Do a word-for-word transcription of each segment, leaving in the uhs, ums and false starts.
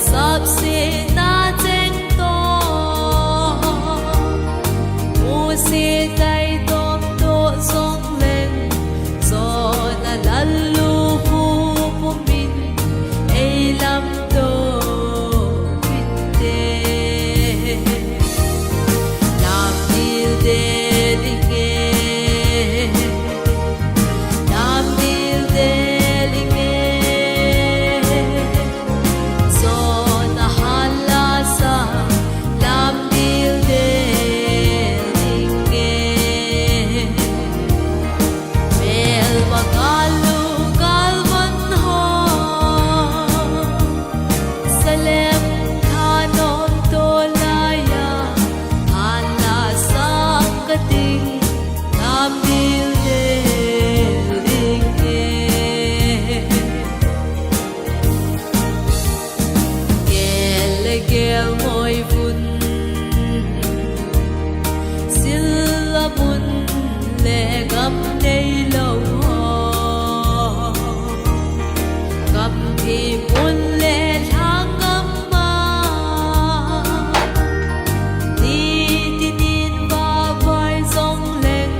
Sapsetna cheng toh, Mose kaitom toh jong leng, Jonah lallukhuh pumin eilamto inte. Lamdil del inge, lamdil del inge. Jonah hala sa, lamdil del inge. Melma galu galvan ho, Salem thanom to laiya, hala sang kating, lamdil del inge. Gel le gel ngoi vun, sil a mun le gam neilou ho, gamgi mun le lhang gam a, nitin in vavai jong leng,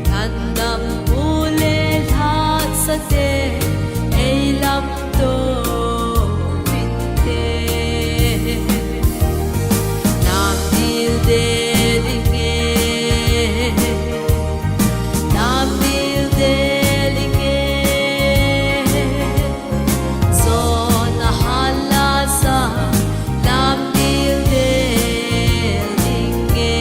thandampu le lhahsate eilamto inte. Lamdil del inge, lamdil del inge. Jonah hala sa, lamdil del inge.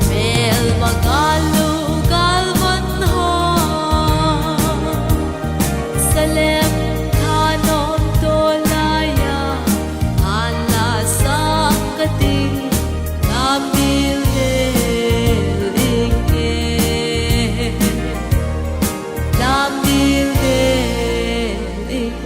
Melma galu galvan ho, Salem thanom to laiya, hala sang kating, lamdil del inge. Lamdil del inge.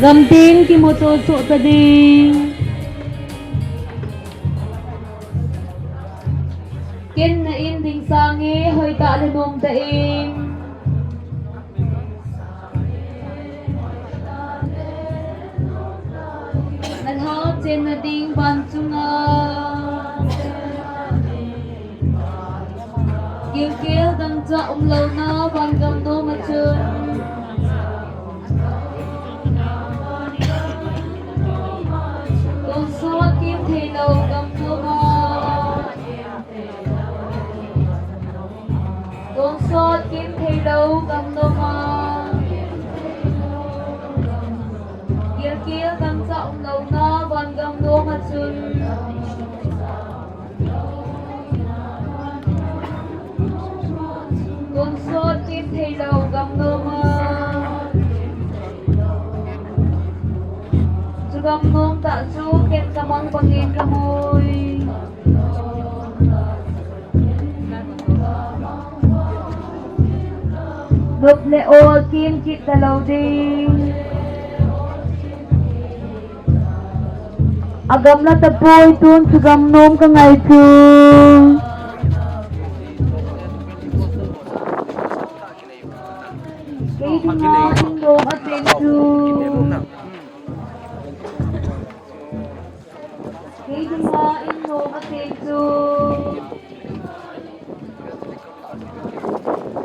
Gamtin kimuto soh ta ding. Ken na in ding sange hoitah le nom tah in. Na lhau chenna ding van chunga. Gilkel dangchah umlouna van gam nom a chun. Tonsot kim theilou gam nom a. Tonsot kim theilou gam nom a. Gilkel dangchah umlouna van gam nom a chun. Tonsot kim theilou gam nom a. Chu gam nom tah chu ken kamang bangin kamu. Nop le ol kim kit talou ding. Agamla tapoi, tun chu gam nom kangai chu. Kei dinga in nom a cheng chu. Kei dinga in nom a cheng chu.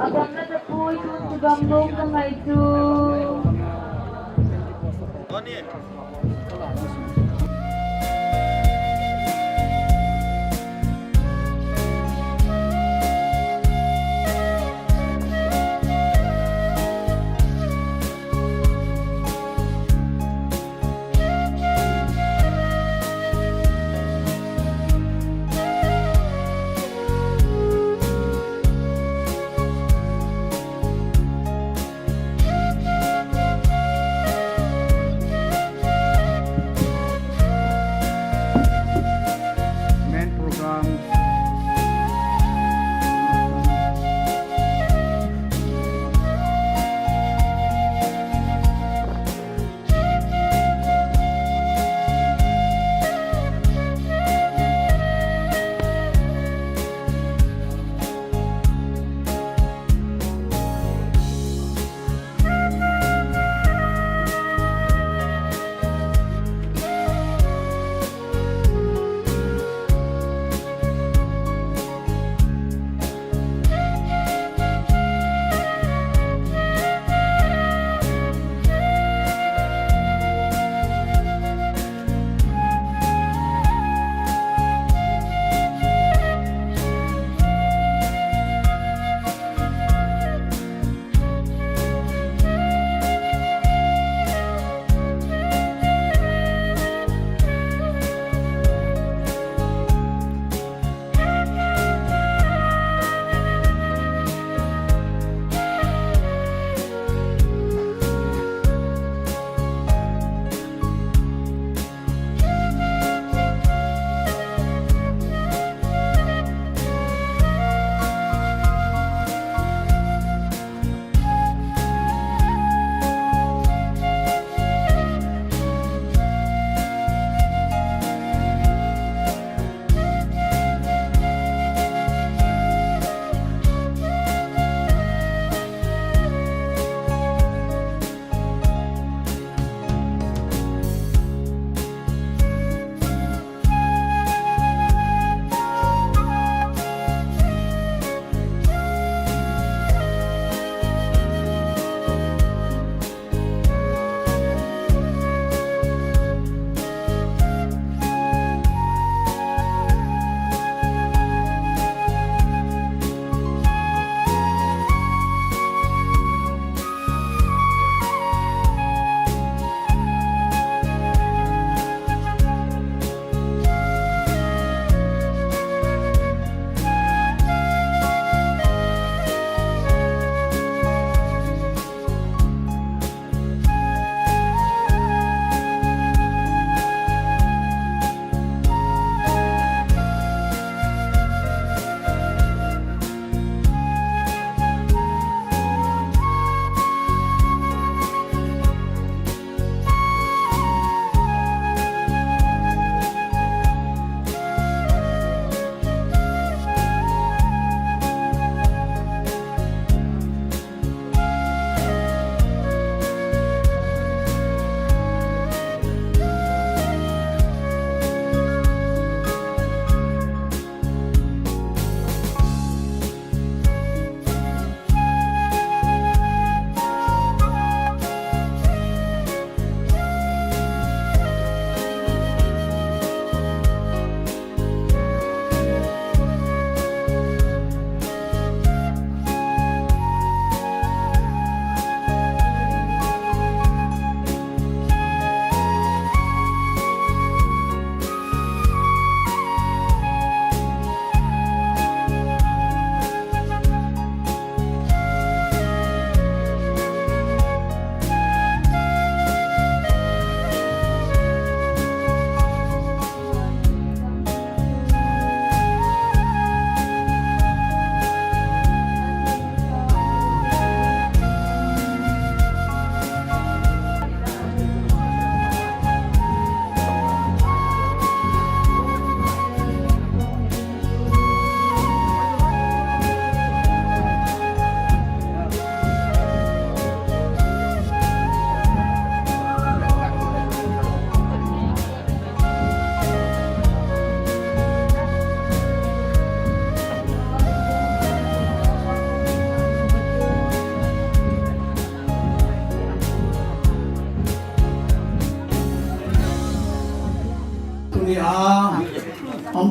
Agamla tapoi, tun chu gam nom kangai chu.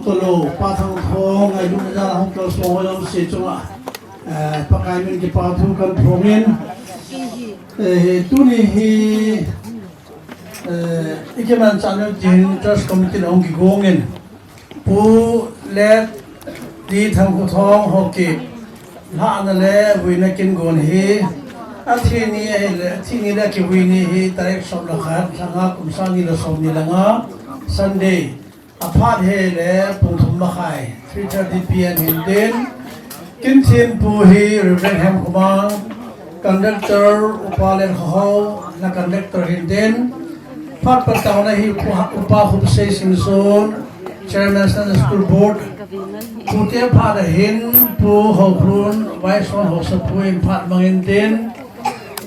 Tolo, Pa Thangthong, ngailutna jal a hung kalsong ho jouse chunga, eh, Pakai min kipa thu kaphongin, eh, tuni hi, eh, ikimanchah nau tin Church Committee in ahung kigongin, Pu Let T. Thangkhothong Haokip, lhahna le vuina kin gon hi, athi ni ahile, athi ni le akivui ni hi, tarik som le khat, lha nga, kum sang ni le som ni le nga, Sunday. Aphat hile pung thum makhai, three thirty P M hintin. Kin thempu hi Reverend Hemkhomang, conductor Upa Lenkhohao, na conductor hintin. Phat pataona hi Upa, Upa Khupsei Singson, Chairman Sunday School Board. Pute phat ahin Pu Haokholun, Vice Haosapu in phat mang intin.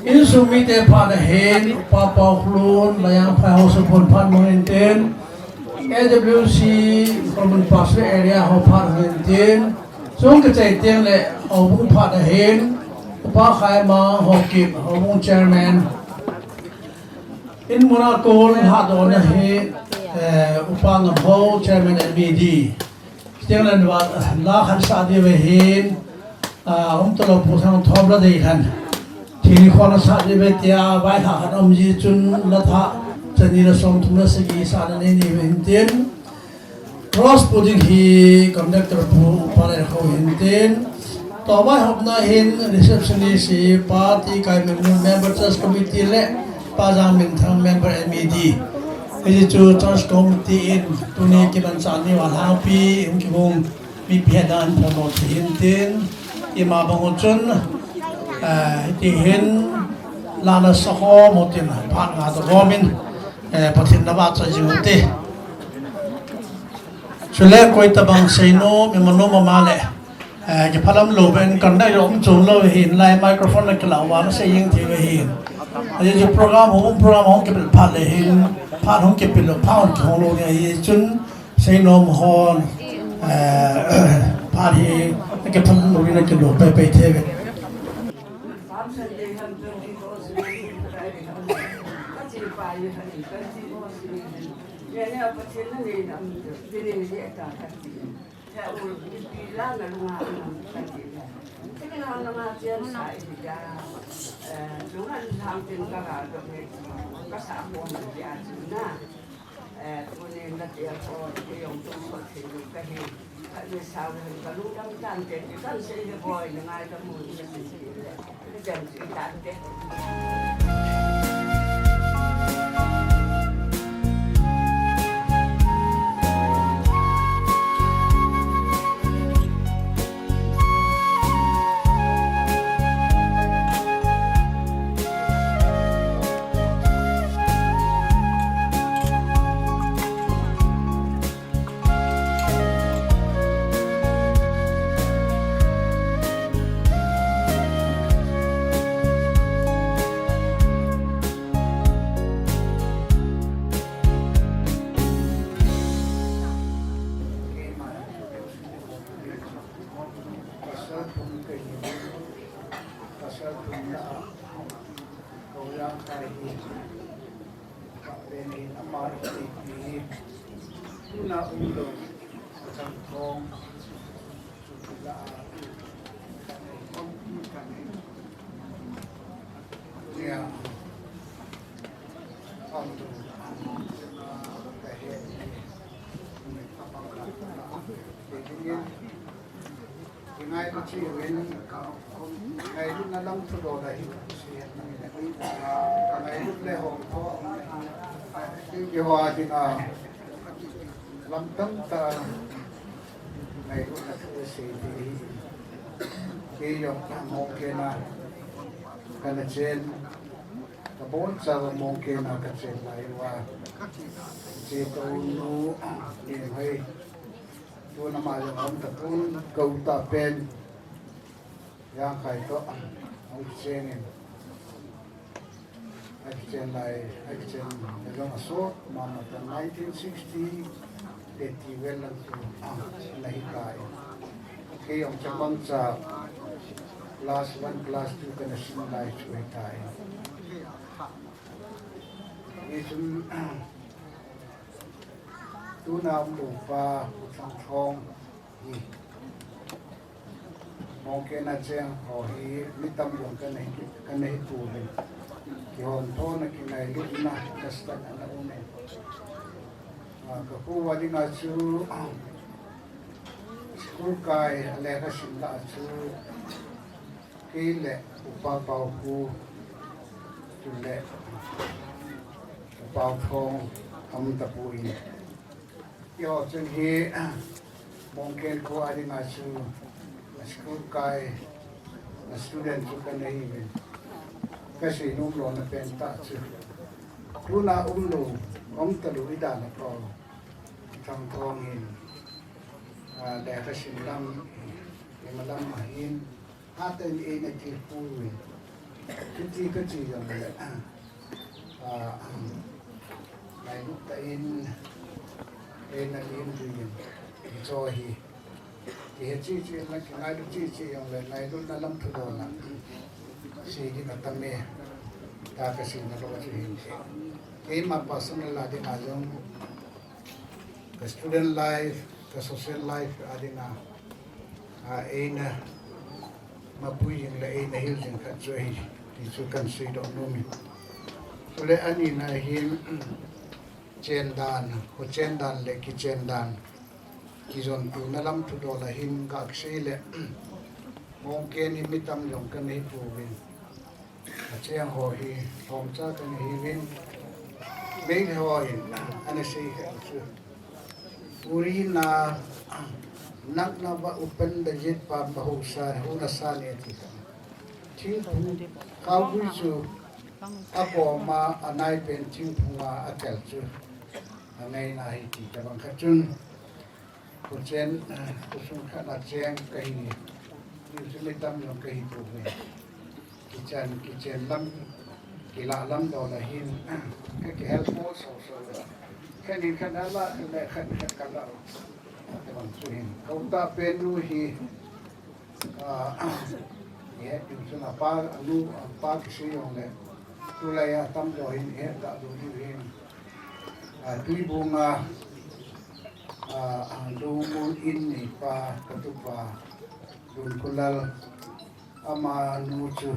Insung mite phat ahin Upa Paokholun, Mayangphai Haosapu in phat mang intin. A W C Roman Pastor Area ho phat ahin tin. Chung kichai teng le houbung phat ahin Upa Khaimang Haokip, houbung chairman. In muna kon lhahdohna hi, eh, Upa Ngamhao, chairman M E D. Chuteng le la khat sah diu ahin, ah, um talo Pu Thangthom la dei khan. Thini khon la sah diu ahi tia, vailhah khat um ji chun la thah, chani la som thum la sagi sahna nei nei ahin tin. Cross pu ding hi conductor Pu Upa Lenkhohao hin tin. Tua vaihopna hin receptionist hi Pa T. Kaiminlun member church committee le Pa Jangminthang member M E D. Hichu church committee in tuni kimanchah ni uva lhangpi, um kibung mipi hetna ahin promote hin tin. Ima bang u chun, eh, hiti hin lana sakhom u tin phat nga toh gomin, eh, Pathen na vahchoi jing u te. Chule koi tabang seinom, imanom ama le, eh, kiphalam lou ben kan dai um chom lou hin lai microphone na kilah uva na sei jing thei u ahin. Ajeh chu program hung, program hung kipel phat le hin, phat hung kipel lou, phat hung kihong lou ni ahi chun seinom hon, eh, phat hi na kiphalam lou ni na kilou pei pei thei ve. Ngai na chi wen, ngai na lam thu do da hi, si ngai na lam thu do da hi, ngai na le hong tho, ki hoa ding a, lam tam ta, ngai na thu si ti hi, ki yok ta mo ke na, ka na chen, ka bon cha mo ke na ka chen lai wa, che to nu, ni hai. Tun ama jong aum ta, tun kou ta pen, Jangkhai toh, aum chengin, aum chen lai, aum chen, jong aso, mama ta nineteen sixty, eighty vel lang tu, ana hi tai. Kei jong chapang cha, class one, class two, kana sim lai chu hi tai. Hichun, Tuna um lou pa, U Thangthong hi. Mongken a cheng ho hi, mi tam jong kana hi, kana hi tou ve. Kihon thona, kinailutna, ka start ana um e. Ah, ka pu va dinga chu, school kai, a lekha sim lah a chu, kei le U Pa Paopu, chule U Paothong, um tapoi. Keiho chun hi, Mongken kho a dinga chu, school kai, student chu kana hi ve. Ka seinom lona pen tah chu, tuna um lou, um talou i dan a pa, Thangthong in, ah, lekha sim lam, ima lam ahin, hatah in eina tilkhou in. Chuti kachi jongle, ah, ngailut tah in eina lim jui in, hiche hi. Kihe cheh cheh in, kingailut cheh cheh jongle, ngailutna lam thudol a sei ding atam e, tia ka seina lou chu hin. Keima personal a dinga jong, ka student life, ka social life a dinga, a, eina mapui jing le eina hil jing khat chu ahi, ti chu kan seidoh nom e. Chule anina hin, chen dan, kho chen dan le kichen dan, kijontona lam thudol a hin ka sei le, Mongken hi mi tam jong kana hi pouvin. A cheng ho hi lhomcha kana hiuvin, Meitei hon ana sei kha chu, Uri na, nakna va upan da jit pa mahusa hu na sa ne ti kha. Thingphung, khaogui chu akoma anai pen thingphung a atel chu angaina ahi ti tabang kha chun. Kho chen, ah, khosung khat a cheng kahi, mi chu mi tam jong kahi pouve. Kichen, kichen lam, kilah lam dol a hin, ka kihel po so so. Khat in khat a la, le khat in khat ka la. Tabang chu hin. Ka u tah pen nu hi, ah, i het ding chun apa, anu, apa kisei jongle, tulai a tam jo hin, i het da lou ding hin. Ah, Tuibung a, ah, ah, Lungmol in neipa, ka tupa, Lunkholal, amanu chu,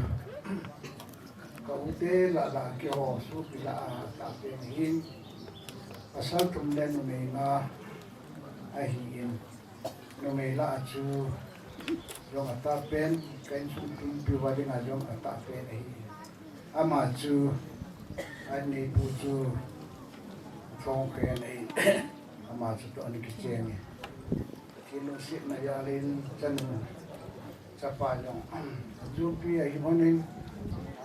ka u te lah lah keiho sopi lah a tah pen ahin, pasal thum le numei nga ahin, numei lah a chu jong atah pen, ka insung tumpi uva dinga jong atah pen ahi. Ama chu, aneipu chu, Thongkhen ahi. Ama chu toh ana kicheng e. Pathen lungsetna jal in chanu chapa jong, ajupi ahi lhonin,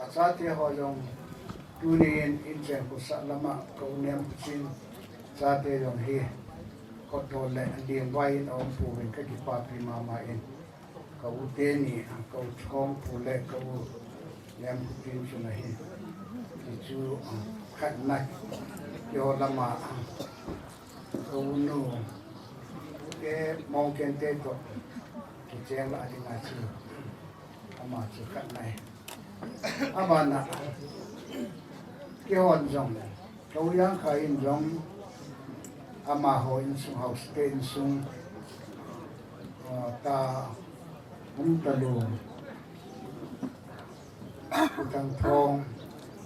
achate ho jong tunin inchen khosah lama ka u Nemkhochen chate jong hi, khotol le lengvai in aum pouvin ka kipapi mama in, ka u teni, ka u Thongpu le ka u Nemkhochen chun ahi. Hichu khat nai, keiho lama ka u nu, ke Mongken te toh kicheng lah dinga chu, ama chu khat nai. Abana, keihon jong, ka u Jangkhai in jong, amaho insung, house te insung, ah, ta um talou. U Thangthong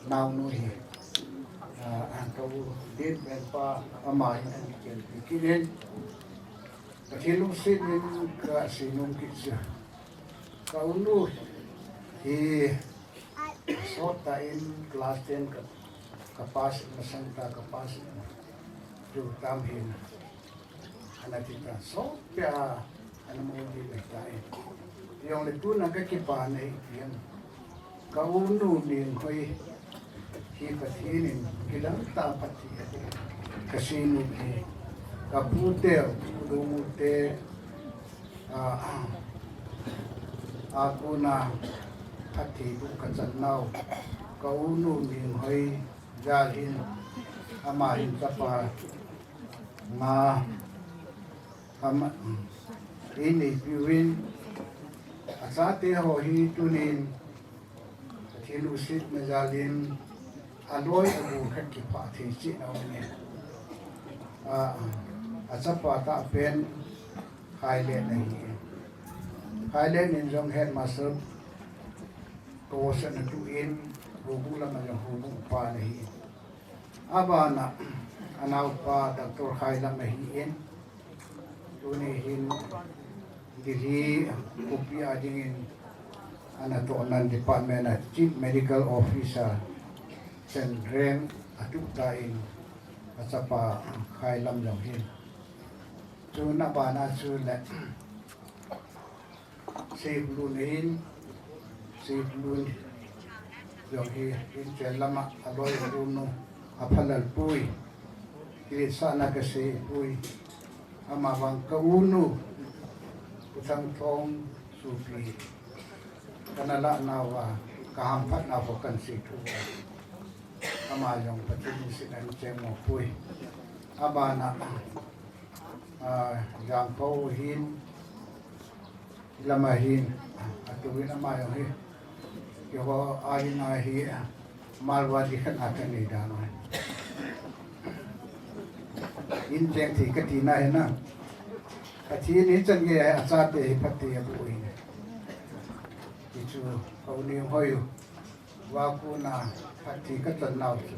naonu hi, ah, ka u Dinvenpa, ama hin ana kichen kit in, Pathen lungset in ka seinom kit chu, ka u nu hi sot tah in class ten ka, ka pass in, masang tah ka pass in, tu tam hin. Ana ti ta, sot pia ana mu di le ta e. Jongle tuna ka kipana hi ipi ham, ka u nu Nenghoi hi Pathen in kilang tah a phatthei ahi. Ka seinom hi, ka pu te, u Lungmol te, a, a kona phatthei boh ka chan nau, ka u nu Nenghoi jal hin, ama hin chapa nga, ama, eineipiuvin, achate ho hi tunin, Pathen lungsetna jal in, aloi agol khat kiphah thei cheh na um e. A, Achapa tahpen Khailen ahi. Khailen in jong headmaster position atuh in, houbung lam a jong houbung upa ahi. Abana anaopa Doctor Khailam ahin, tuni hin Delhi khopi a dingin ana tohna department a Chief Medical Officer, Chenreng atuh tan, achapa Khailam jong hin. Chun abana chule Seikhulun ahin, Seikhulun jong hi, inchen lama aloi unu, aphalal pui, kiletsahna kasei pui, ama vang ka unu, U Thangthong sopi, kana lah nauva, kahamphat nau ho kahin sei thu. Ama jong Pathen in sina cheng mo pui. Abana, ah, Jangpho hin, lama hin, atuvin ama jong hi. Keiho a dinga hi, Marwari khat a kanei dan ahi. Inchen thei kati na hi na. Pathen in chan gei a achate hi phatthei aboh ahi. Hichu, ka u Ninghoi u. Vakun a phatthei kachan nau chu.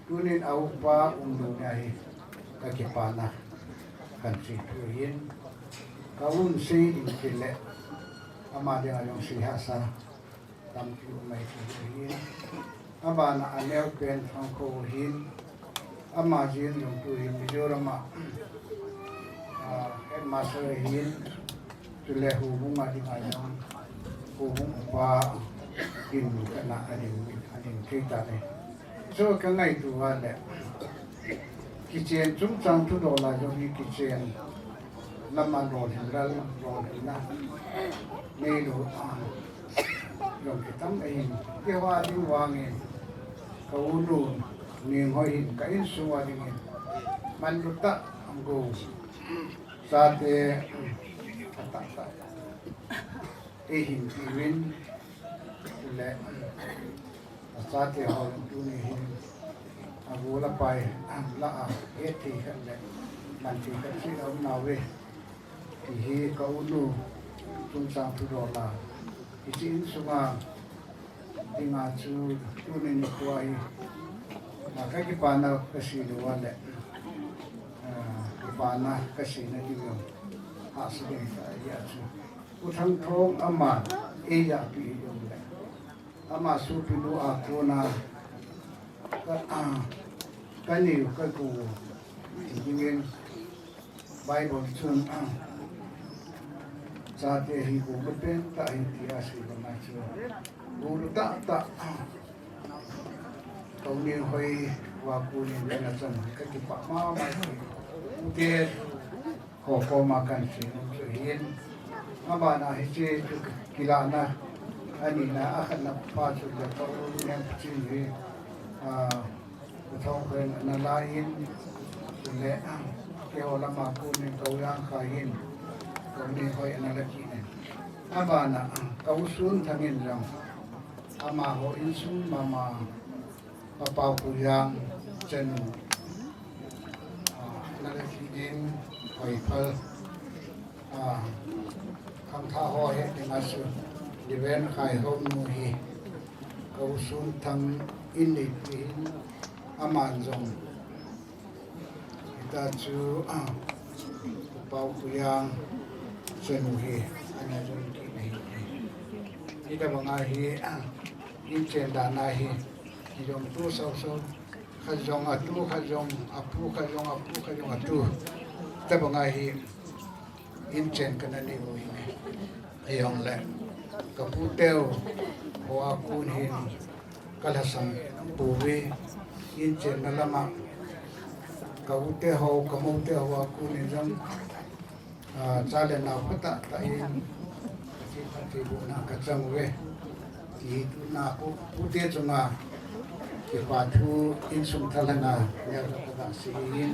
Tunin a upa umlou nia hi kakipana kahin sei thu ahin. Ka un sei ding tile ama dinga jong sei hahsa tampi um ahi thu ahin. Abana aneo pen Thangkhou ahin. Ama jin jong tuhin Mizoram a, ah, headmaster ahin, chule houbung a dinga jong houbung upa in kana ading, ading thei tan ahi. Chu kangaito uva le, kichen chungchang thudol a jong hi kichen lama lolhin lal, lolhinna neilou, ah, jong kitam ahin, keiho a ding vangin, ka unu Ninghoi hin ka insung a dingin manlu tah, gou chate, atah tah eihin peuvin, le achate ho tuni hin agol apai lah a, hetthei khat le manthei khat seh a um nauve. Ti hi ka unu chungchang thudol a, hiche insunga dinga chu tuni nikho hi, ah, kakipana kasei lou uva le, ah, kipana kaseina ding jong hahsa ding ahi a chu. U Thangthong ama eijahpeh jong le, ama sopinu a kona ka, ah, kanei u kagou u ti dingin, Bible chun, ah, chate hi goulu pentah ahi tia asei banga chu, goulu tahtah, ah, ka u Ninghoi Vakun in kana chan kakipah mama e. Ute ho koma kahin sei nom chu ahin. Abana hiche chu kilahna anina, akhatna pa chu le ka u Nempuchin hi, ah, U Thangkhou in ana la in, chule, keiho lama konin ka u Jangkhai in, ka u Ninghoi ana la kit in. Abana, ka u Sunthang in jong, amaho insung mama, Pa Paokhojang chanu, ah, ana la kit in, Hoiphal, ah, khangthah ho he dinga chu, Nivenkhai ho nu hi, ka u Sunthang in neipi hin, aman jong, hita chu, ah, Paokhojang chanu hi, ana jong kit in ahi. Hitobanga hi, ah, inchen dan a hi, hijong tu sausau, khat jong atu, khat jong apu, khat jong apu, khat jong atu. Hitobanga hi, inchen kana nei u ahi. Ahijongle, ka pute ho a kon hin kalhasam pouve, inchenna lama, ka ute ho, ka moute ho a kon in jong, ah, cha le nao phatah tah in, Pathen phattheibohna kachang uve. Ti hi tuna pu, pute chunga kipa thu insung thalheng a neocha kaga sei in,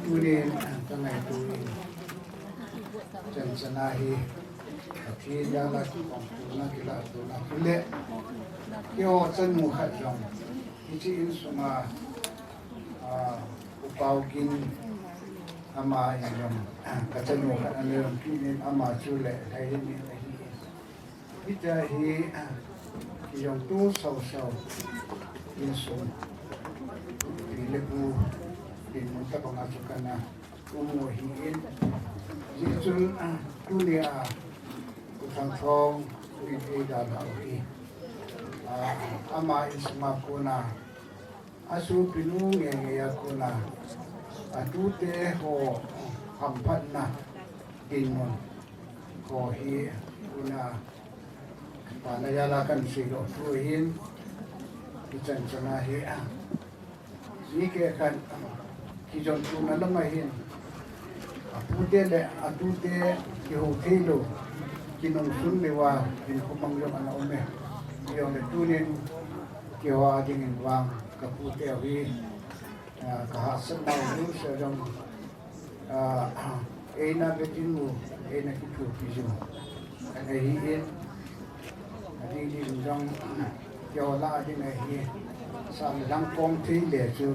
tunin, ah, kangaito in, chanchan a hi, Pathen jal a kipangthuna, kilahtona, chule, keiho chanu khat jong, hiche insunga, ah, U Paogin, Ama in jong, kachanu khat ana jong kinin ama chu le lhailen in ahi. Hitia hi, kijong tu sau sau insung pi le pu dinmun tabanga chu kana um u ahin. Hijeh chun, tunia, Pu Thangthong in eidalhau hi, ama insunga kona, asopinu ngeingei a kona, atute ho hamphatna dinmun ho hi kona, pana jala kahin seidoh thu ahin, hichan chana hi, mi kehkhat, kijong tuna lama hin, apute le atute kihou theilou, kinungsun leuva hinkho mang jong ana um e. Hijongle tunin keiho a dingin vang kapute u hi, kahahsatnau jouse jong, eina ve ding u, eina kithopi jing u ana hin, ading ding jong, keiho lah a ding ahi, sang lang kong thei le chu,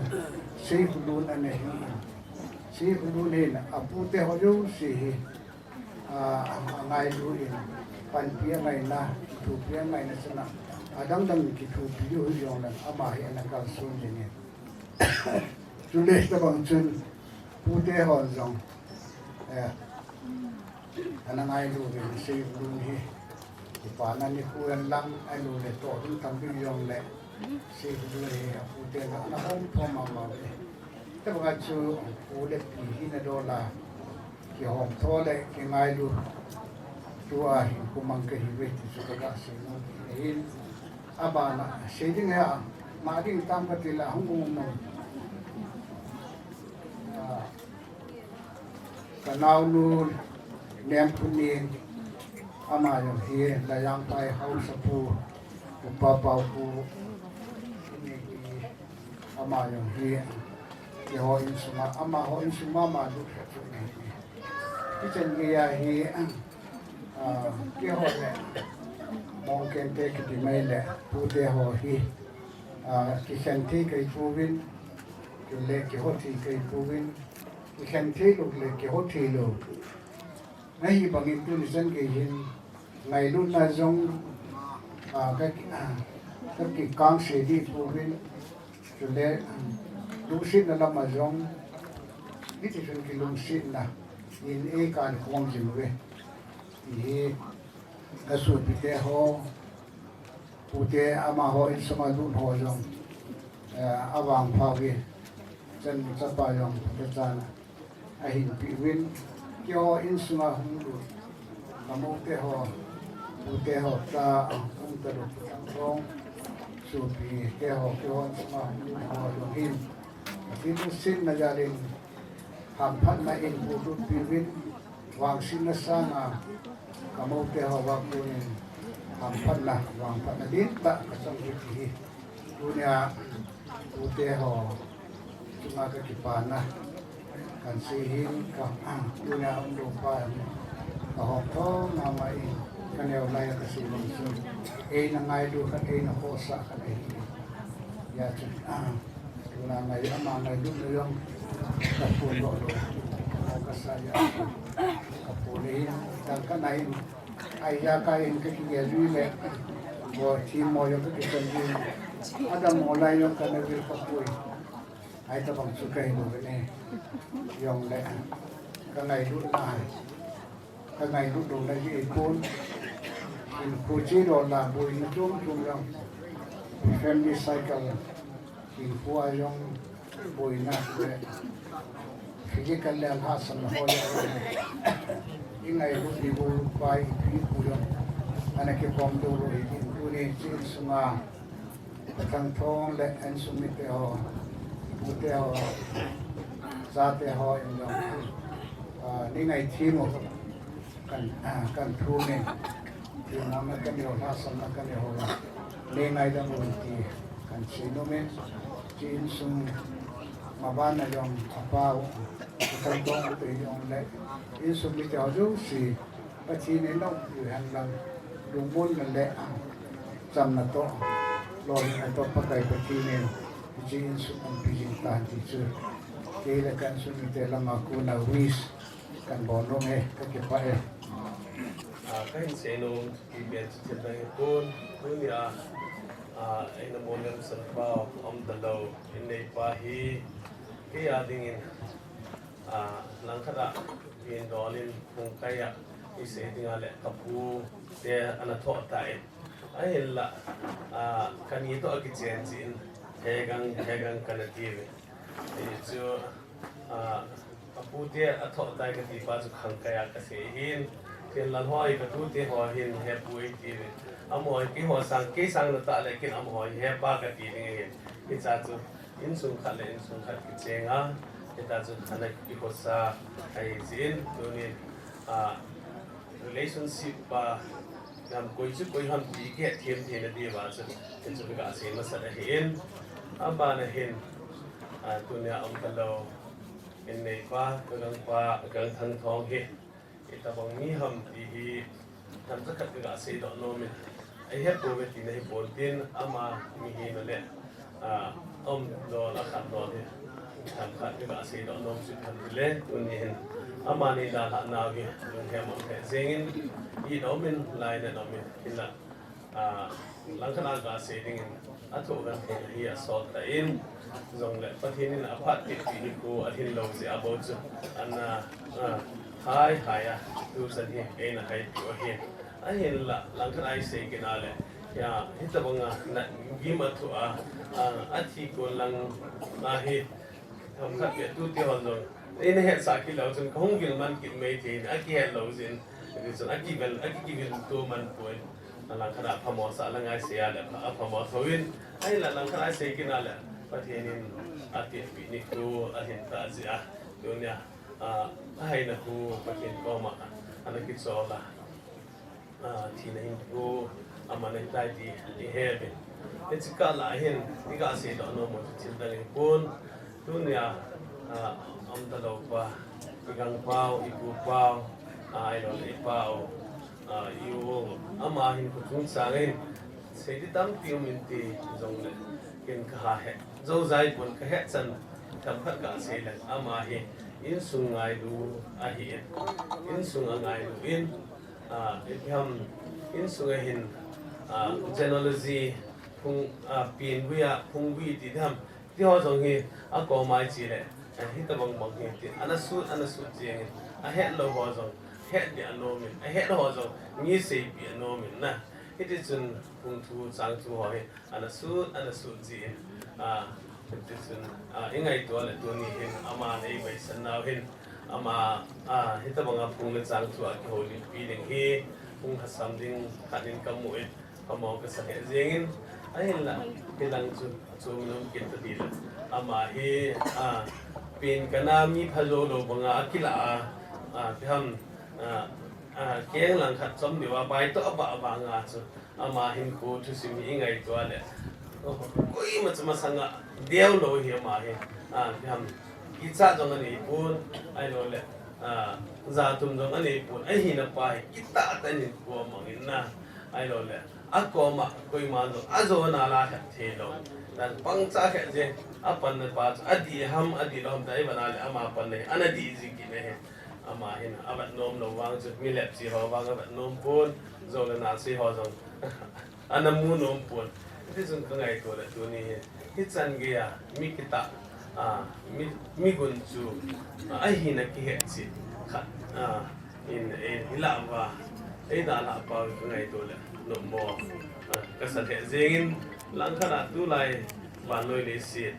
Seikholun ana hin, Seikholun hin apute ho jouse hi, angailu in, panpi angaina, kithopi angaina chana, adang dang kithopi u hijongle ama hi ana kalson jing e. Chule tabang chun, pute hon jong, ana ngailu uvin, Seikholun hi kipana nikho hen lang, ahiloule toh ding tam ding jongle, Seikholun hi aputen ana hom tho mama uve. Tabanga chu, pu le pi hina dola, kihom tho le kingailu, tua hinkho mang kahiuve ti chu kaga seinom ahin, abana sei ding a, ma ding tam katile hung um nom. Kanaonu Nemkhonin, ama jong hi Lajangphai haosapu, Upa Paopu, ama jong hi, keiho insunga, amaho insung mama lut khat chu ahi. Hichan geiya hi, keiho le, Mongkente kiti mai le, pute ho hi, kikhen thei kahipouvin, chule kiho thei kahipouvin, kikhen theilou le kiho theilou. Ahibangin tuni chan gei hin, ngailutna jong, kakikangse deh pouvin, chule, lungsetna lama jong, hiti chun kilungsetna in eikankhom jing uve, ti hi, kasopite ho, pute amaho insunga lut ho jong, avangpha uve, chanu chapa jong, pute chan ahinpeh uvin, keiho insunga hung lut, kamoute ho, pute ho, cha hung talou, Thangthong sopite ho, keiho insunga hung lut ho jong hin, Pathen lungsetna jalin, hamphatna in bulutpi uvin, vangsetna sanga, kamoute ho va konin, hamphatna, vangphatna lentah kachang u ti hi, tunia, pute ho chunga kakipana kahin sei hin, ka, tunia umlou pa, kahom tho mama in, kaneo laiya kasei bang chun, eina ngailu khat, eina khohsah khat ahi. Hijeh chun, tuna ngai, ama ngailutna jong kaphondoh lou, kasah jeh a, kaphon ahin, dang kana hin, ahijakai in kakigel jui le, themmo jong kakichan jui, adammo lai jong kana vil khapoi. Hitobang chu kahi bouve, hijongle, kangailutna, kangailut louna jeh ahipon, hinkho chedohna boina chom chom jong, family circle, hinkho a jong boina le, physical le lhahsamna ho jong, ingailut diu pa ipi ipu jong, ana kikhom doh lou ahin, tuni chu insunga, Thangthong le insung mite ho, pute ho, chate ho in jong, nei ngaithem u, kan, kan thum in, themna kanei u, lhahsamna kanei u, nei ngaidam un ti, kan seinom in, chu insung mabana jong apa u, Thangthong u te jong le, insung mite ho jouse, Pathen in naumpiu hen lang, lungmonna le chamna toh, lolhinna toh Pakai Pathen in, hiche insung umpi jing tan ti chu. Kei le ka insung mite lama kona wish kan bol nom e, ka kipah e. Ah, ka hin sei nom kit pen chu thil dang hi pon, tunia, ah, eina Molem Sanpao um talou, in neipa hi, kei a dingin, ah, langkhat a, vindol in hung kai a, i sei dinga le ka pu te ana thoh tai. Ahinla, ah, ka ni toh a kichen chin, hegang, hegang kana ti ve. Ei chu, ah, ka pu te a thoh tai ka ti pa chu khang kai a ka sei hin, ken lal hoi ka tu te ho hin he pu ei ti ve. Amaho kei ho sang, kei sang na ta le ken amaho he pa ka ti ding hin. Hicha chu insung khat le insung khat kicheng a, hita chu ana kikhosa ahi jin, tunin, ah, relationship pa, nam koi chu koi ham ti kihet them theina diuva chu, hichu ka sei masat ahin, abana hin, ah, tunia um talou, in neipa, ka gangpa, Gangthangthong hi, itobang mi ham ti hi, themcha khat ka ga seidoh nom in, ahe pouve tina hi pon tin, ama mihina le, ah, umdol a khat dol hi, themkhat ka ga seidoh nom chu themcha le, tuni hin, amani dalhah nau hi, lunghem a um lheh jengin, it a um in, lainat a um in, hinla, ah, langkhat a ga sei dingin, athoh gentheina hi asot tan, jongle Pathen in aphat tipeh nikho alhin lou jeh a bou chu, ana, ah, hai hai a, tuchan hi eina haipiu ahi. Ahinla, langkhat a i sei kit a le, ya, hitobanga natna gim athoh a, ah, athi kon lang a hi, themkhat beh tute hon jong eina hetsah kit leu chun, ka hung vil man kit mai thei in, akihet lou jin, hiti chun akivel, aki, kivilto man poi. Langkhat a phamo sah la ngai sei a le, aphamo thou in, ahinla langkhat a i sei kit a le, Pathen in atipeh nikho alhin tah jeh a, tunia, ah, ahaina hu Pathen koma ana kichol a, ah, thina hinkho aman ahitai ti i he uvin. Hiche kah lah a hin, i ga seidoh nom u chu thil dang hi pon. Tunia, ah, um talou pa, i gangpau, i pupau, ah, ahilou le i pau, ah, i u, ama hinkho chungchang in, sei ding tampi um in ti jongle, ken ka ha het jou jai pon, ka het chan themkhat ka sei le, ama hi insung ngailu ahi in, insung a ngailu in, ah, ipi ham, insung a hin, ah, genealogy, phung, ah, penvui a, phungvui ti ding ham, ti ho jong hi akoma i che le, eh, hitobang bang hi tin, ana sut, ana sut jeng in, ahet lou ho jong het ding anom in, ahet ho jong mi seipeh anom in na. Hiti chun phung thu, chang thu ho hi ana sut, ana sut jin, ah, hiti chun, ah, i ngaito le tuni hin aman ei vaisan nau hin, ama, ah, hitobanga phung le chang thu a kihoulimpi ding hi hung lhasam ding khat in ka mu in, phamo ka sa lheh jeng in, ahinla, hilang chu, achom nom kit ta ti le, ama hi, ah, pen kana mi pha jou lou banga akilah a, ah, ipi ham, ah, ah, keng langkhat chom diu a bai toh abah abah nga chu, ama hinkho thusim hi i ngaito le, koima chu masanga deu lou hi ama hi, ah, ipi ham, kichat jong anei pon, ahilou le, ah, jatum jong anei pon, ahina pa hi kitah tah in hinkho amang in na, ahilou le, akoma koima jong ajo ana la khat thei lou, dan pangcha khat jeng, apanna pa chu adih ham, adih lou ham ti i vet a le, ama panna hi ana dih ji kit ahi. Ama hin avet nom lou vang chu, mi lepchi ho vang avet nom pon, jou le nasei ho jong ana mu nom pon. Hiti chun ka ngaito le tuni hi, hichan gei a mi kitah, ah, mi, mi gun chu, ah, ahina kihet chet khat, ah, in, in i lah uva, ei dalhah pau ka ngaito le nommo, ah, ka sa lheh jeng in, langkhat a tulai vannoi leiset,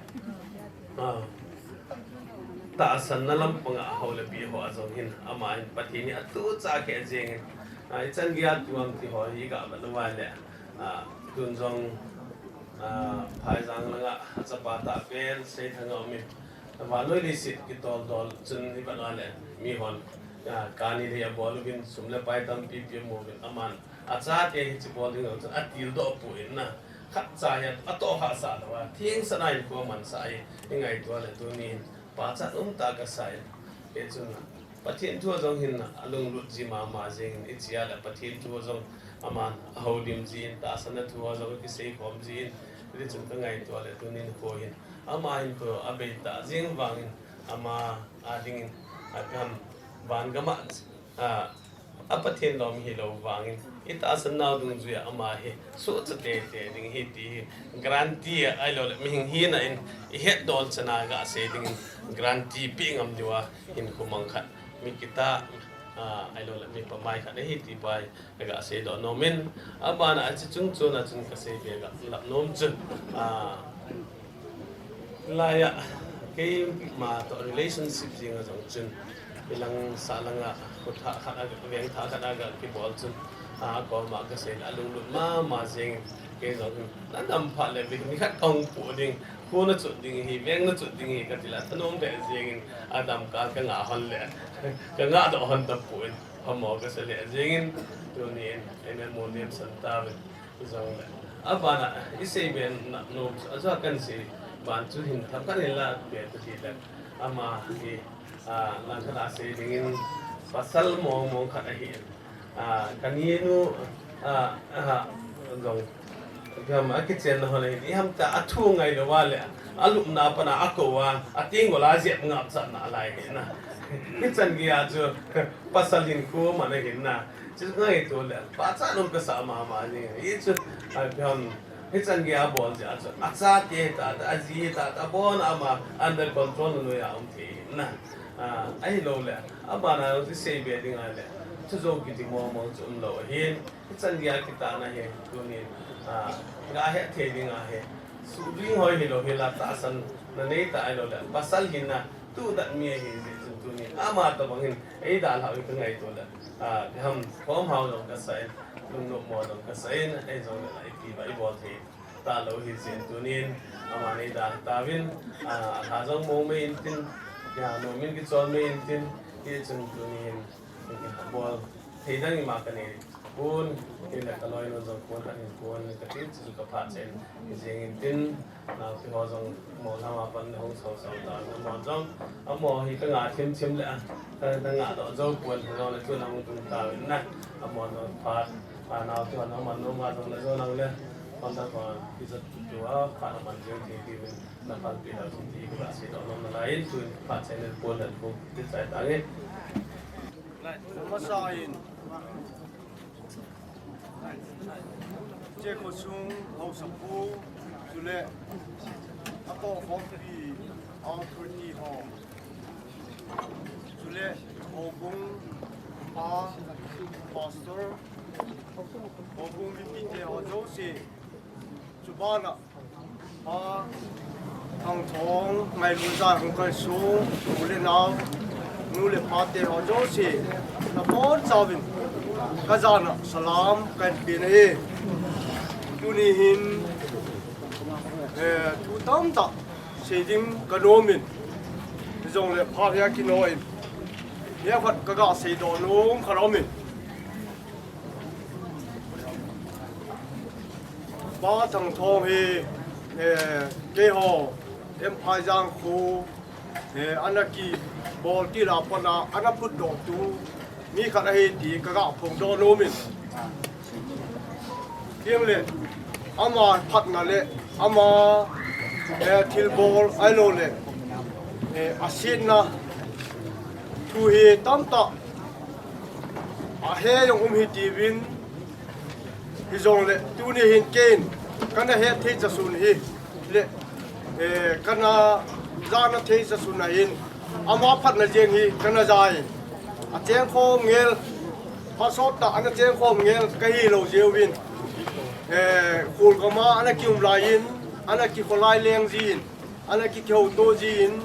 ah, tahsanna lampanga hou le pi ho a jong hin, ama hin Pathen hi atuchah keh jeng in, ah, ichan gei a tu ham ti ho hi i ga vet uva le, ah, tun jong, ah, Phaijang langa achapa tahpen Seithang a um in, vannoi leiset kitol dol chun i vet uva le, mi hon, ah, kani lei abol uvin, sum le pai tampi pi amu uvin, aman achate hiche bol ding jong chun atildoh poi na. Khatcha hi atoh hahsah lou a, thengsan a hinkho amansah hi i ngaito le tuni hin pachat umtah ka sa in. Hichun Pathen thu a jong hin alunglut ji mama jeng in, i che a le Pathen thu a jong aman ahoulim ji in, tahsanna thu a jong kisei khom ji in, hiti chun ka ngaito le tuni nikho hin ama hinkho abeitah jeng vang in, ama adingin, a, ipi ham, van gam a, a, a Pathen lom hilou vangin, i tahsan nau dungjuia ama hi suhcha teitei ding ahi ti hi guarantee a, ahilouleh mihing hina in i hetdol chan a gasei dingin guarantee pe ngam diuva hinkho mang khat, mi kitah, a, ahilouleh mi pamai khat ahi ti pa hi gasei doh nom in, abana hiche chungchon a chun kasei be galap nom chu, a, Laiya, keima toh relationship jeng a jong chun, ilang sah langa, kho thah khat a, veng thah khat a ga kibol chun, a, koma kasei le, alunglut mama jengin, kei jong hin, nadam phat le, nikhat kahung pu ding, kho nachot ding ahi, veng nachot ding ahi, kati le, thanom le jengin, adam kal kanga hon le, kanga doh hon tapon, phamo kasa le jengin, tunin, eina mo nem san tauvin. Jongle, abana, isei be nom chu, ajeh a kahin sei ban chu hin themkhat hin la be ta ti le, ama hi, a, langkhat a sei dingin pasal mong mong khat ahi. A, kaninu, a, a, jong, gam a kichenna hon ahin, iham ta a thu ngailou va le, alupna pana akou a, ateng gol a jep ngap chatna lai hi na. Hichan gei a chu, pasal hinkho man ahin na. Chu ngaito le, pachat nom kasa mama jing. Hichu, a, ipi ham, hichan gei a bol jeh a chu, achate tah tah, aji tah tah, abon ama under control noiya um thei ahin na. A, ahilouleh, abana jong chu sei be ding ahile, chu jou kiti mong mong chu umlou ahin, hichan gei a kitahna hi, tunin, a, gahet thei ding ahi, suhling hoi hilou hila tahsan na nei tah ahilouleh, pasal hinna, tudat mi ahi jeh chun tunin, ama tobang hin, eidalhau hi kangaito le, a, ham, khom hao jong kasa in, lungnop mo jong kasa in, eijongle la, iti ba, ibol thei talou hi jeh in tunin, ama neidalha tauvin, a, alha jong mong mei intin, a, nom in kichol mei intin, hichun tunin, bol thei dang ima kanei pon, hile kaloinu jong kon khat hin kon, kati chu kaphat chen, jeng intin, naote ho jong molham a pat le hung sao sao ta, amaho jong, amaho hi kanga thim thim le, ka, kanga doh jou pon, hijongle tun ahung tung tauvin na, amaho jong phat, a, naote ho jong man nom a jongle, jo nangle, contact ho, kijot tua, phat aman jeng thei diuvin, naphalpi leu chun ti, kasei doh nom nalai in, tun phat chen le pon le ko, ti chai tange. Masa in, hiche khosung haosapu, chule, akokhompi, authority ho, chule, houbung, pa, pastor, houbung mipite ho jouse, chubana, Pa Thangthong, Ngailutjai hung kalsong, u le nao, nu le pate ho jouse, nabonchauvin, kajana salam kahin pe ahi. Tuni hin, eh, thu tamtah sei ding kanom in, hijongle phat hi akino in, neokhat kaga seidoh nom khat aumin. Pa Thangthong hi, eh, keiho, M. Phaijang kho, eh, ana kibol til a pat a, ana phutdoh tu, mi khat ahi ti kaga phongdoh nom in. Tiang le, ama phatna le, ama, eh, thilbol ahilouleh, eh, asetna, thu hi tamtah, ahe jong um hitiuvin, hijongle, tuni hin keiin, kana hetthei chasun hi, le, eh, kana jana thei chasun ahin, ama phatna jeng hi, kana ja in, achengkhom ngel, phat sot tah, ana chengkhom ngel, kahilou jeh uvin, eh, kholgam a, ana kium lai in, ana kikholai leng jin, ana kihouto jin,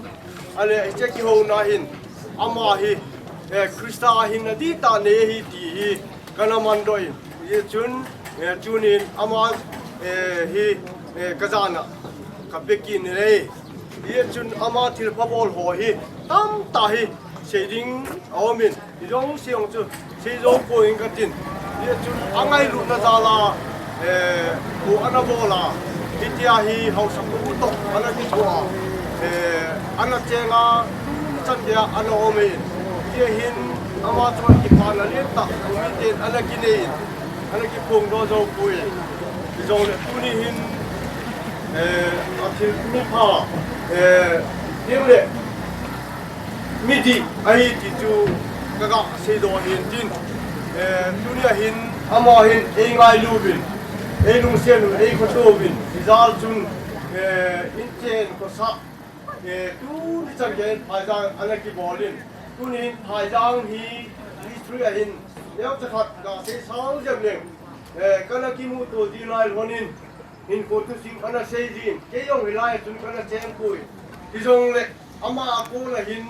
ale, hiche kihouna hin, ama hi, eh, Christa a hinna dihtah nei ahi ti hi, kana mandoh in, hijeh chun, eh, tunin ama, eh, hi, eh, kajana, kape kit in ahi. Hijeh chun ama thilpha bol ho hi, tamtah hi, sei ding aumin, hijouse jong chu, seijou poi katin. Hijeh chun angailutna jal a, eh, kho ana bol a, hitia hi haosapu toh ana kithoa, eh, ana cheng a, chan geiya ana um in. Hijeh hin ama chunga kipana lentah, miten ana kinei in, ana kiphongdoh jou poi. Hijongle tuni hin, eh, athil mipha, eh, hijongle midih ahi ti chu kaga seidoh ahin tin, eh, tunia hin ama hin eingailuvin, eilungset'un, eikhotouvin, hijeh chun, eh, inchen khosah, eh, tuni chan geiyin phaijang ana kibolin, tunin phaijang hi history ahin neocha khat gasei sang jep leng, eh, kana kimuto ji lai lhonin, hinkho thusei ana seijin, kei jong hilai a chun kana chengpoi. Hijongle ama a kona hin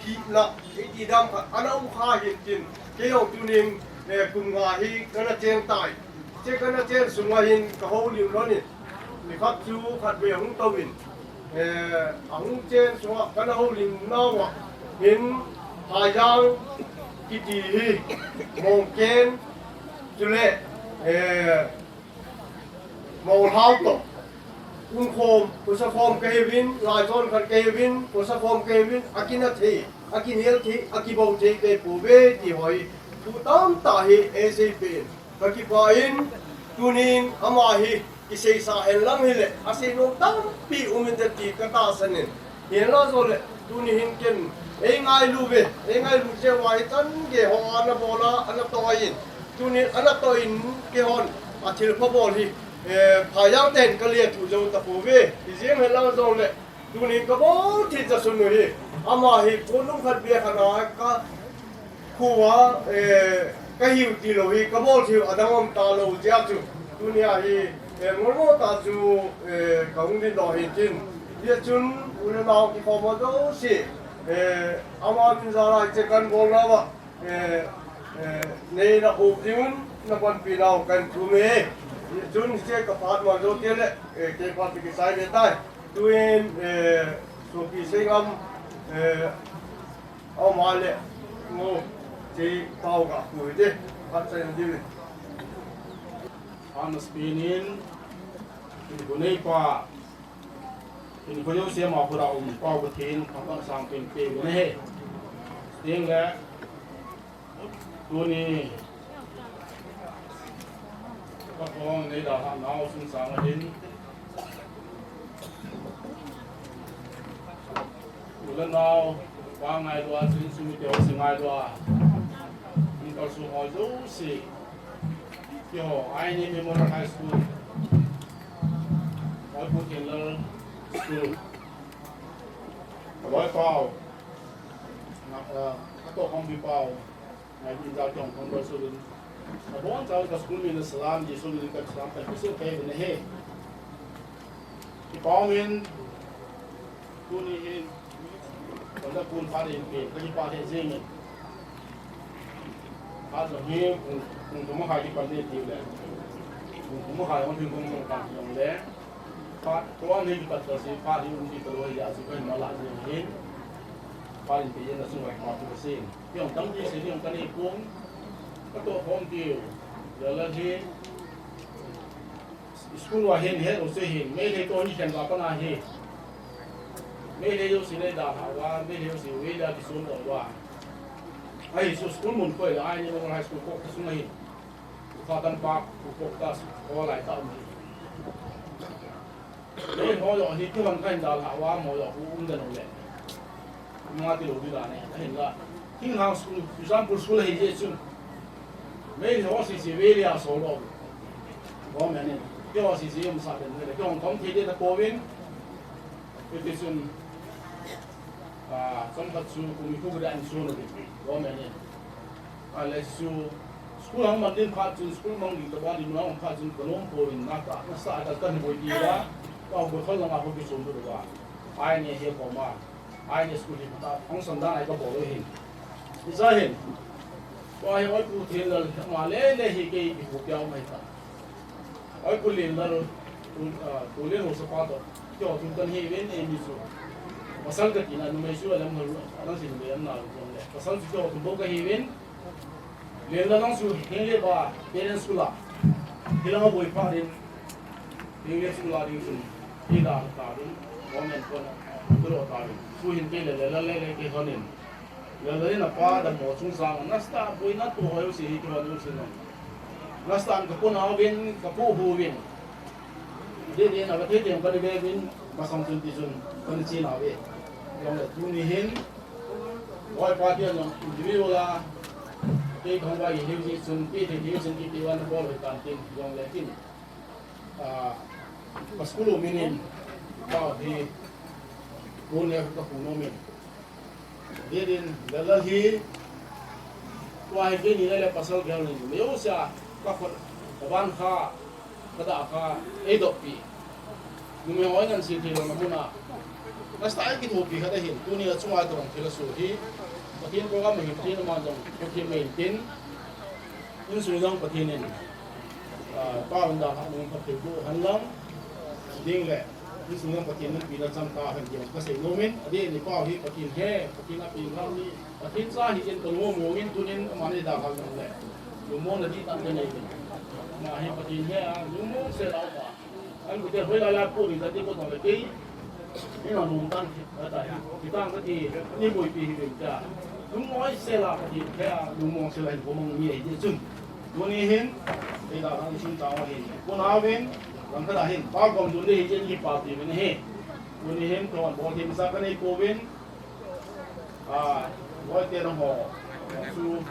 hina, iti dam khat ana um kha hin tin, kei jong tunin, eh, kum nga hi kana cheng tai. Hiche kana cheng sunga hin kahoulim lhonin, nikhat chu khatvei ahung touvin, eh, ahung cheng sunga kana houlim nauva hin, phaijang kiti hi, mongken, chule, eh, Mohlao toh umkhom, khosa khom kahiuvin, laichon khat kahiuvin, khosa khom kahiuvin, akina thei, akinel thei, akibou thei kahi pouve ti ho hi thu tamtah hi eisei peh in kakipah in, tunin ama hi kiseisah henlang hile, aseinom tampi um inte ti katahsan in. Hinla jongle, tuni hin ken eingailuve, eingailu jeh uva hichan gei ho ana bol a, ana toh in. Tunin ana toh in, keihon athilpha bol hi, eh, phaijang ten kalethuh jou tapouve. Hijeng henlang jongle, tunin kabol thei jasun u hi, ama hi konung khat beh khat a ka Khuva, eh, kahiu tilou hi, kabol theiu adang um talou jeh a chu, tunia hi, eh, ngolngol tah chu, eh, kahung dingdoh ahin tin. Hijeh chun, u le nao kikhom ho jouse, eh, ama min jal a hiche kabolnauva, eh, eh, neina hop dingun, napanpi nau kathum e. Hijeh chun, hiche kaphat ma jou teng le, eh, kei phat kisai ve tai. Tuin, eh, sopi Seingam, eh, Aum a le, ngo, che pao ga pu hite, phat chai na diu. Anas pinin, in bu nei pa, in bu nei se ma pu da um pao ga tin, pang pang sang pin pe bu nei he. Ding le, tuni, Ka khong nei dalhah nau sung sang ahin. U le nau, pa ngailua, chun sung mite ho se ngailua. Min kalsong ho jouse. Keiho, Aini Memorial High School. Hoi Pu Thenlal School. Loi pao. Na, ah, ka to khom bi pao. Ngai din jao chong khom loi suvin. Ka bon jao ka school min na salam, Jesu min ka salam, ka Jesu ka min he. Kipao min, tuni hin, kon da kun pa din pe, ka kipah he jing in. Ka jong hi, kun, kun kuma ka kipah ni ti le. Kun kuma ka jong, kun kuma ka jong le. Pa, tuan hi kipat ka si, pa hi um ki ka loi ya si, ka hin ma la jing hin. Pa din pe yin na sung wai pa tu ka si. Jong tam ki se jong ka nei pum. Ka to khom tiu. Ya la hi. School wa hin he ro se hin. Meitei to ni khen ba pa na hi. Meitei jouse nei dalhah uva, Meitei jouse vei la kisun doh uva. Ahi chu school mun koi la Aini Memorial High School ko ka sung ahi. Ka tan pa ko ko ta ko lai ta um hi. Meitei ho jong hi kihon kahin dalhah uva, mo jong hu um den u le. Nga tilou di dan e, ahinla. Thinglhang school, example school ahi jeh chun. Meitei ho sese vei le a sol lou. Government in. Keiho sese um sah den le. Keiho khom thei de ta pouvin. Hiti chun. Ah, chomkhat chu kum ni ko da in sun u. Government in. Ahile chu, school hung man ding phat chun, school mang ding tabang ding mang phat chun, ka nom pouvin na ka, nasa a ka kan boi ti la, ka go thol lang a ho ki som du ba. Aini he ko ma, Aini school hi ka, hung san dan ai ka bol u hin. Hijeh hin, tua hi oi Pu Thenlal, ma le le hi kei ki pu piau mai ta. Oi, Pu Lenlal, Pu, ah, Pu Lenlal haosa pa toh. Keiho thum kan hi uvin, eimi chu. Pasal kati na, numei chu alam hal, alam si numei an na lu jong le. Pasal chu keiho thum bou ka hi uvin. Lenlal nang chu Henglep a, parents school a. Hilang a boi phat in, Henglep school a ding chun. Hi da ta ding, government kon a, tu lo ta ding. Chu hin kei le Lenlal le le kei hon in. Lenlal in apa dammo chungchang a, nasa a boina tu ho jouse hi kihon jouse in. Nasa a ka puna uvin, ka pu hu uvin. Dei dei na ka thei dei ka ni ve uvin, masang chun ti chun, ka ni chi na ve. Jong le tuni hin, Hoi pa ti anong individual a, kei kong vai hi hi sun pi ti hi sun pi ti wan bol hoi tan tin jong le tin. Ah, ka school minin, pa hi, kun le ka kun nomin. Dia din, lalal hi, tua hi kei ni le pasal gel ni. Meu sia, ka khot, ka ban kha, ka da kha, ei dok pi. Numei hoi nan si thei lou na mun a. Nasta ai kithopi khat ahin, tuni a chunga tong thil a su hi. Pathen program hi Pathen aman jong, Pathen mai tin. Insung jong Pathen in, ah, pa hon da kha nung phat thei bu han lang. Ding le, insung jong Pathen in pi na cham ta han ding ka sei nomin. Adi ni pa hi Pathen he, Pathen a pi lang ni. Pathen cha hi in ka lungmong in tunin aman ei da kha nung le. Lungmong na di tan ka nei ni. Ma hi Pathen he a, lungmong se lau pa. An kute hoi la la pu ni ta ti ko tong le kei. Ina lung tang ki, ta ta. Ki tang ka ti, ni boi pi hi ben ta. Lung moi se la ka ti, ka lung mong se la ko mong ni ai ti chun. Tuni hin, ei da kan sun ta wa hin. Ko na ven, lam ka da hin. Pa kom tun de hi chen li pa ti ben hi. Tuni hin, ko an bol ti sa ka nei ko ven. Ah, loi te nang ho, su,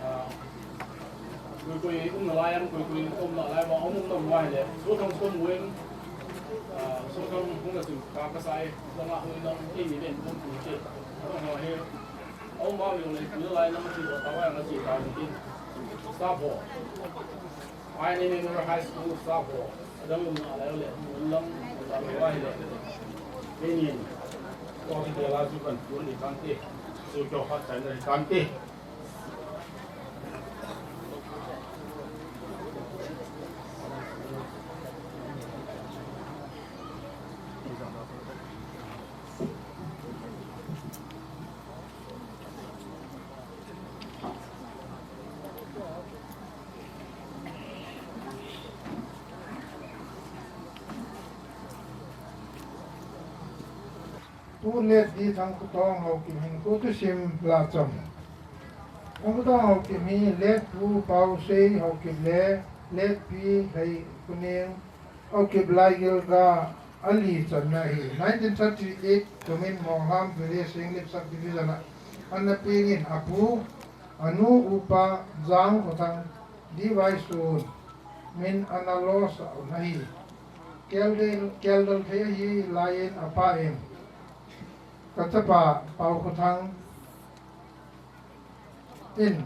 ah, koi koi um nalai am, koi koi um nalai ma, um um nalai le, su thang su um win, ah, su thang hung na su ka ka sai, sa ma hung nang, ei ni ven, um tu che, nang ho he, um ma mi le, tu nalai nang si, ta wa nang si, ta ni, sa bo. Ai ni ni high school, sa bo. Adang lum na lai le, mun lang, ta lo ai le. Kenin, ko ki te la su kan tu ni kan te. Su ko khat chai na kan te. Pu Letdi Thangkhuthong Haokip hin kho thusim la cham. Thangkhuthong Haokip hi Letpu Pausei Haokip le Letpi Hei Kuneng Haokip Laigilga ali channa ahi. Nineteen thirty-eight kumin Monglham Village Henglep Subdivision a ana pengin apu, anu upa Jangkhothang D Y Sun min ana losah u ahi. Keldel, keldel thei ahi laiyin apa in, ka chapa Paukhothang in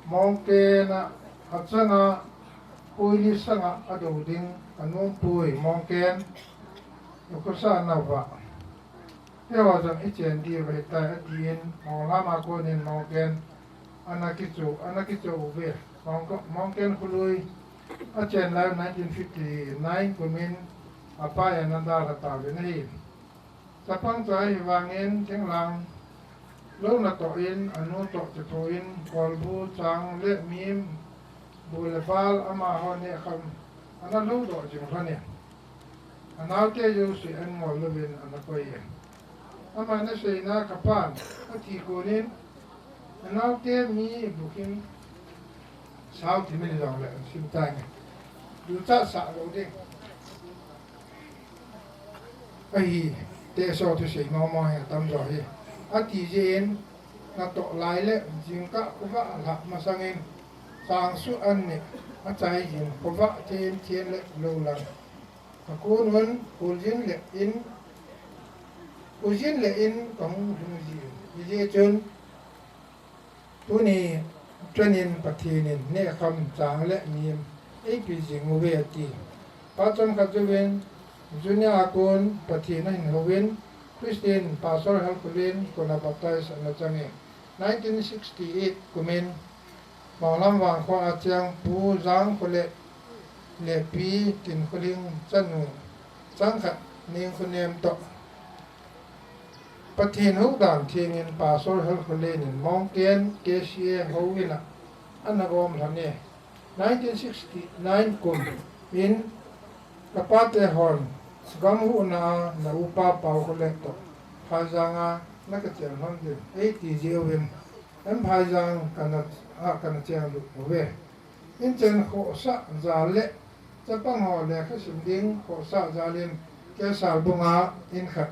Mongken a achanga, Puili sanga adou ding anom poi, Mongken, nokhosa nava. Heho jong ichen diu ahitai, atin, Monglham a konin Mongken ana kichu, ana kichu uve. Mongko-, Mongken kholui achen lai nineteen fifty-nine kumin apa in ana dalha tauvin ahi. Chapang cha ahivangin thinglhang lou natoh in, anu toh chephouvin, kolbu, chang le mim, bu le bal amaho nehkham ana lhoudoh jing lhon e. Anaote jouse an ngol louvin ana koi e. Aman aseina kapan athi konin, anaote mi bukim sao ti min jong le sim tange. Ducha sa lou ding. Ahi, teso thusei mama hi atamjo hi. Ati jeh in, natoh lai le jingkah khovah lhah masangin, changsu an ni, achai jin, khovah chen chen le lou lang. Kakon un, khuljin le in, khuljin le in kahung lhung jin. Hijeh chun, tuni, tunin Pathen in nehkham chang le mim eipe jing uve ati. Pa chomkhat jouvin, Junior a kon Pathen ahin houvin, Christian Pastor Helkholen kona baptize ana chang e. Nineteen sixty-eight kumin, Monglam vangkho a cheng Pu Jangkholet le Pi Tinkholing chanu changkhat Nengkhonem toh Pathen houdan thengin Pastor Helkholen in Mongken K C A houin a ana gom lhon e. Nineteen sixty-nine kum in kapate hon gam huhna a na upa Paukholet toh Phaijang a naka cheng lhon ding eiti jeh uvin, M Phaijang kana, a kana cheng lut uve. Inchen khohsah jal le chapang ho lekha sim ding khohsah jal in Kesalbung a in khat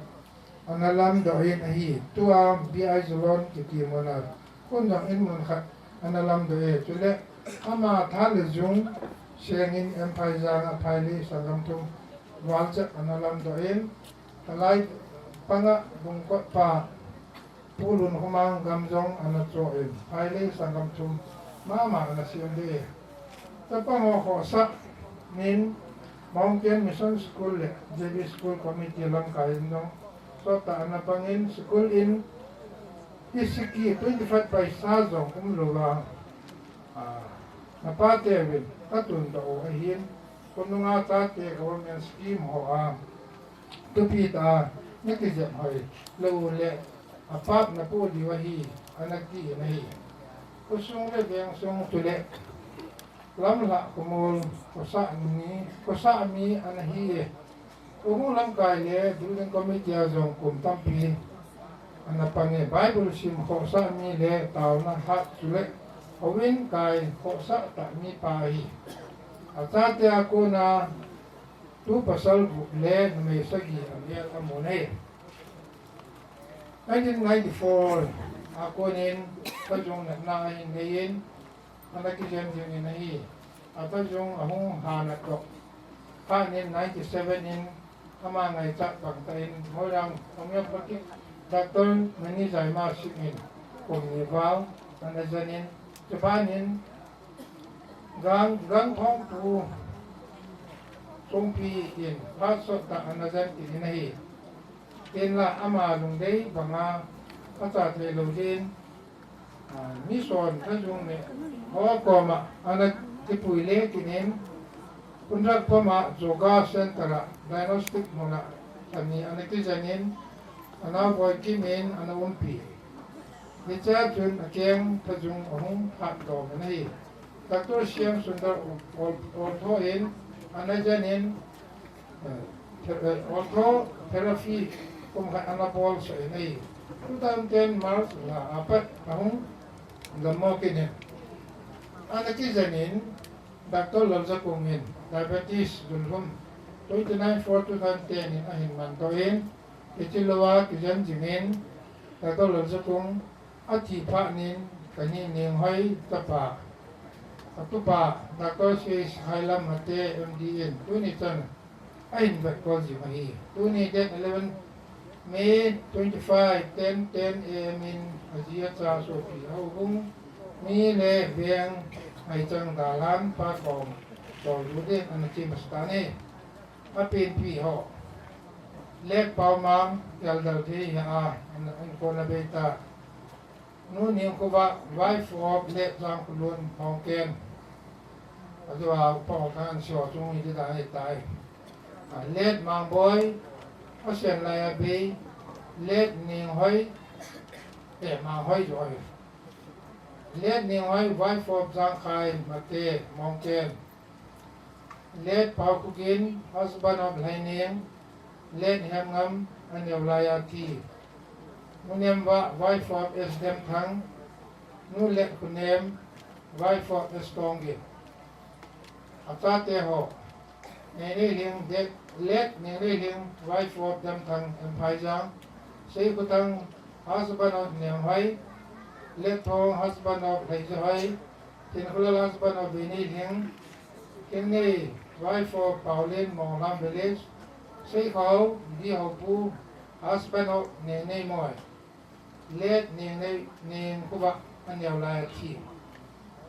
ana lamdoh in ahi. Tua B I Zalon kiti muna khun jong in mun khat ana lamdoh e. Chule ama tha le jung sengin M Phaijang a phailei sangam thum valchep ana lamdoh in, alai panga bungkot pa Pu Lunkhomang gam jong ana cho in, phailei sangam thum mama ana siam de. Chapang ho khohsah nin Mongken Mission School le J B School Committee lamkai in jong sot tah ana pangin school in hi siki twenty-five paisa jong umlou a, a, napa teuvin katun doh u ahin, khonunga chate government scheme ho a tupi tah a nakijep hoi lou u le apap napoh diu ahi, ana ti in ahi. Khosung le vengsung chule lamlhah khomol khohsah mi, khohsah mi ana hi e. Khonung lamkai le building committee a jong kum tampi ana pang e. Bible sim khohsah mi le taona hat chule houin kai khohsah tah mi pa ahi. Achate a kona tu pasal gup le numei sagi avel amun ahi. Nineteen ninety-four a konin Thajung natna ahin neiyin, ana kijen jingin ahi. A Thajung ahung ha natoh khanin ninety-seven in ama ngaichat bang tah in Moirang Homeopathic Doctor Manijaima Singh in kum ni val ana jenin, chubanin Gang, Gang Thongpu Songpi in phat sot tah ana jen kit in ahi. Hinla ama lungdei banga acha thei lou din, a, mission Thajung mi ho koma ana kipui le kit in, Khunrakphama Yoga Center a diagnostic muna ani ana kijen in, ana boikim in ana umpi. Hichea chun akeng Thajung ahung phat dom in ahi. Doctor Shyam Sundar Ol-, Ol-, Oltho in ana jen in, eh, the-, eh, Oltho therapy kum khat ana bol sah in ahi. Two thousand ten March lha a pat ahung gammo kit in. Ana kijen in Doctor Laljakung in diabetes dunlhum twenty-nine four two thousand ten in ahin mandoh in, hiche lou a kijen jing in, Doctor Laljakung athi phat nin kani Ninghoi chapa, atupa Doctor C H Hailam Mate M D in tuni chan ahin vetkol jing ahi. Tuni date eleven May twenty-five, ten ten A M in aji acha sopi a houbung mi le veng aichang dalhan pa kom tolbu din ana chi masa tan ahi. Apenpi ho, Late Paomang Eldar Thei hi a, ana, ana kona beita. Nu Ningkhovah, wife of Late Jangkholun Mongken. Ajou a upa ho khan sio chung hi dida ahitai. A, Late Mangboi, asen lai a bei, Late Ninghoi, eh, Manghoi joi. Late Ninghoi, wife of Jangkhai Mate, Mongken. Late Paokhokin, husband of Lhaining, Late Hemngam, aneo lai a thi. Nu Nemvah, wife of S Demthang, Nu Late Khunem, wife of S Tongin. Achate ho, Neineilhing, Late Neineilhing, wife of Demthang, M Phaijang, Seikhothang, husband of Nemhoi, Late Thong, husband of Leijahoi, Thinkholal, husband of Veineilhing, Thingnei, wife of Paolin, Monglam village, Seikhao, D Haopu, husband of Neineimoi. Late Neinei, Neinkhovah aneo lai a thi.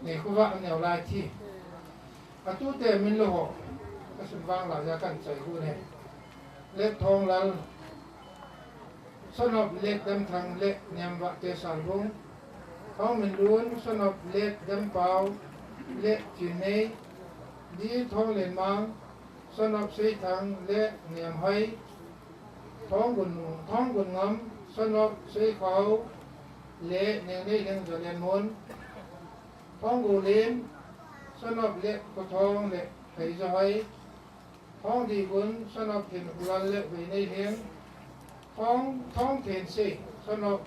Neinkhovah aneo lai a thi. Atute min lou ho kasim vang lai a kahin chai u ahi. Late Thonglal, son of Late Demthang, Late Nemvah Tesalbung. Thongminlun, son of Late Dempao, Late Thinnei. D Thonglenmang, son of Seithang, Late Nemhoi. Thonggun, Thonggunngam, son of Seikhao, Late Neineilhing Zalenmun. Thonggolin, son of Late Khothong, Late Theijahoi. Thongdihgun, son of Thinkholal, Late Veineilhing. Thong, Thongthensei, son of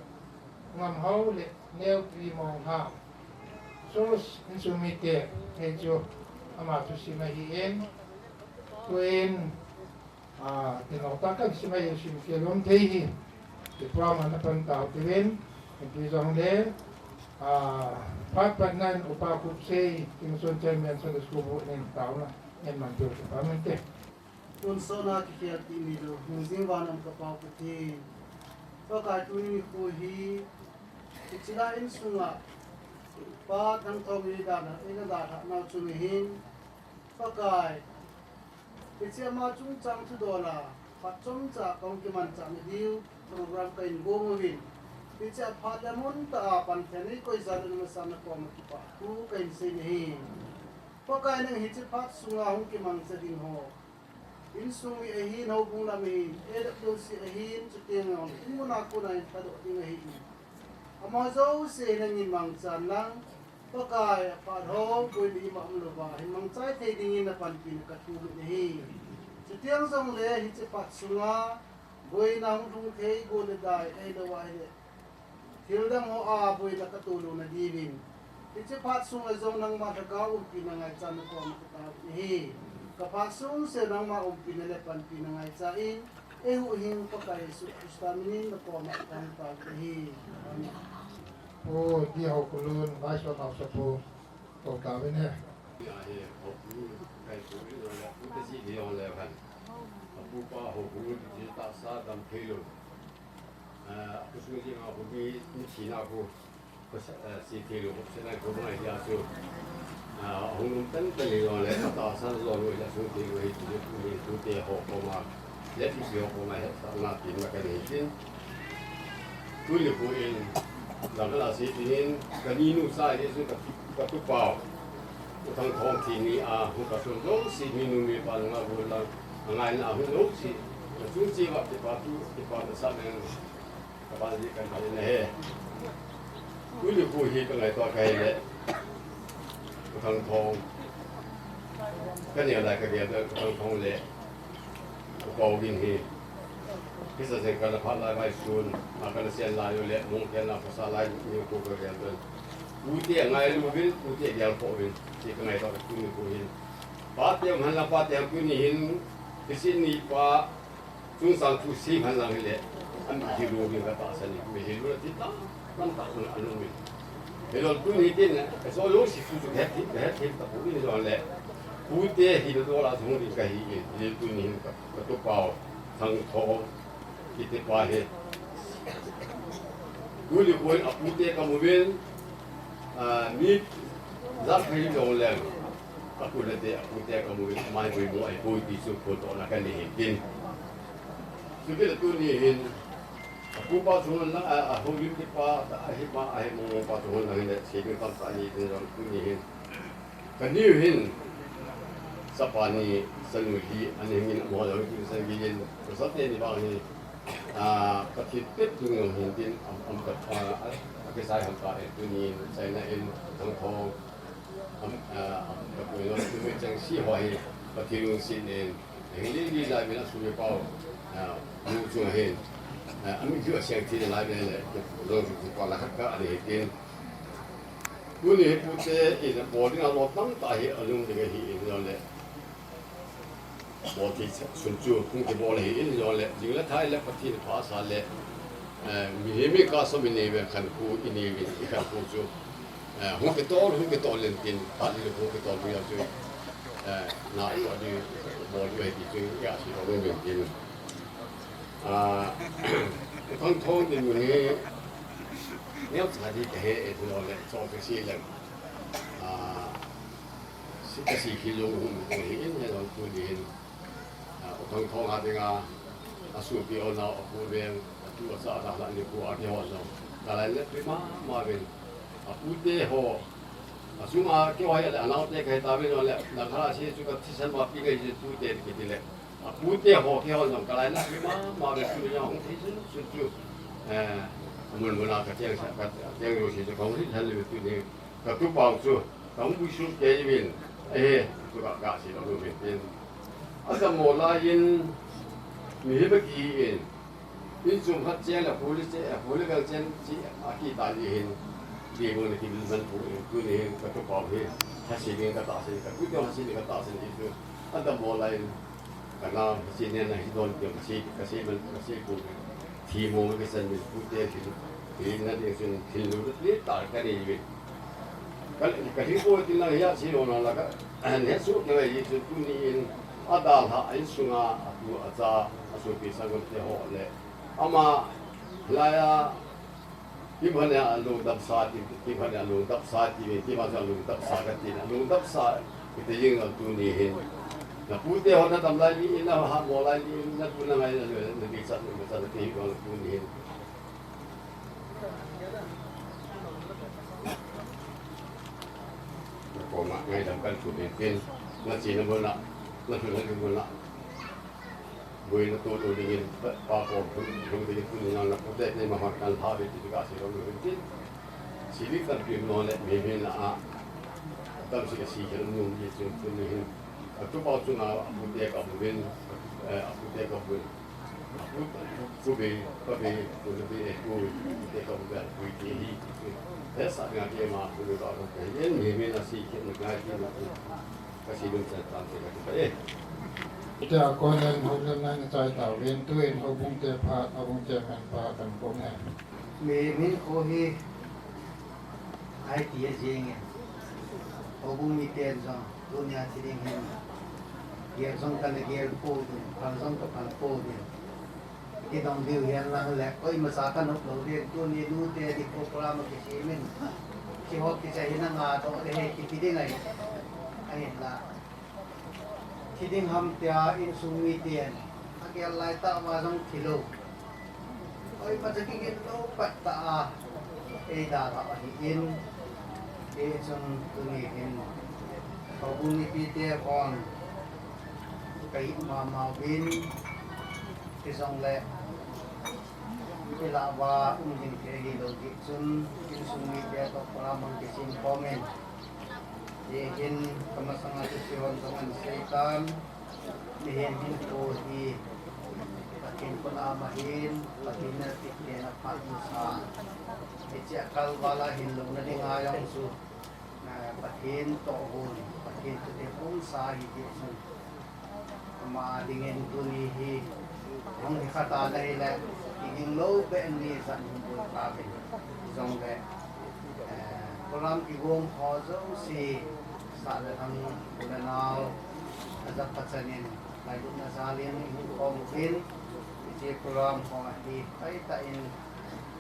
Ngamhao, Late Neopi Mongham. So, insung mite, hichu ama thusim ahin. Tuin, a, tinaotah kasim ahi, sim kei lou thei hi. Program ana pan tau tivin, ipi jong le, ah, phat pat nan Upa Khupsei, Tingsun Chairman Sunday School bu nin tauna, en man tiu Upa Minte. Tun sona kikhel ti ni lo, hung jing van am ka pau ka ti. Pakai tuni nikho hi, kichila insunga, Pa Thangthong ni dana, ina da tha nau chu ni hin, Pakai, Hiche ama chungchang thudola, phat chomcha kahung kimanchah na diu, program kahin gong uvin. Hiche a phat le mun tah a panphen eikoi jal un masang na koma kipa thu kahin sei nahi. Pakai nang hiche phat sunga hung kimangcha ding ho. Insung mi ahin, houbung lam ahin, A W C ahin, chuteng jong, in mun a kona in thadoh ding ahin. Amaho jouse nangin mangchan lang, Pakai, aphat ho, boina ima umlouva, hin mangchai thei dingin napanpina kathu uvin ahi. Chuteng jongle, hiche phat sunga, boina hung lhung thei, gol le dai, ahilouva ahile, thildang hoa boina katoh louna diuvin. Hiche phat sunga jong nangma lhagao umpina ngaichan nakoma kataovin ahi. Ka phat sungse nangma umpina le panpina ngaicha in, eihuhhing Pakai Jesu Christa minin nakoma kataovin ahi. Amen. Pu D. Haokholun, Vice Chairman Haosapu, kou tauvin ahi. Ahi, Haokholun, Vice Chairman, Pu Tesi Leon Leokhan. Apupa Haokholun, ti tahsa dam theilou. Ah, akhosung jeng a khu mi, mi thina khu, khosa, ah, se theilou, khosa nai khu ngai dia chu. Ah, ahung um tan tan le jong le, atahsan jong lou le, sung theilou hi, ti le, tu ni, tute ho koma, le ipi ho koma, hetsahna tina kanei tin. Tuni nikho in, dang la se tin, kaninu sa hi, su ka, katupa u. U Thangthong thi ni a, hu ka sun jong si, mi nu mi pa nga bu la, angai na hu lo si. Ka sun si va, ti pa tu, ti pa ta sa neng. Ka ba ji kan ba na he. Tuni nikho hi ka ngaito ka he le. U Thangthong. Ka ni lai ka dia U Thangthong le. Ka kou gin hi. Kisa jeng kana phat lai vai sun. A kana sian lai u le. Mong ken na pasa lai ni ko ka dia. Pute ngailu vin, pute gel kho vin. Ti ka ngaito ka tuni nikho hin. Pate um han la pate um tuni hin. Kisi ni pa. Chungchang thu sei hen lang hile, ami hilou ding katahsan e, mi hilou na ti tamtah um alung in. Hilou tuni tin, so lou si thu chu het, het, het ta pu in jong le. Pute hilou dola jong ding kahi in, hilou tuni hin ka, katupa u, Thangthong, kiti pa hi. Tuni nikho in apute kamu uvin, ah, mi jat khat hi jong le. Apu le te, apute kamu uvin, amai boi mo, ai boi ti chu phondohna kanei hin tin. Chutile tuni hin, apupa chunga, a, a, houlim kipa, a, ahi ma, ahi mo pa chunga hin, se ding tamtah nei tin jong tuni hin. Kaniu hin, chapa ni, chanu li, ani hin, amaho jong tin san gilin, pasal teni vang hi, a, Pathen pet ding jong hin tin, am, am, a, a, akisai ham ta e, tuni hin, China in, Thangthong, Am, ah, am, ka pui lo, tu mi chang si ho hi, Pathen lungset in, hing li li lai min a sum i pau, ah, nu chung hin, ah, ami ju a siang thi lai le le, lo ju chu pa la khat ka ani hi tin. Tuni hi pute in, bol ding a lo tamtah hi, alung ding hi in lo le. Bol thei sun chu hung kibol ahi in, jong le, jing le thai le Pathen pha sa le, eh, mihem mi ka som i nei ve khankhu i nei ve i khankhu chu, eh, hung kitol, hung kitol in tin, phat ni hung kitol mi chu, eh, na i wa di bol di ti chu ya si lo ve tin. Ah, Thangthong din mun hi, neo cha di ka he e lo le, cho ka si le. Ah, si ka si khi jong hung ko hi in he lo tu di hin. Ah, U Thangthong a dinga, a sopi u nao, a pu veng, a tu a cha a hla ni pu a kihol jong. Ka lainat pi mama uvin. A pute ho. A sunga kihol le a naote kahi tauvin jong le, na khala si chu ka thisan ma pi kahi chu tute kiti le. A pute ho kihol jong ka lainat pi mama uvin tu jong hung thei sun sun chu. Eh, mun mun a ka cheng sa, ka cheng ro si chu ka hung thei san le tu ni. Ka tupa u chu, ka hung puisut kei uvin, ahi, chu ka, ka sei lou uvin tin. A ka mo lai in, mihem a ki in, in chung khat chen, a pu le chen, a pu le gal chen, chi, a ki ta ni hin, ki mo ni ki bil man pu in, tu ni hin, ka tupa u hi, ha si ni ka ta si, ka tu ni ha si ni ka ta si ni chu, a ka mo lai in, ka na, ha si ni na hi don ki, ka si, ka si man, ka si pu in. Thimo kisan mi pute thil, thil na ding sun thil lu ni ta ka nei ve. Ka, ka thil ko tin na ya si lo na la ka, ne su ke ve yi su tu ni in a dal ha in sunga a tu a cha a su pi sa gon te ho le. Ama la ya, ki bhane a lu dap sa ti, ki bhane a lu dap sa ti ve, ki bhane a lu dap sa ka ti na, lu dap sa Kiti jing a tu ni hin. Na pute ho na tam lai ni, na ha mo lai ni, na tu na ngai na le, na ki chat na chat na ki hi bang tu ni hin. Na ko ma ngai dam kan tu ni hin. Na chi na mo na, na tu na mo na. Buaina tolou dingin, pa, pa ko, hung, hung dingin tuni nang na pute te ma hon kan lha ve ti ka si lo lo hin tin. Sili kan pi no le mi mi na a. Tam si ka si ke nu mi chu tuni hin. A tu pa chu na a pute ka bu vin, eh, a pute ka bu. A pu, pu be, pa be, pu be, eh, pu, pute ka bu be, pu ti hi. He sa nga ke ma, pu be ka ko ke. Yen mi mi na si ke na ka ti na. Ka si dun sa tam se ka ti pa e. Tia kon len ho len nang chai ta ven tu in ho bung te pha, ho bung te men pha kan ko ne. Mi min ko hi ai ti a jing e. Ho bung mi ten jong tu nia ti ding hin. Gel jong kan le gel po din, phal jong ka phal po din. Kidong diu hihen lang le, koima cha ka nop lou ding, tuni nu te di program a kisimin. Kihop kicha hin a nga doh le he kiti ding ahi. Ahinla. Thi ding ham tia insung mi ten. A gel lai tah uva jong thi lou. Koima cha kigel lou pat tah a. Ei dalha ahi in. Hichun tuni hin. Houbung mipi te kon. Ka it mama uvin. Hijongle, ilah uva um ding thei hilou jeh chun, insung mite toh program hung kisem khom in. Hihin kamasanga chu Sion jong ahin sei tan, mihem hinkho hi Pathen khut a um ahin, Pathen in apeh pen aphat masa. Hiche a kalval a hinlouna dinga jong chu, ah, Pathen toh hon, Pathen thutep umsa ahi jeh chun. Ama dingin tuni hi, hung hi khat a na hile, kiging lou beh in ni jan hung bol tauvin. Jongle, eh, program kigong ho jouse, sah le lhang, u le nao, ajat pachan in, ngailutna jal in, ihung khom uvin, hiche program ho hi, hoitah in,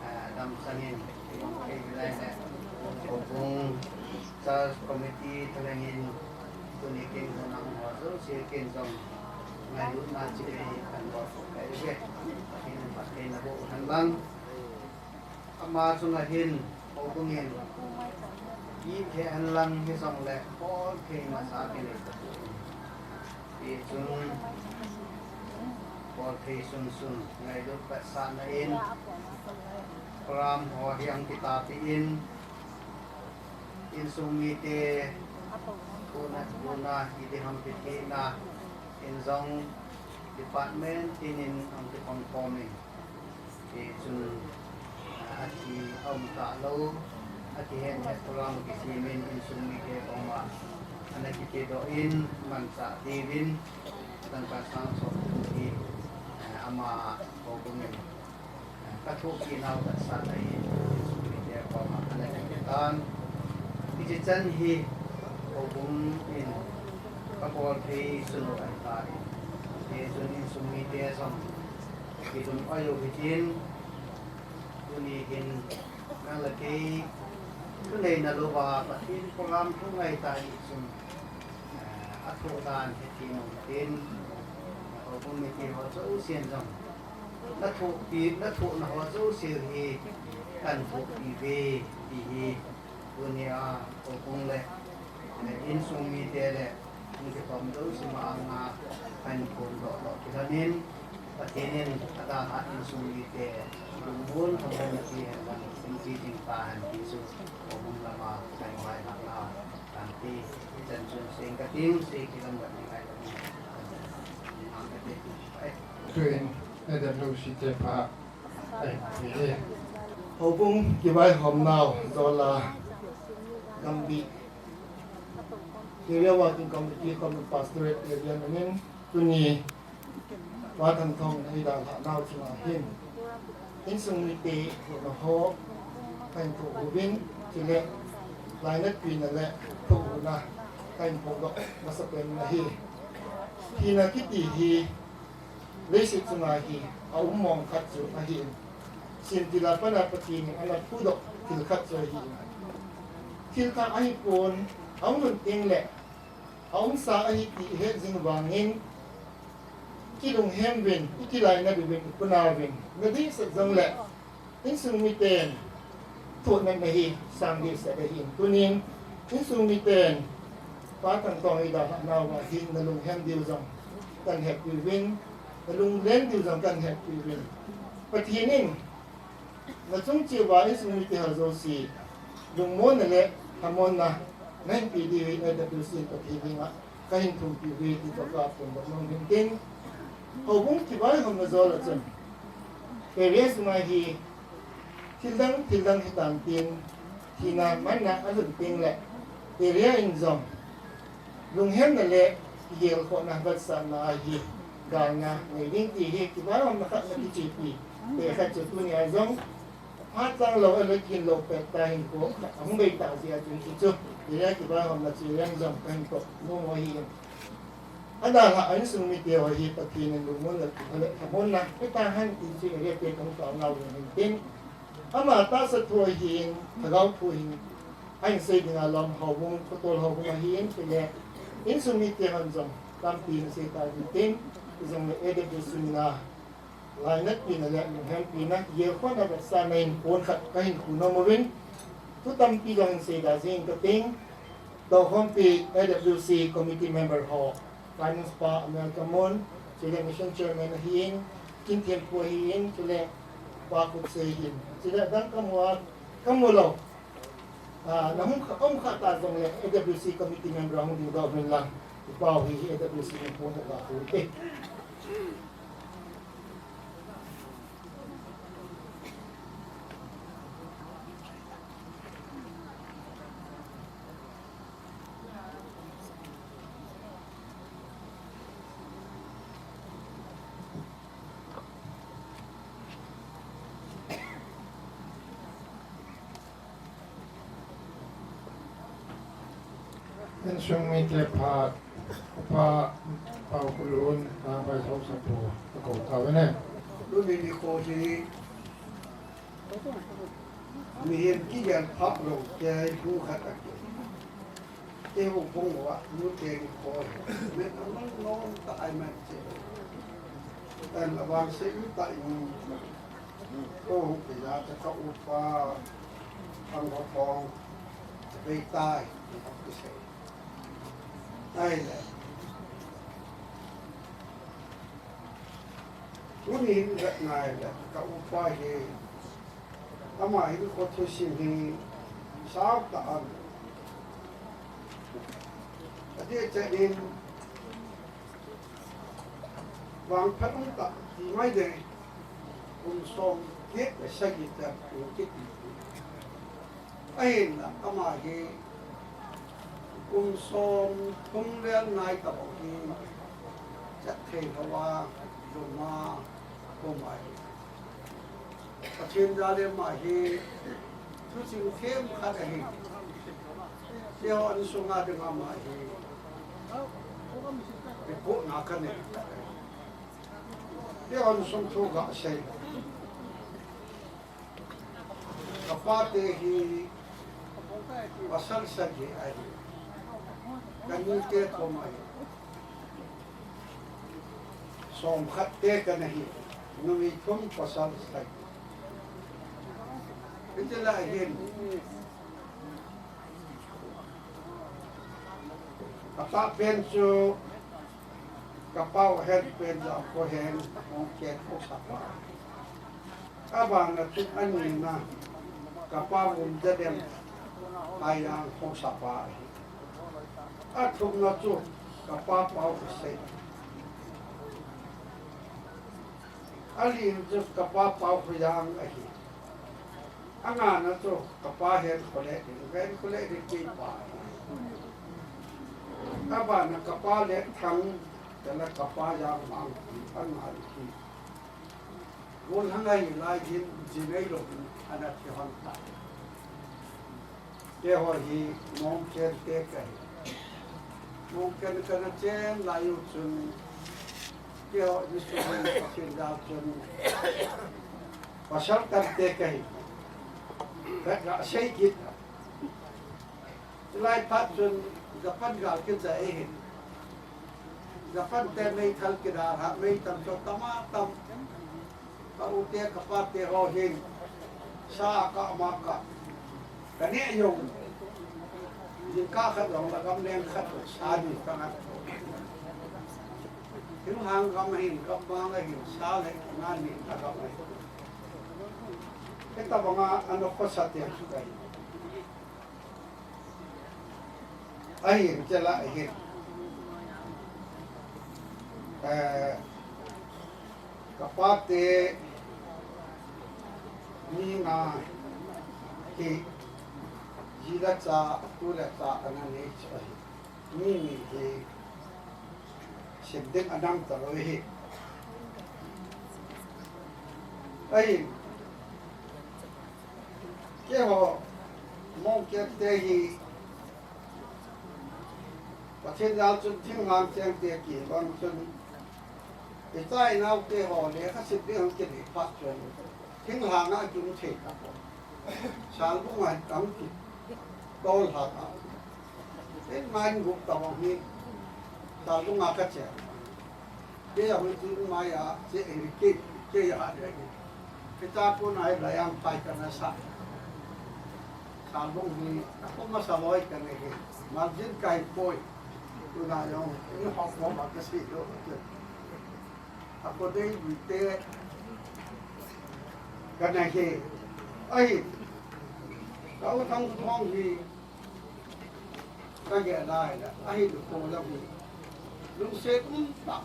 eh, damsang in, kigong thei hilai le, houbung, Church Committee thalheng in, tuni kin hung nang ho jouse kin jong ngailutna chilei hi kan bol sah kei uve. Pathen in phatthei naboh hen lang. Ama chunga hin, houbung in, it thei hen lang hijongle, bol thei masa kinei tapoi. Hichun, bol thei sunsun, ngailut vetsahna in, program ho hi ahung kitahpi in, Insung mite, tuna, tuna, idiham pithina, in jong department tin in ahung kikhom khom in. Hichun, ah, athi aum talou, athi het het program kisem in insung mite koma, ana kipedoh in, manchah diuvin, tangka sang som hi, ah, ama houbung in. Ka thohpi nau vetsahna hi, insung mite koma ana kipe tan. Hiche chan hi, houbung in ka bol thei sunu ahitan. Hichun insung mite jong kilung oi u hitin, tuni hin nang le kei thuneina louva Pathen program thu ngai ta hichun, eh, athoh dan hethem u hitin, houbung mite ho jousen jong. Na thohpi, na thohna ho jouse hi kan thohpi uve, ti hi tunia houbung le, eh, insung mite le, hung kikhom jouse ma anga kan phondoh doh kilhon in, Pathen in adalhah insung mite lungmon, lhamon na pi hen lang, hung pi jing tahen ti chu houbung lama kan vailhah nau. Kanti, ichan chun seng kating, sei kilam kating ai kating. Ang kati, ai. Tuin, Adam lo si te pha. Ai, ti e. Houbung kivaihom nau, dola, Gambih. Area Working Committee, Common Pastorate Area nangin, tuni, Pa Thangthong, eidalhah nau chunga hin. Insung mite thohna ho kahin thoh uvin, chule lainatpina le thohna kahin phongdoh masapen ahi. Thina kiti hi leiset chunga hi aum mong khat chu ahin, sintil a pat a Pathen in ana phudoh thil khat chu ahin, thil thah ahipon, ahung lhun teng le aumsa ahi ti ihet jing vangin, kilunghem uvin, ikilainat uvin, ipunau vin, nadehset jongle insung miten thohna nahi sang dehset ahin, tunin insung miten Pa Thangtong eidalhah nauva hin nalunghem diu jong kahin hetpi uvin, nalunglen diu jong kahin hetpi uvin. Pathen in nachung cheh uva insung mite ho jouse lungmonna le lhamonna nahin pe diu hi A W C in Pathen henga kahin thumpi uve ti toh kaphongdoh nom in tin, houbung kivaihomna jol a chun area sunga hi thildang thildang hitan tin, thina manna alhun teng le area in jong lunghemna le gelkhohna vetsahna ahi, galna nei ding ti hi kivaihomna khat nakichepi te khat chu tunia jong phat lang lou, a le kin lou pet ta hin ko, ahung bei ta jeh a chu hichu area kivaihomna chu area in jong kahin toh nom u ahin. Adalhah a insung mite ho hi Pathen in lungmonna le lhamonna pe tahen ti chu area te kahung taonau vin tin, ama tahsa thu ahin, lhagao thu ahin, ahin sei dinga lom houbung, khotol houbung ahin, chule insung mite hon jong tampi naseita uvin tin, hijongle A W C mina lainatpina le lunghempina, gelkhohna vetsahna in pon khat kahin khu nom uvin, thu tampi jong hin seida jing kating, toukhompi A W C committee member ho, Finance pa America Mon, chule Mission Chairman ahin, Kin Thempu ahin, chule Pa Khutsei ahin, chule adang kamu a, kamu lou, ah, nahung kha, um kha ta jongle A W C committee member ahung dingdoh uvin lang, ipau hi A W C in pon khat kahin khu e. Insung mite phat, Upa Paokholun, Nangbai Haosapu, akou tauvin e. Tuni nikho hi mihem kigel phah lou kei hu khat ahi. Kei houbung uva nute nikho hi, met anom nom tah a imat cheh. Tan avangse u tah in, ko hung pe a, ka upa Thanghothong abei tai, ti kasei. Ahile, tuni hin vet ngai le, ka upa hi, ama hinkho thusim hi sao tah a, adeh chet in, vangphat um tah ti mai ding, kum somget le sagi chan kum kiti. Ahinla ama hi kum somthum vel nai tabang hi chat thei lou a, lum a, um ahi. Pathen jal in ama hi thuching themkhat ahi. Keiho insunga dinga ama hi kipuina kanei. Keiho insung thu kasei. Kapa te hi pasal sagi ahi. Kanute thum ahi. Somkhat te kana hi. Numei thum pasal sagi. Hitilai hin. Kapa pen chu, kapa u ahet pen chu, ako hen, hung kit haosa pa. Abana chu anina, kapa Vumjadem, Haijang haosa pa ahi. Athumna chu, kapa Paokhutsei. Alina chu, kapa Paokhoyang ahi. Angana chu kapa Henkholeding, Henkholeding keipa. Abana kapa Letthang, chule kapa Jangmang, anga hi. Golhang ahi lai hin, jinei lou hin, ana thi hon ta. Keiho hi Mongkhen te kahi. Mongkhen kana chen lai u chun, keiho ni su hin Pathen jal chun, pasal kan te kahi. Ka, ka sei kit. Lai phat chun Japan gal kicha e hin. Japan te meithal kidalha, mei tam chok tama tam. Ka u te, ka pa te ho hin. Sa ka ma ka. Ka ne jong. Jingkah khat jong la gam leng khat sa ni ka ngat. Thinglhang gam hin, gam bang hin, sa le nga ni ka gam hin. Hitabanga ano khosa te chu kahi. Ahin, chela ahin. Eh, ka pa te mi nga hi, ji le cha, pu le cha ana nei chu ahi. Mi ni hi, sim ding anam talou ahi. Ahin, keiho, Mongkhen te hi, Pathen jal chun thinglhang cheng te kibang chun, icha inau te ho lekha sim ding hung kinei phat chun, thinglhang a kium thei tapon. Salbung a hung kitol lha ta. Ei ngai gup tabang hi, Salbung a ka che. Kei a hung tun mai a, che e, kei, kei a de. Kei ta ko nai la yang pai ka na sa. Salbung hi, a ko masa loi ka nei hi. Margin kai poi. Tuna jong, in hok mo ma ka si lo. A ko dei bui te ka nei hi. Ahi. Ka u thang thong hi. Ka gel lai la, ahin ko lam hi. Lungset um tah.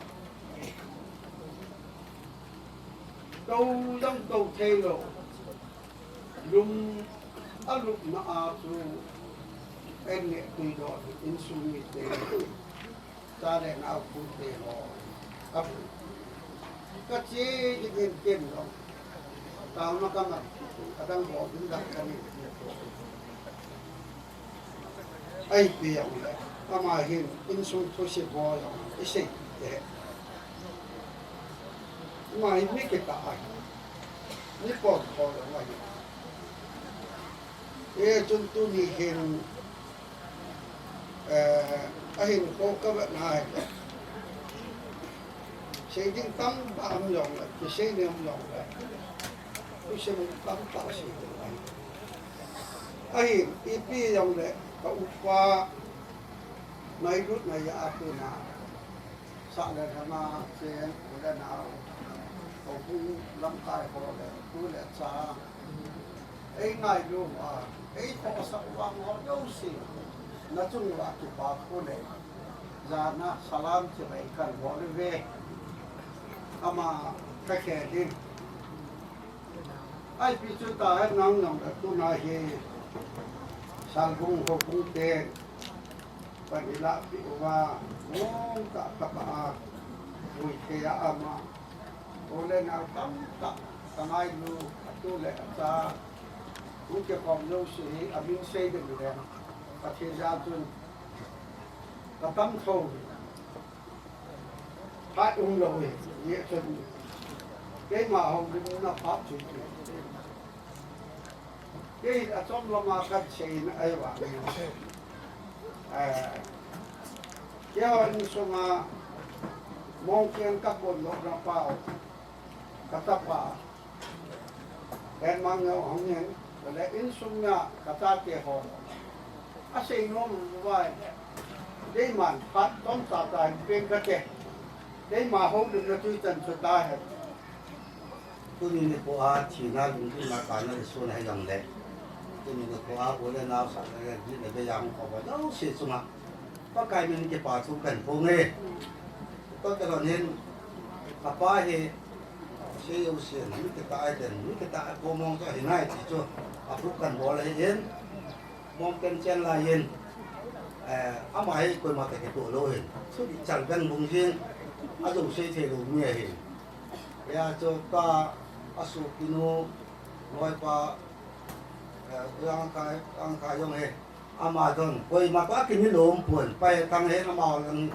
Tou lam tou thei lou. Lum a lupna a chu en le tui doh insung mite. Cha le nao pu te ho. Ka pu. Ka che ding in ken lou. Taona ka man. Adang bol ding dang ka nei. Ahi pi jong le, ama hin insung thusei bol jong, i sei te. Ama hi mi kitah ahi. Mi pon pon jong ahi. E chun tuni hin, eh, ahin ko ka vet na ahi. Sei ding tamtah um jong le, kisei ding um jong le. Thusei mun tamtah sei ding ahi. Ahin, ipi jong le, ka upa, nai lut nai a tuna, sa le lhanga chen, u le nao, ka u lamkai ho le, tu le cha, ei ngailu a, ei khohsah vang ho jouse, na chung uva kipa thu le, jana salam chibai kan bol uve, ama ka khe din. Ipi chu ta he nang nang ka tuna hi Salbung houbung te pan i lahpeh uva, mong tah tah a, vui thei a ama, u le nao tamtah, ka ngailu, a tu le a cha, u kikhom jouse hi, a min sei ding le, Pathen jal chun, ka tam tho hi. Phat um lou hi, ni chun. Keima houlimna phat chu. Kei a chom lama kan sei in ahi vang. Eh, keiho insunga Mongkhen ka kon lou na pau. Ka tapa. Ken mang neo hong hen, le insung a ka chate ho. A sei nom vai. Deiman phat tom ta ta hin pen ka te. Deima houlimna tui chan chu ta hen. Tuni nikho a thina lungkimna kana le sun hai jong le. Tuni nikho a u le nao sa le ni le be yang ko ba jouse chunga. Pakai min kipa thu kan phong e. Tua te lon hin, a pa hi, sei jouse, mi kitah a den, mi kitah a ko mong chu ahi nai ti chu, a thu kan bol ahi in, Mongkhen chen lai in, eh, ama hi koima toh kitoh lou hin, thudih chal beng bung jing, a jouse thei lou mi ahi. Hia chu ka, Asukinu loipa, eh, Angkai, Angkai jong he. Ama jong koima pa kini lom pon, pai tang he ama lang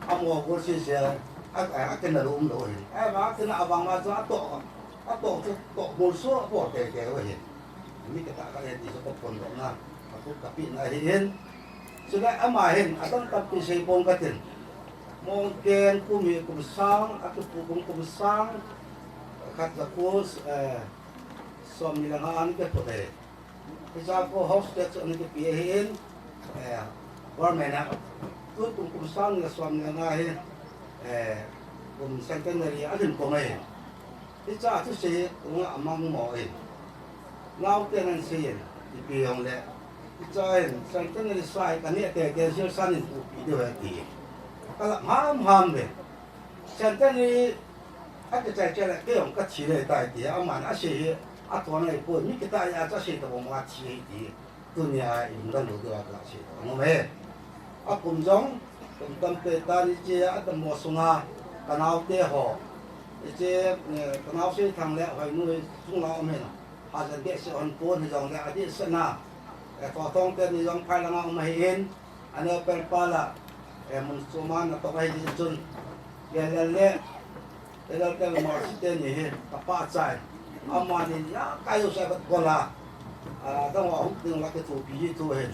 amo gol si se, a, a, a kina lom lo he. Ai ma kina abang ma jong ato, ato, to, to, gol so, apo te te he. Mi kata ka le ti so ko pon lo na, aku kapi na he hin. Sila ama hin, atang tapi sei pon katin. Mong ken kum hi kum sang, akipu kum kum sang, khat za ko, eh, som ni le nga an ke phote. Hicha ko hostage an ke pi hin, eh, government a. Tu kum kum sang ni le som ni le nga hi, eh, kum centenary a lim ko mai. Hicha thusei hi, unga amang mo e. Naote nan sei in, ipi jong le. Hicha hin, centenary sa hi, kani ate, ate, sir san in, upi diu he ti. Kala, ham, ham ve. Centenary, ate chai chai le, kei jong kathi le tai ti, aman asei hi, athon ai poi, mi kita a cha sei ta bom athi hi ti. Tunia i lungdon lou diu a kasei nom e. Akum jong, kum tamtah tah ni che a, adammo sunga, kanaote ho. Hiche, eh, kanao Seithang le Hoinu hi sung la um hin. Hajan behseh hon pon hijongle adehsetna. Eh, Thothong teni jong phai langa um ahin. Aneo pen pa la, eh, mun choma natong ahi jeh chun. Lel lel le, Elder Tel Mercy teni hi, kapa chai. Amani ya, kayo sa bat gola. Ah, dang wa huk ding la ke tu pi tu hin.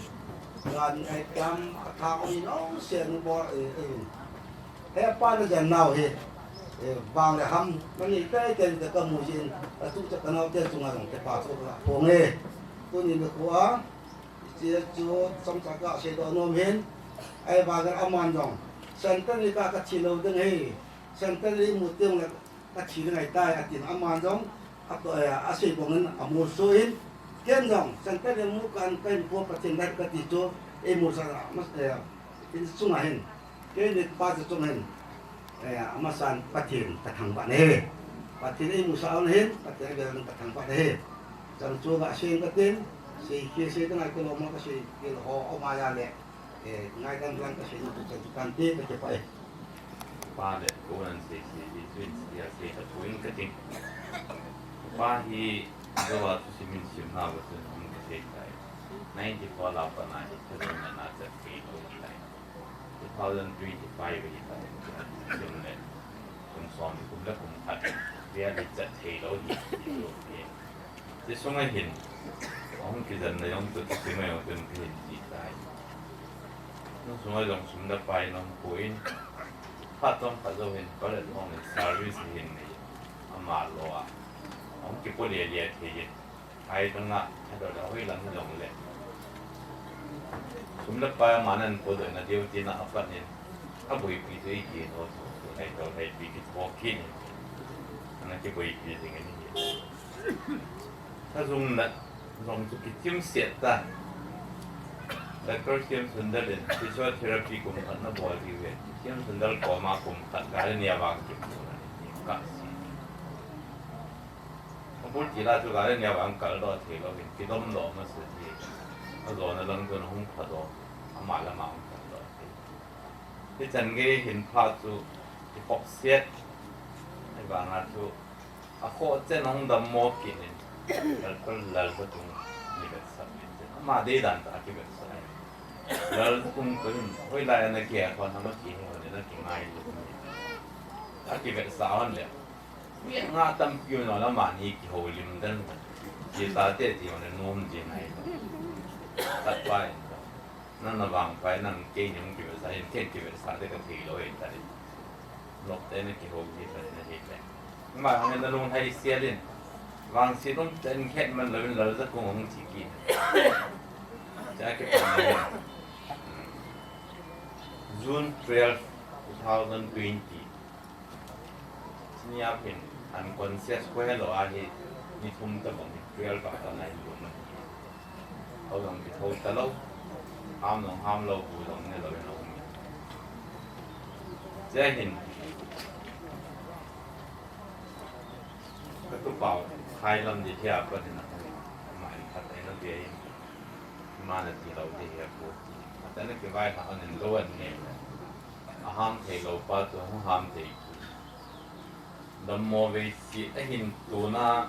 Gan ai kam, atha ko ni no, se nu bo, eh, eh. He pa na jan nau hi. Eh, bang le ham, mani tai tai ta kamu jin, atu cha kanao te chunga jong te pa chu la phong e. Tuni ni ko a, Hiche chu chomcha kasei doh nom hin, ahivangin aman jong, Centenary ka, kathi lou ding ahi, Centenary mu teng le kathi ding ahitai, atin aman jong, ato, eh, asei bangin amu so in, ken jong, Centenary mu kan kahin po Pathen dan kati chu, eimusah a, mas, eh, in sunga hin. Keini pa chu chung hin, eh, amasan Pathen kathangvah nahi. Pathen eimusah u ahin, Pathen agel in kathangvah nahi. Chang chu gasei katin, sei kei sei ding a kilom a kasei kei ho, o maya le, eh, ngaidam lang kasei na chu chang chu kante kakipah e. Pa le ko nan sei sei, sei chu in sei a sei ta poi kating. Pa hi, Jehovah thusim in simna va chun hung kisei tai. Ninety-four la pat na hi, thazon na na chat kei lou tai. Two thousand twenty-five hi ta, sim le, kum som, kum le kum khat, ria li chat thei lou hi, hi lou hi. Ti sunga hin, ahung kijen na jong tu, ti sunga jong tu, ti hin ji tai. Nung sunga jong sum le pai nung ko in, phat tong phat jou hin, pale tong in service hin ni, ama lou a. Ahung kipo le le thei hin. Ai, tanga, a do da hoi lang jong le. Sum le pai amanan po do na diu ti na apan in. A boipi tu i ki no tu. Ai do ai pi ki tho ki ni. Ana kiboipi ding ni. Ka jung na, jong chu kichim siat ta. Doctor Siam Sundar in physiotherapy kum khat na bol diu ve. Siam Sundar koma kum khat ga le nia vang kim tu na ni. Ka si. Abul kila chu gari nia vang kal doh thei lou hin, kidom doh masa thei. Ajona lang chun hung pha doh, ama le ama hung pha doh thei. Hichan gei hin pha chu, kikhop siat. Ahivanga chu, akhoh chen hung dammo kit in, lal kol lal kol chung ni vetsah in chen. Ama dei dan tah a kivetsah in. Lal kung kol in, hoilai a na kihe khon, ama kihe khon, na kingai lu. Akivetsah hon le. Mi nga tampi u no la mani kihoulim den. Ji ta te ti u ne nom ji ngai. Tat pai. Nang na vang pai nang kei ni hung kivetsah in ken kivetsah te ka thei lou in ta le. Nok te na kihou ji ta le na hi le. Ma hang na lung hai sial in. Vangset um ten khet man lou in lal za kung hung chi ki. Cha ki pa na. June twelve, two thousand twenty. Nia phin unconscious ko he lou ahi, ni thum ta bang hi twelve ba ta nai lou ma. Ho jong kithou ta lou, ham jong ham lou, bu jong ne lou, ne lou. Jai Hind. Ka tu pau, khai lam di thia pa ni na. Ma in khat ai na di ai. Ma na ti lou di hia ko. Ata na kivai ha an lou an ne. Aham thei lou pa tu hung ham thei. Dammo vei si ahin tuna,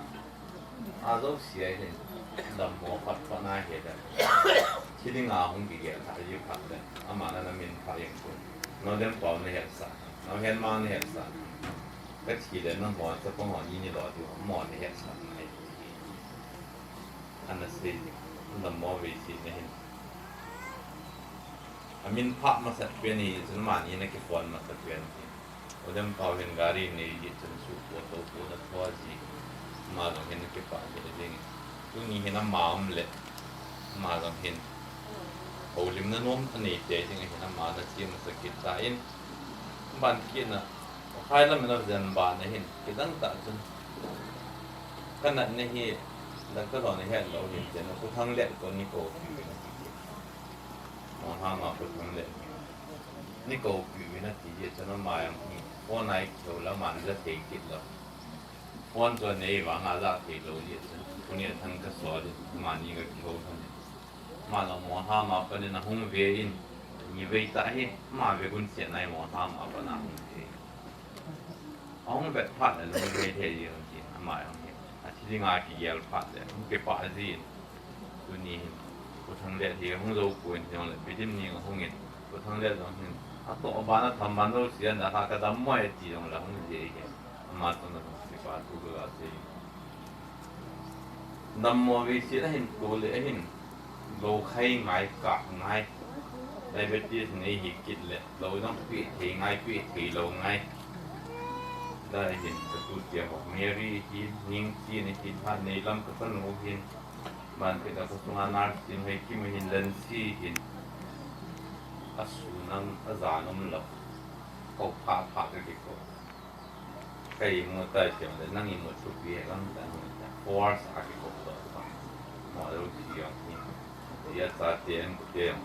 a jouse ahin dammo phat phat na he da. Thi dinga hung kigel tha ji phat le, ama na na min pha jeng tun. Nodem pau na hetsah, Nohenmang na hetsah. Ka thi le nangho chapang ho ni ni lo diu, mo na hetsah na hi. Ana sei, dammo vei si na hin. Amin pha masat pen hi, chun mani na kiphone masat pen hi. Odem pau hin gari nei ji chun su po to po na thua ji. Ama jong hin kipah ji jing. Tuni hin ama um le. Ama jong hin. Holimna nom anei te jing hin ama na chi masat kit ta in. Ban kit na. Khai lam na jen ba na hin. Kidang ta chun. Ka natna hi. Doctor ho na het lou hin chen. Pu Thang le ko ni ko. Mo ha ma pu thang le. Ni ko pi wi na ti je chana ma yang ni. Phone ai kho la man ja thei kit lo. Phone cho nei wa nga ja thei lo je chan. Pu ni thang ka so je ma ni ka kho thang ni. Ma la mo ha ma pa ni na hung ve in. Ni ve ta hi ma ve kun chen ai mo ha ma pa na hung ve. Ahung vet phat le lung thei thei jeng jin, ama jong hi. Athi dinga kigel phat le, hung kipah jin. Tuni hin, Pu Thang le hi hung jou pon hijongle, Pi Dimning ahung in, Pu Thang le jong hin, atoh ban atham ban jouse ana kha ka dammo e ti jongle hung je hi. Ama chunga jong kipah thu ka sei. Dammo vei si ahin tu le ahin. Lo khai ngai, kap ngai. Diabetes nei hi kit le. Lo jong pi thei ngai, pi thei lo ngai. Da hin ka tu tia ho. Mary hin, Ning Chin hin, ha nei lam ka tanu hin. Ban pita ka sunga nar sin hei kim hin len si hin. A su nam, a za nam lo. Ko pha pha ka ki ko. Ka imu tai tiang le, nang imu thupi he lam ta nang ta. Force a ki ko to. Mo lo ti yang ni. Ya cha te en ko te yang.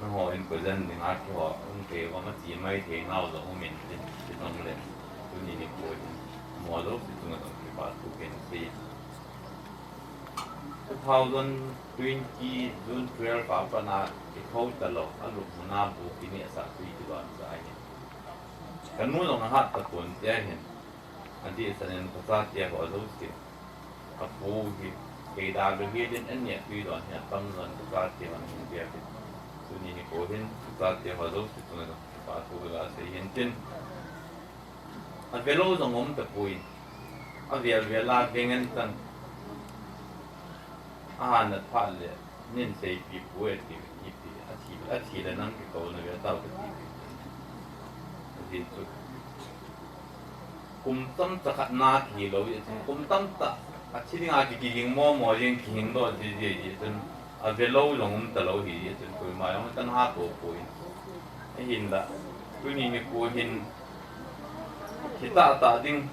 Na ho in ko jan ding a ki ho, un ke wa ma ti mai te nau lo min tin, ti nong le. Tuni ni ko in. Mo lo ti tu na tong ki pa tu ken si. Two thousand twenty June twelve a pa na ki ko ta lo, a lu na bu ki ni sa tu ki ba sa ni. Ka nu jong a hat ta pon tia hin. Adeh sanin ka chate ho jouse. Ka pu hi, kei da lu hi din an nia tui don hi a tam don ka chate ho hin bia hi. Tuni ni ko hin, ka chate ho jouse tuna ka pa thu ka sei hin tin. A ve lou jong um ta pui. A vel vel a ve ngen tan. A han a phat le, nin seipi pu e ti, ipi, a thi, a thi le nang kiko na ve tau ka ti. A ti chu. Kum tam ta khat na ki lo ye chun, kum tam ta, a thi ding a ki, ki ging mo mo jing ki ging do ji ji ji chun, a ve lou jong um ta lou hi ye chun, koima jong kan ha to pui. A hin la, tuni ni ko hin, thi ta ta ding,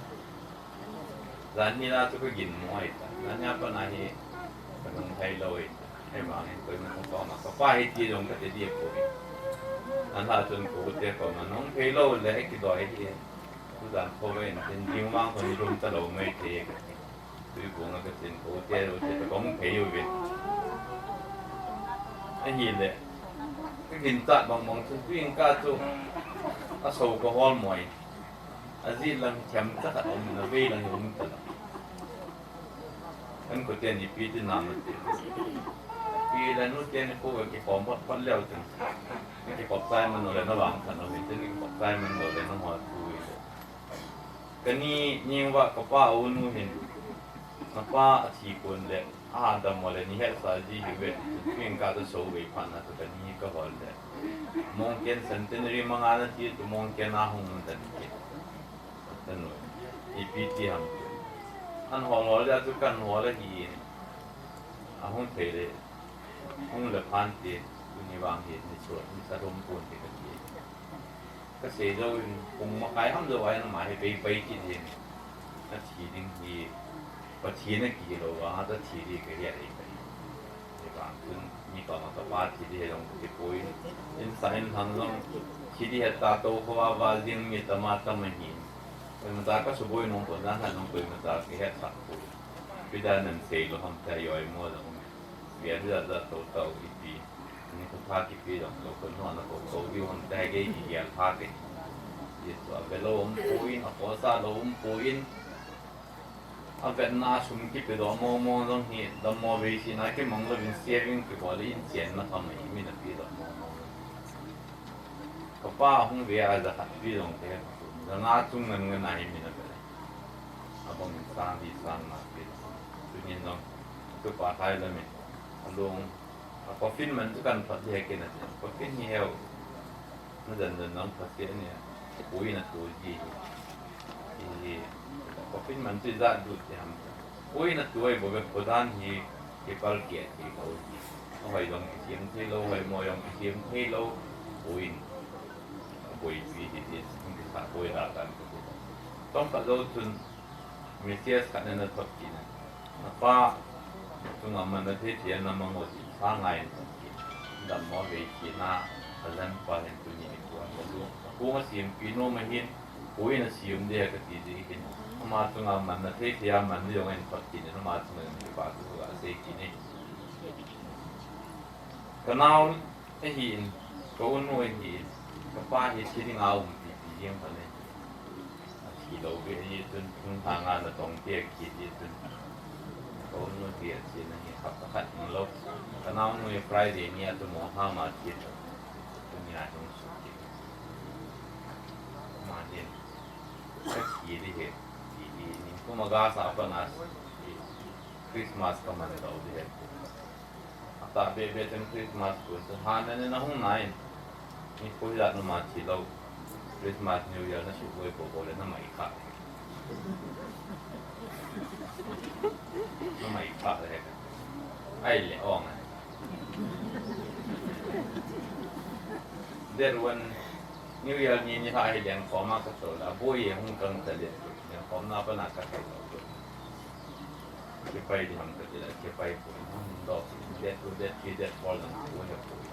Jan hi la chu ka gin mo ai ta. Jan hi a pa na hi ka nung thei lo ai ta. Ai vang in koima ka pa ma ka pa hi ti jong ka te di ko hi. An ha chun ko te ko ma nung thei lo le ki do ai ti. Tu jan ko ve na tin ding mang ko ni rum ta lo mai te. Tu ko nga ka tin ko te lo te ka kong thei u ve. Ai hi le. Ka gin ta bang bang chu tu in ka chu. A so ka hol mo ai. A ji lang thiam ta khat um na vei lang um ta la. Kan ko ten ipi ti na ma ti. Pi la nu ten ko ki pom pat pat leo ten. Ki pop tai man le na vang khan o ten ki pop tai man le na ho tu. Kani ning va ka pa u nu hin. Ka pa a thi kon le. A, dammo le ni hetsa ji hi ve, pin ka ta so ve phat na ta ni ka hol le. Mongken centenary manga na ti tu Mongken a hung mun ta ni. Ta nu. Ipi ti ham. An hol hol ja tu kan hol le hi. A hung thei le. Hung le phan ti, tu ni vang hi, ni so, ni sa dom pon ti ka ti. Ka sei jou in, kung makai ham jou ai na ma hi pei pei kit in. A thi ding hi, Pathen a kilo vang a ta thi ding ka hi a dei ka hi. Ni vang chun, ni pa ma ka pa thi ding he jong ka ti poi. In sa in thang jong, thi ding he ta to ko va va ding mi ta ma ta ma hi. Koima ta ka suboi nong ko na ha nong koima ta ka he ta poi. Pi da nan sei lo ham ta yoi mo jong. Bia hi da da to to ipi. Ni ko pha kipe jong lo, ko no na ko ko diu ham tai gei ki gel pha ke. Ti Chu avelou umpon, akhosa lou umpon. Avetna sum kipedoh mong mong jong hi, dammo veisena kimang louvin saving kibol in chenna kama hi min apedoh mong mong. Kapa hung ve a jakhat pi jong kahe, janga chung ngan ngan a hi min ape. Abang in sang li sang nga pi. Tunin jong, tupa hai lamin. Alung, a coffin man chu kan phat ding ahi kei na ti. Coffin hi heu. Na jan jan nang phat kei nia. Pui na tu ji. Hi, coffin man chu ijat du ti ham. Pui na tu ai bo be phodan hi, kipal kei ti ko. Ahoi jong kisem thei lou, hoi mo jong kisem thei lou. Pui in. Pui pi ti ti, kisa pui da kan. Tong ka lo chun, Messiah khat nana thot kit in. Napa chunga manna thei thei a namang o ti sa ngai in thot kit. Dammo veisena, ajan pa hin tuni nikho a lu. Akong asempi nom ahin, koi in asem ding kati ji hin. Ama chunga manna thei thei a man ding jong in thot kit in, ama chunga jong kipa thu kasei kit in. Kanao ahin, ka unu ahin, kapa hi thi dinga umpi pi jeng khat ahi. Athi lou ve ahi chun, thing thanga natong te athi ahi chun. Ka unu hi athi na hi hapta khat hing lou. Ka naonu hi Friday nia tumo hama thi. Tunia hung sukit. Ama hin. Athi ding ahi. Hi, hi, nikum aga sa pa na. Christmas kaman lou ding ahi. Atah bebe ten Christmas ko, so hana ne nahung nai. Nikho hijat numa thi lou. Christmas, New Year nasuboi popo le namai kha. Namai kha le. Ahile ong a. Date one, New Year ni ni ha hi lengkhom a kato la. Boi hung kang ta le. Lengkhom na pa na kato. Kipai ding ham kati la, kipai poi, hung dou, date two, date three, date four lang kiu he poi.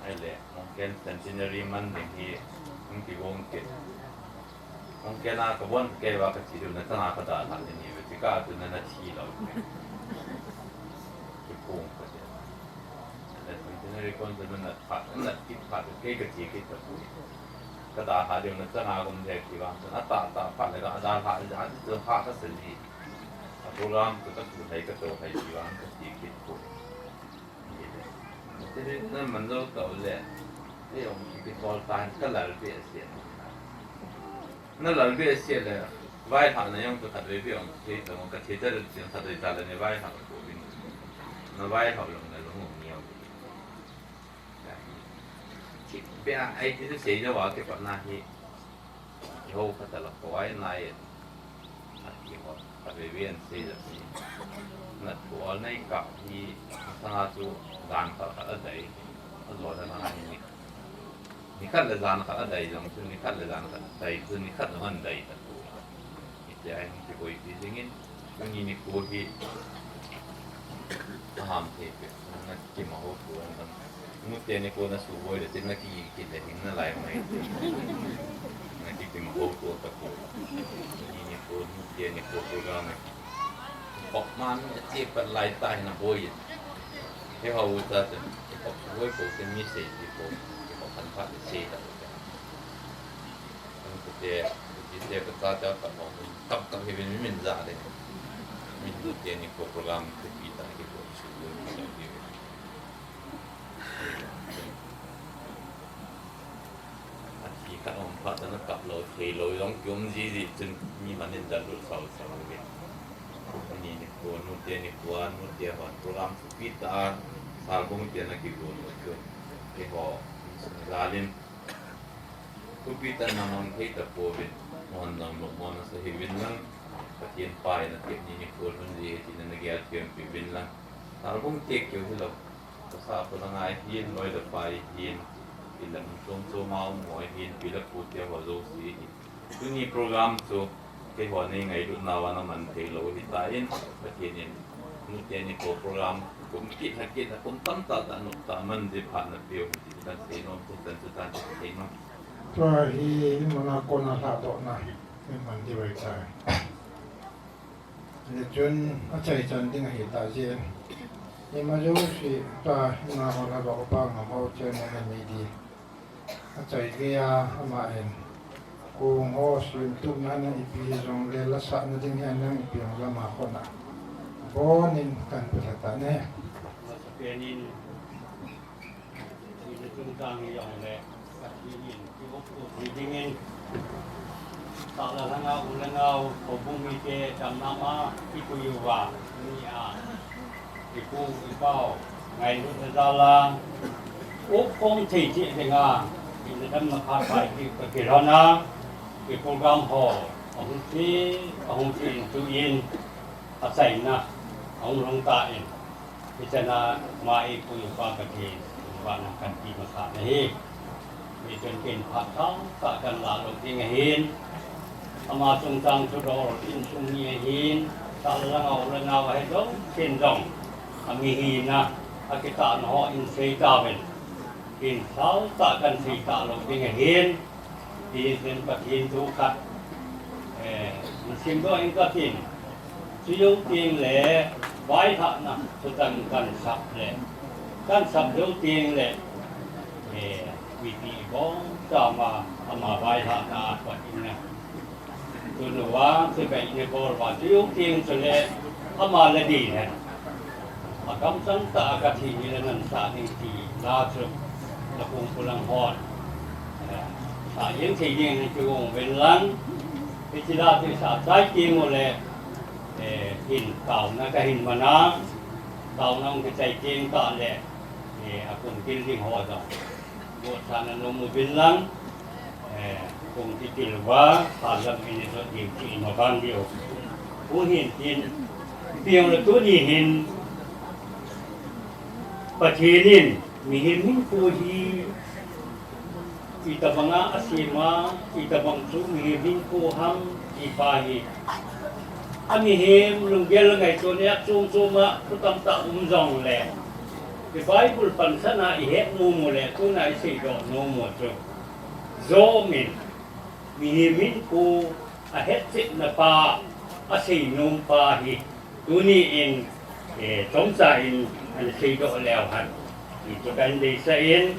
Ahile, Mongken centenary man ding hi, hung kigong kit. Mongken a kabon kei va kachi diu na changa kadalha ding hive, chika tu nana thi lou. Kipung kati. Ahile, centenary kon tu nana phat, nana kit phat, kei kachi kit tapoi. Kadalha diu na changa gom le kivang chun, atah tah phat le kadalha, adalha chu ha kasa ji. A program chu kasuh hai, kato hai, ti vang kati kit poi. Tini naman jou tau le, ei ong kikisol tan, kalal behseh. Nalal behseh le, vailhahna jong chu khatvei vei ong thei tau, kathi ta le chun khatvei ta le ni vailhah ko vin. Navailhah lou na lung ong ni ong. Thipbeh a, ahi ti chu seijou a kipatna hi, kihou khat a la koi nai e. Ati ho, khatvei vei an seijou hi. Nathu ol nei kah hi, masanga chu jan khat khat adai. Ajona langa hi ni. Nikhat le jan khat adai jong chu, nikhat le jan khat adai chu, nikhat jong an dai ta tu. Hitia hin kiboipi dingin, tuni nikho hi aham thei peh, nakima ho tu an dang. Nute nikho nasuboi le tin naki kit le hin nalai mai. Nakima ho tu ta ko. Tuni nikho, nute nikho program e. Khop man che pat lai ta hin aboi. He ho ta te. Khop boi ko te mi sei ti ko. Khop kan phat sei ta ko te. Ang ko te, ko te te ko ta ta ta ko. Kap kap hi min min ja le. Min ko te ni ko program ko pi ta ki ko su ko ni ta ki. Athi khat um phat na kap lou, thei lou, jong kium ji ji chun mi man in dal lut sau sau ve. Ani nikho, nute nikho, nute hon program thupi ta, Salbung te na kigon lou chu. Keiho, jal in, thupi ta na mang thei ta pouvin, mon jong mo, mo na sa hi vin lang, Pathen pa in atep ni nikho lhun ji e ti na na gel them pi vin lang. Salbung te keu hilou. Ka sa ko na ngai hin, loi le pai hin, ilam chom chom a um mo hin, pi le pu te ho jouse hin. Tuni program chu keiho nei ngailutna uva na man thei lou hitan, Pathen in nute nikho program kum kit lha kit na kum tam tah tah nop tah man ji phat na peh u ti kan sei nom, tu kan chu tan sei nom. Tua hi in muna kona lhadohna in man diu ahitai. Hichun achai chan ding ahi tah jeh in. Ima jouse ta ima hon a ba ko pa ngam ho chen na nei di. Achai gei a ama in. Kong ho sum tum na na ipi jong le la sa na ding hian nang ipi jong la ma khona. Bon in kan pe ta ne. Masapen in, i le tung tang i jong le, ka ti in, ki op tu ti ding in. Ta la la ngau, la ngau, ko bu mi te, tam na ma, ki ku yu wa, ni a. I pu, i pau, ngailutna jal a, up khom thei cheh dinga, i nadamna phat pai ti ka kilhon a, i program ho, ahung thi, ahung thi in tu in, achaina, ahung long ta in, hichan a, ma i pu i pa Pathen, vana kan ti masa na hi. Hichun kin phat thangtah kan la lou ding ahin, ama chungchang thudol insung mi ahin, ta la ngau la ngau ahi jong, kin jong, a mihina, a kitahna ho in sei tauvin, kin thangtah kan sei ta lou ding ahin, hichun Pathen thu khat, eh, sim doh in ka tin. Chu jou teng le, vaihahna thutan kan sap le, kan sap jou teng le, eh, mipi bongcham a, ama vaihahna a pat in a. Tun vang chu bai ne bol va, chu jou teng chu le, ama la dei le. A kamchang tah a ka thi ni le nan sa ding ti la chu, la kung pulang hon. Eh, sa jeng thei ding ni chu ong ven lang. Hichi la chu sa chai teng u le, eh, hin tauna ka hin man a, tauna hung kichai teng tah le, eh, a kum kil ding ho jong. Bo sa na nom u vin lang, eh, kung kitil uva, sa lam in i dot ding ti i ma ban diu. Kung hin tin, piang le tuni hin, Pathen in, mihem hinkho hi, Itobang a asem a, itobang chu mihem hinkho ham ti pa hi. A mihem lunggel ngaito nek chom chom a, thu tamtah um jong le. I Bible pansan a i het nom u le, tuna i seidoh nom u chu. Job in, mihem hinkho a hetchetna pa, a seinom pa hi. Tuni in, eh, chomcha in an seidoh leu hen. Ti chu kan deisah in,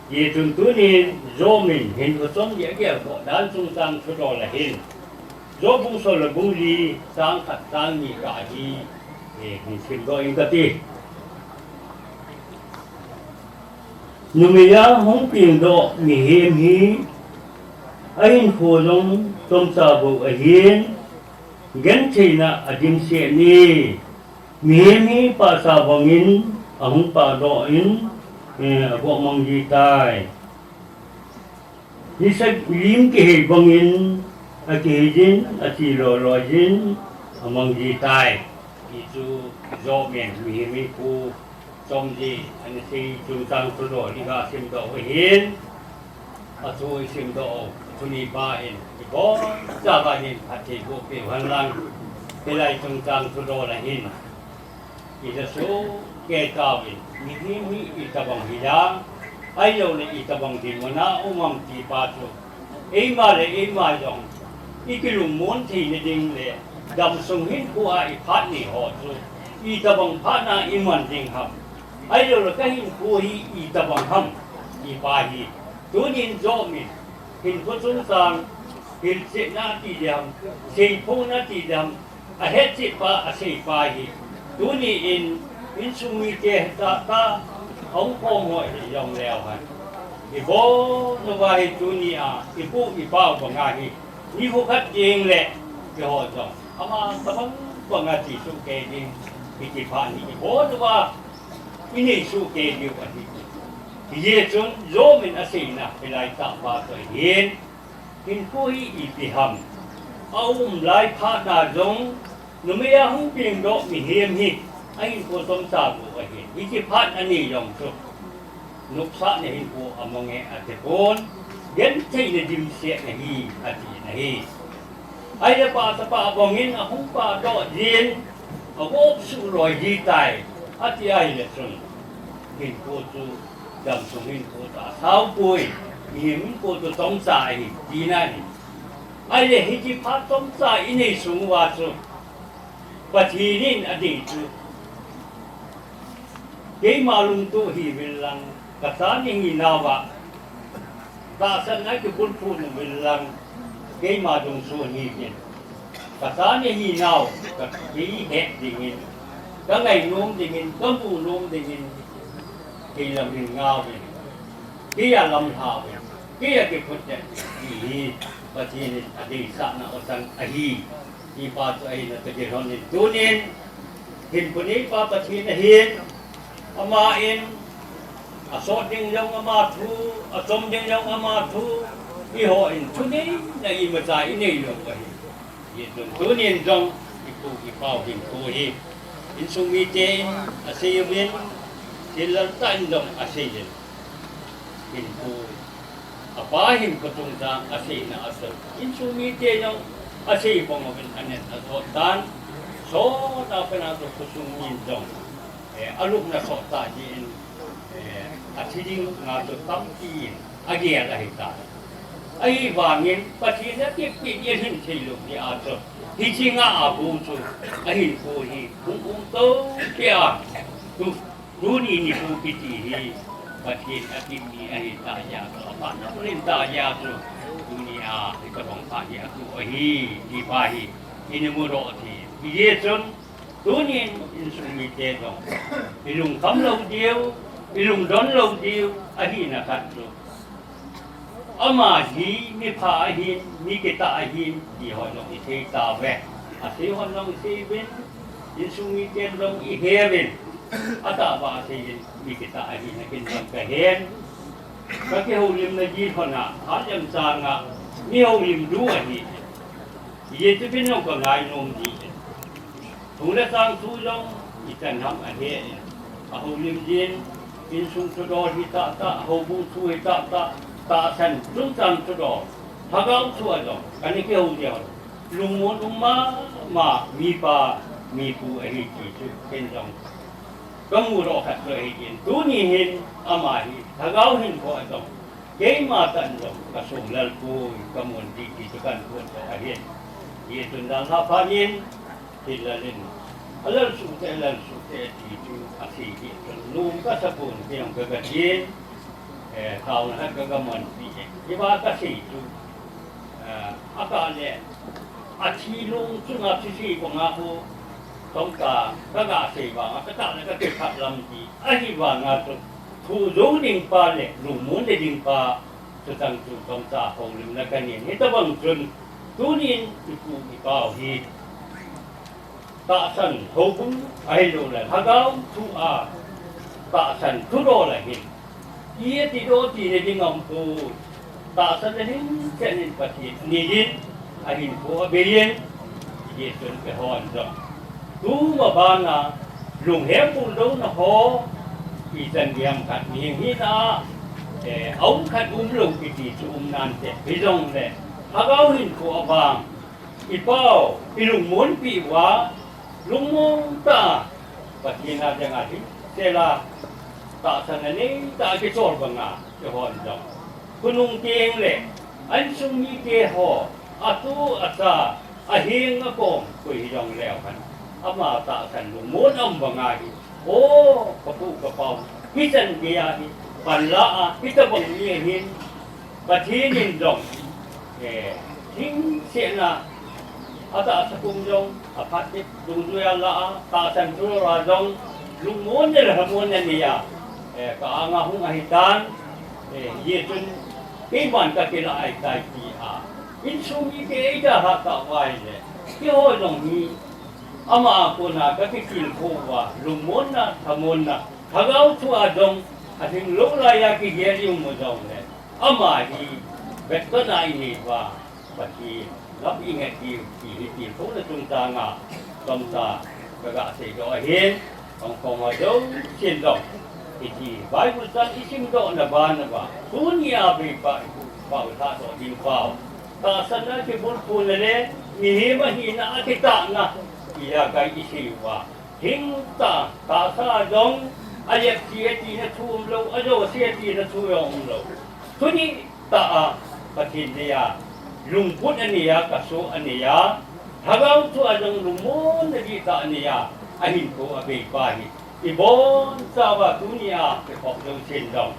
ti chun tuni in Job in hinkho chom dia geldoh dan chungchang thudol ahin. Job bung som le bung li chang khat chang ni kah hi, eh, hin simdoh in kati. Numei a hung pengdoh mihem hi a hinkho jong chomcha bou ahin, gentheina a dimset e. Mihem hi pahsa bangin a hung pahdoh in, eh, a gomang ji tai. Nisa lim kihei bangin a kihei jin, a chi loi loi jin, a mang ji tai. Ti chu Job in mihem hinkho chom ji, ana sei chungchang thudol i ga simdoh u ahin. A thu i simdoh u, a thu ni pa in, i bol cha ba hin phatthei boh peh u hen lang. Hilai chungchang thudol ahin. I la soh kei tauvin, mihem hi itobang hi a, ahilou le itobang dinmun a um am ti pa chu. Eima le eima jong, i kilungmon theina ding le, damsung hinkho a i phat nei ho chu, itobang phatna i man ding ham. Ahilou le ka hinkho hi itobang ham, ti pa hi. Tunin Job in, hinkho chungchang, hilchetna ti ding ham, seiphona ti ding ham, a hetchet pa, a sei pa hi. Tuni in, insung mite hetah tah, a hung khom ho hi jong leu hen. I bol uva hi tuni a, i pu, i pau banga hi. Nikho khat ding le, keiho jong. Ama tabang banga ti soh kei ding, i kipah ni i bol uva, i nei soh kei diu ahi. Hijeh chun, Job in a seina, hilai tah pa toh hin, Hinkho hi ipi ham. A um lai phat na jong, numei a hung pengdoh mihem hi, a hinkho chomcha bou ahi. Hiche phat a nei jong chu. Nopsahna hinkho a mang e ati pon, gentheina dimsetna hi, ati na hi. Ahile pah chapa bangin a hung pahdoh jin, a gop suh loi ji tai, ati ahile chun. Hinkho chu, damsung hinkho chu a sao poi, mihem hinkho chu chomcha ahi, tina ahi. Ahile hiche phat chomcha i nei sung uva chu, Pathen in a dei chu, keima lungtoh hiuvin lang, ka cha nahi nauva, Tahsan a kibulphu nung in lang, keima dungsuh hi kin. Ka sa ni hi nau, ka kei het dingin, ka ngainom dingin, ka munom dingin, kei lam hin ngauvin, kei a lamlhauvin, kei a kiphut den, ti hi Pathen in adeisahna awsang ahi. Tipa chu ahin, ata kilhon in tunin, hin punei pa Pathen ahin, ama in, asot ding jong ama thu, achom ding jong ama thu, eiho in thuneina imacha inei lou ahi. Hijeh chun tunin jong, ipu ipau hinkho hi, insung mite in asei uvin, thil lal tah in jong asei uvin. Hinkho, apa hinkho chungchang aseina a chu, insung mite jong asei bang uvin anen asot tan, sot a pat a chu khosung min jong, eh, alupna sot tah jeh in, eh, athi ding nga chu tampi in agel ahitai. Ahivangin Pathen in atepin ahin thei lou jeh a chu, hiche nga a bu chu, ahinkho hi hung um to peh a, tu Tuni nikho kiti hi Pathen atepna ahitah jeh a chu, aphatna um tah jeh a chu, tuni a hitobang pha hi atoh ahi, ti pa hi, ina mudoh thei. Hijeh chun, tunin insung mite jong, ilungkham lou diu, ilungdon lou diu, ahina khat chu, ama hi mipha ahin, mi kitah ahin, ti ho jong isei tauve. Asei ho jong isei uvin, insung miten jong ihe uvin. Atah a asei in, mi kitah ahin, akin jong kahen. Kakihoulimna ji lhon a, hat jeng chang a, mi houlim du ahi. Hijeh chun ken jong kangainom ji. Thu le chang thu jong ichan ham ahe in, ahoulim jin, insung thudol hi tahtah, houbung thu hi tahtah, tahsan chungchang thudol, lhagao thu a jong kana kihou jeh un, lungmon um mama mipa mipu ahi ti chu ken jong kamudoh khat chu ahi in, tuni hin ama hi lhagao hinkho a jong keima tah in jong kasonglel poi, kamun ding ti chu kahin phondoh ahin. Hijeh chun dalha phat in, thil lal in, alal suhte, alal suhte ti chu asei jeh chun nom kasa pon, kei jong kaga tin, eh, taona khat kaga manpi e. Hiva kasei chu, eh, akah le, athi lung chunga thusei banga khu, chomcha kaga sei vanga, katah le kakiphat lam ti, ahivanga chu, thu jou ding pa le, lungmon le ding pa, chutang chu chomcha houlimna kanen. Hitobang chun, tunin ipu ipau hi, tahsan houbung ahilouleh lhagao thu a tahsan thudol ahin, iti doh tina ding aumpoi. Tahsan a ding chen in Pathen aneiyin, ahinkho abeiyin, hijeh chun eihon jong tuma bana lunghem buldouna ho, ichan gei ham khat mihing hina a, eh, aum khat umlou kiti chu um nante. Hijongle lhagao hinkho avang, ipau, ilungmonpi uva, lungmon tah a, Pathen a dinga hinsela, tahsan a neitah a kichol banga, eihon jong, khonung tengle, insung mite ho, atu acha, aheng akom, koi hijongleu hen, ama tahsan lungmon aum banga hi, o, kapu kapau, hichan geiya hi panla a, hitobang mi ahin, Pathen in jong, eh, hingsetna, atahsa pum jong, aphat tep dungjuia la a, tahsan thudol a jong, lungmonna le lhamonna neiya, eh, ka anga hung ahitan, eh, hijeh chun, keiman kakilah ahitai tia, insung mite eidalhah tauva ahile, keiho jong hi, ama a kona kakitilkhou uva, lungmonna, lhamonna, lhagao thua jong, alhinglou laiya kigel i um u jongle, ama hi, vetkona inei uva, Pathen lam ingai diu, ti hi tilkhouna chungchanga, chomcha, kaga seidoh ahin, hung khom ho jousen jong, hiti, Bible chang isimdohna bana uva, tunia Abeipa, ipau lhadoh ding pau, tahsan a kibulphuna le, mihem ahina a kitahna, tia kai isei uva, hingtah, tahsa a jong, alepse atina thu umlou, ajouse atina thu jong umlou. Thudih tah a, Pathen neiya, lungput aneiya, kasoh aneiya, lhagao thua jong lungmonna dihtah aneiya, ahinkho abeipa hi, ibonchauva tunia, ikhop jousen jong,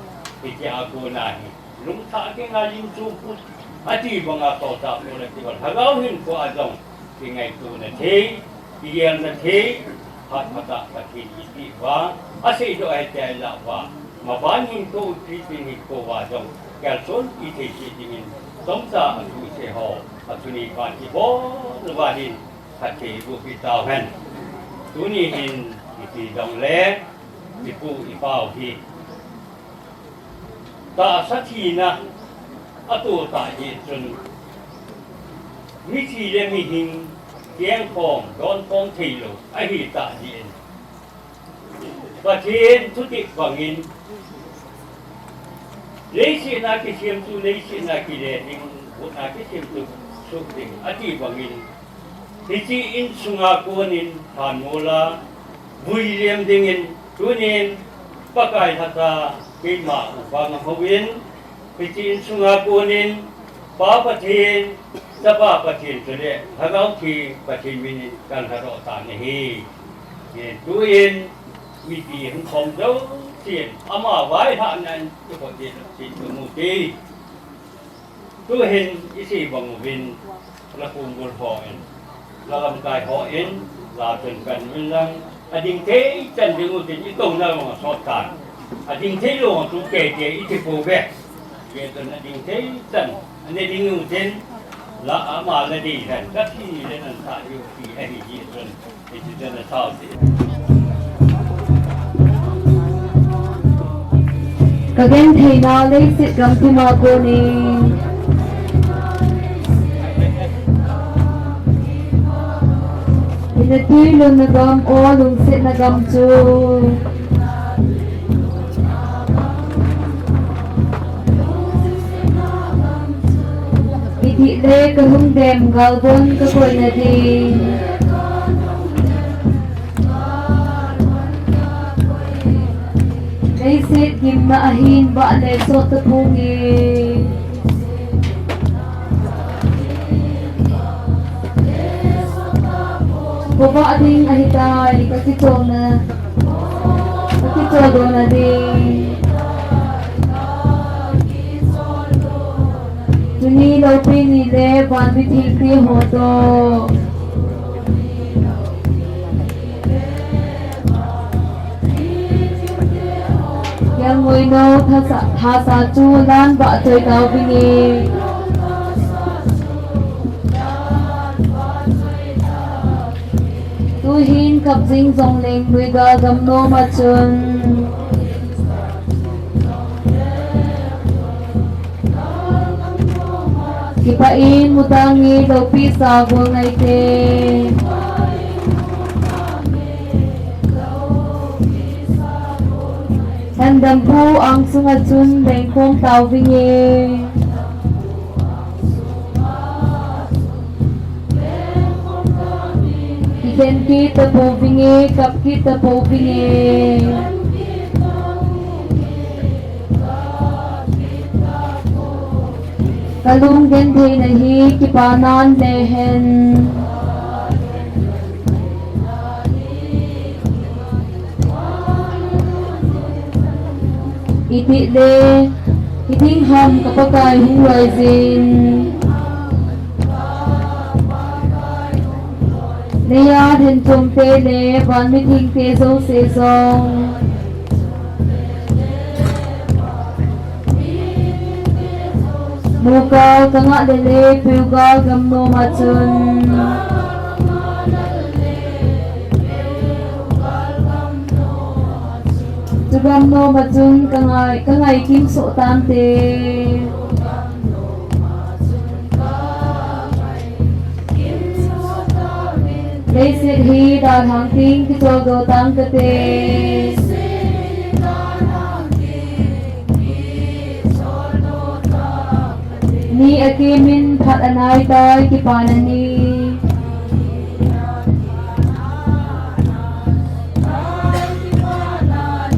hitia kona hi, Lungthah kingaijin chu put ati banga toltah pon ati banga lhagao hinkhoa jong kingaitona thei, kigelna thei, phat phatah Pathen iti uva aseidoh ahi tia ilah uva, maban hinkho Christian hinkho uva jong kalsonpi thei cheh dingin chomcha athu sei ho, athu nei phat ibol uva hin phatthei boh peh tauhen. Tuni hin ipi jongle ipu ipau hi tahsa thina atoh tah jeh chun mithi le mihing kengkhom donkhom theilou ahi tah jeh in, Pathen thutep bangin, leiset a kisem chu leiset a kile ding, got a kisem chu suh ding ati bangin, hiche insunga konin lhanmola vuilem dingin tunin Pakai lhacha keima upa ngam hon, hiche insunga konin Pa Pathen, Chapa Pathen chule Lhagao Theng Pathen minin kalhadoh tan ahi. Tuin mipi hung khom jousen ama vailhahnan kikhot ding lamsen kamu te. Tuhin isei bang uvin, la khongbul hon, la lamkai hon, la chun kan uvin lang, ading thei chan ding utin itouna lou asot tan. Ading thei lou chu kei kei iti pouve. Kei chun ading thei chan, ani ding utin, la ama la dei hen, kathi le nan tha diu ti ahi jeh chun. Kagenthei nau leiset gamtima konin hinatui lungna gam o lungsetna gam chu itih le kalungdem galvon kakoina ding. Leiset gimna ahin vah le sot tapong e. Khovah ding ahitai, kakicholna, kakicholna ding. Tuni loupi ni le van mithengte ho toh Kelngoi nou thasa, thasa chu lan vah choi tauvinge. Tuhin kap jing jongleng Nuigal gam nom a chun kipah in mutange loupi sa gol ngaite. Lhandampu ang sunga chun lengkhom tauvinge. Kikhen kit tapouvinge, kap kit tapouvinge. Kalung gentheina hi kipa nan lehen. Itih le, hiding ham ka Pakai hung loijin. Neiya lhenchomte le van mithengte jouse jong. Mugal ka ngah lele, Peugal gam nom a chun. Chu gam nom a chun ka ngai, ka ngai kim soh tante. Leiset hi dalhang ding kichol doh tang kate. Ni akimin phat anai tai kipana ni.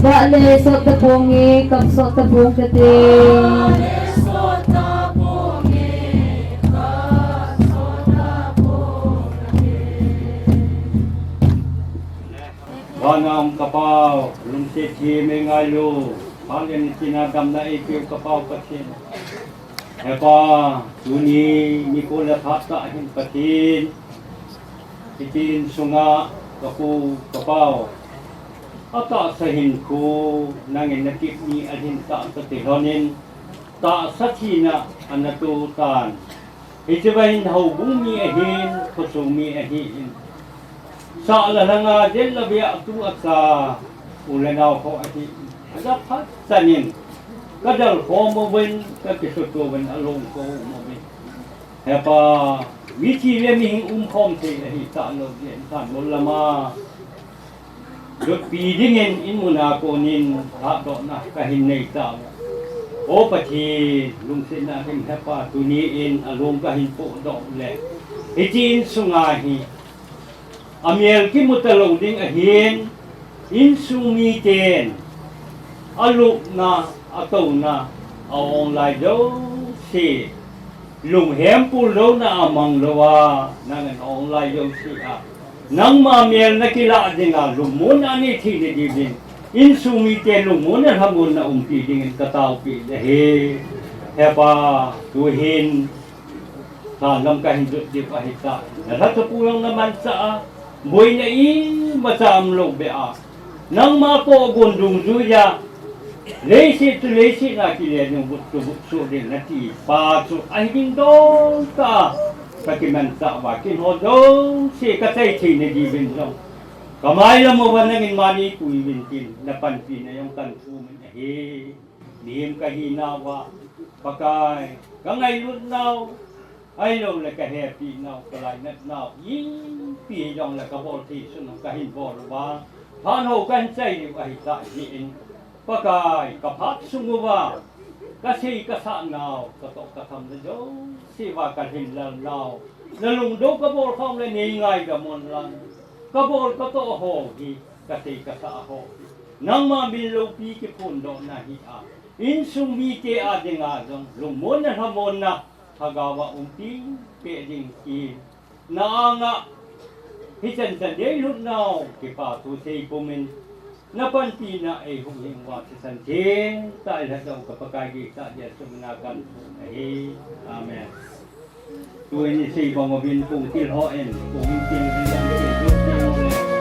Vah le sot taponge, kap sot tapong kate. Vana um ka Pa, lungset thim in ngailu. Hallelujah, damna eipeu ka Pau Pathen. He Pa, tuni nikho le phat tah hin Pathen, hiche insunga ka pu ka pau, atahsa hinkho nangin nakipmi ahin tahsa ti lhonin, tahsa thina ana to tan. Hiche va hin houbung mi ahin, khosung mi ahin. Sah le lhanga, jen le vei a tu a cha, u le nao ho ahin. Aja phat chanin, ka dal khom uvin, ka kisuto uvin, alung ko um uvin. He Pa, mithi le mihing umkhom thei ahi talou jeh in, thanbol lama lutpi dingin in muna konin lhatdohna kahin nei tauve. O Pathen, lungsetna hin He Pa, tuni in alung kahin pohdoh le, hiche insunga hi amel kimu talou ding ahin, insung miten alupna, atouna, a-ong lai jouse, lunghem pul louna a mang louva, nangin a-ong lai jouse a, nangma mel nakilah dinga lungmonna nei thei nadiuvin, insung mite lungmonna lhamonna umpi dingin ka taopi nahi. He Pa, tuhin lhan lam kahin jot diu ahitai. Na lhacha pu jong na manchah a, boina imacha umlou beh a, nangma kogon dungjuiya, leiset chu leiset a kile ding, vut chu vut soh ding nati pa chu ahi ding dong tah a, ka kimanchah uva, kin ho jouse ka chai thei nadiuvin jong, ka mailam uva nangin mani pui uvin tin, na panpina jong kan thum in ahi. Mihem kahinauva, Pakai, ka ngailut nau, ahilouleh ka hepi nau, ka lainat nau, ipi hijongle ka bol thei sun kahin bol uva, phat ho kahin chai diu ahitah jeh in, Pakai, ka phat sung uva, ka sei ka sah nau, ka toh ka tham na jouse uva ka lhinlel nau, na lungdou ka bol khom le nei ngaidam un lang, ka bol ka toh ho hi, ka sei ka sah ho hi, nangma min loupi kiphondohna hi a, insung mite a dinga jong lungmonna lhamonna lhagao a umpi peh ding ti na anga hichan chan deilut nau kipa thu sei pumin, na panpina eihung hing uva thisan theng tah a eilhatdoh ka Pakai Jesu Christa min a kathum ahi. Amen. Tuin isei bang uvin kong thil ho in, kong in thil in, thil in, thil in, thil in.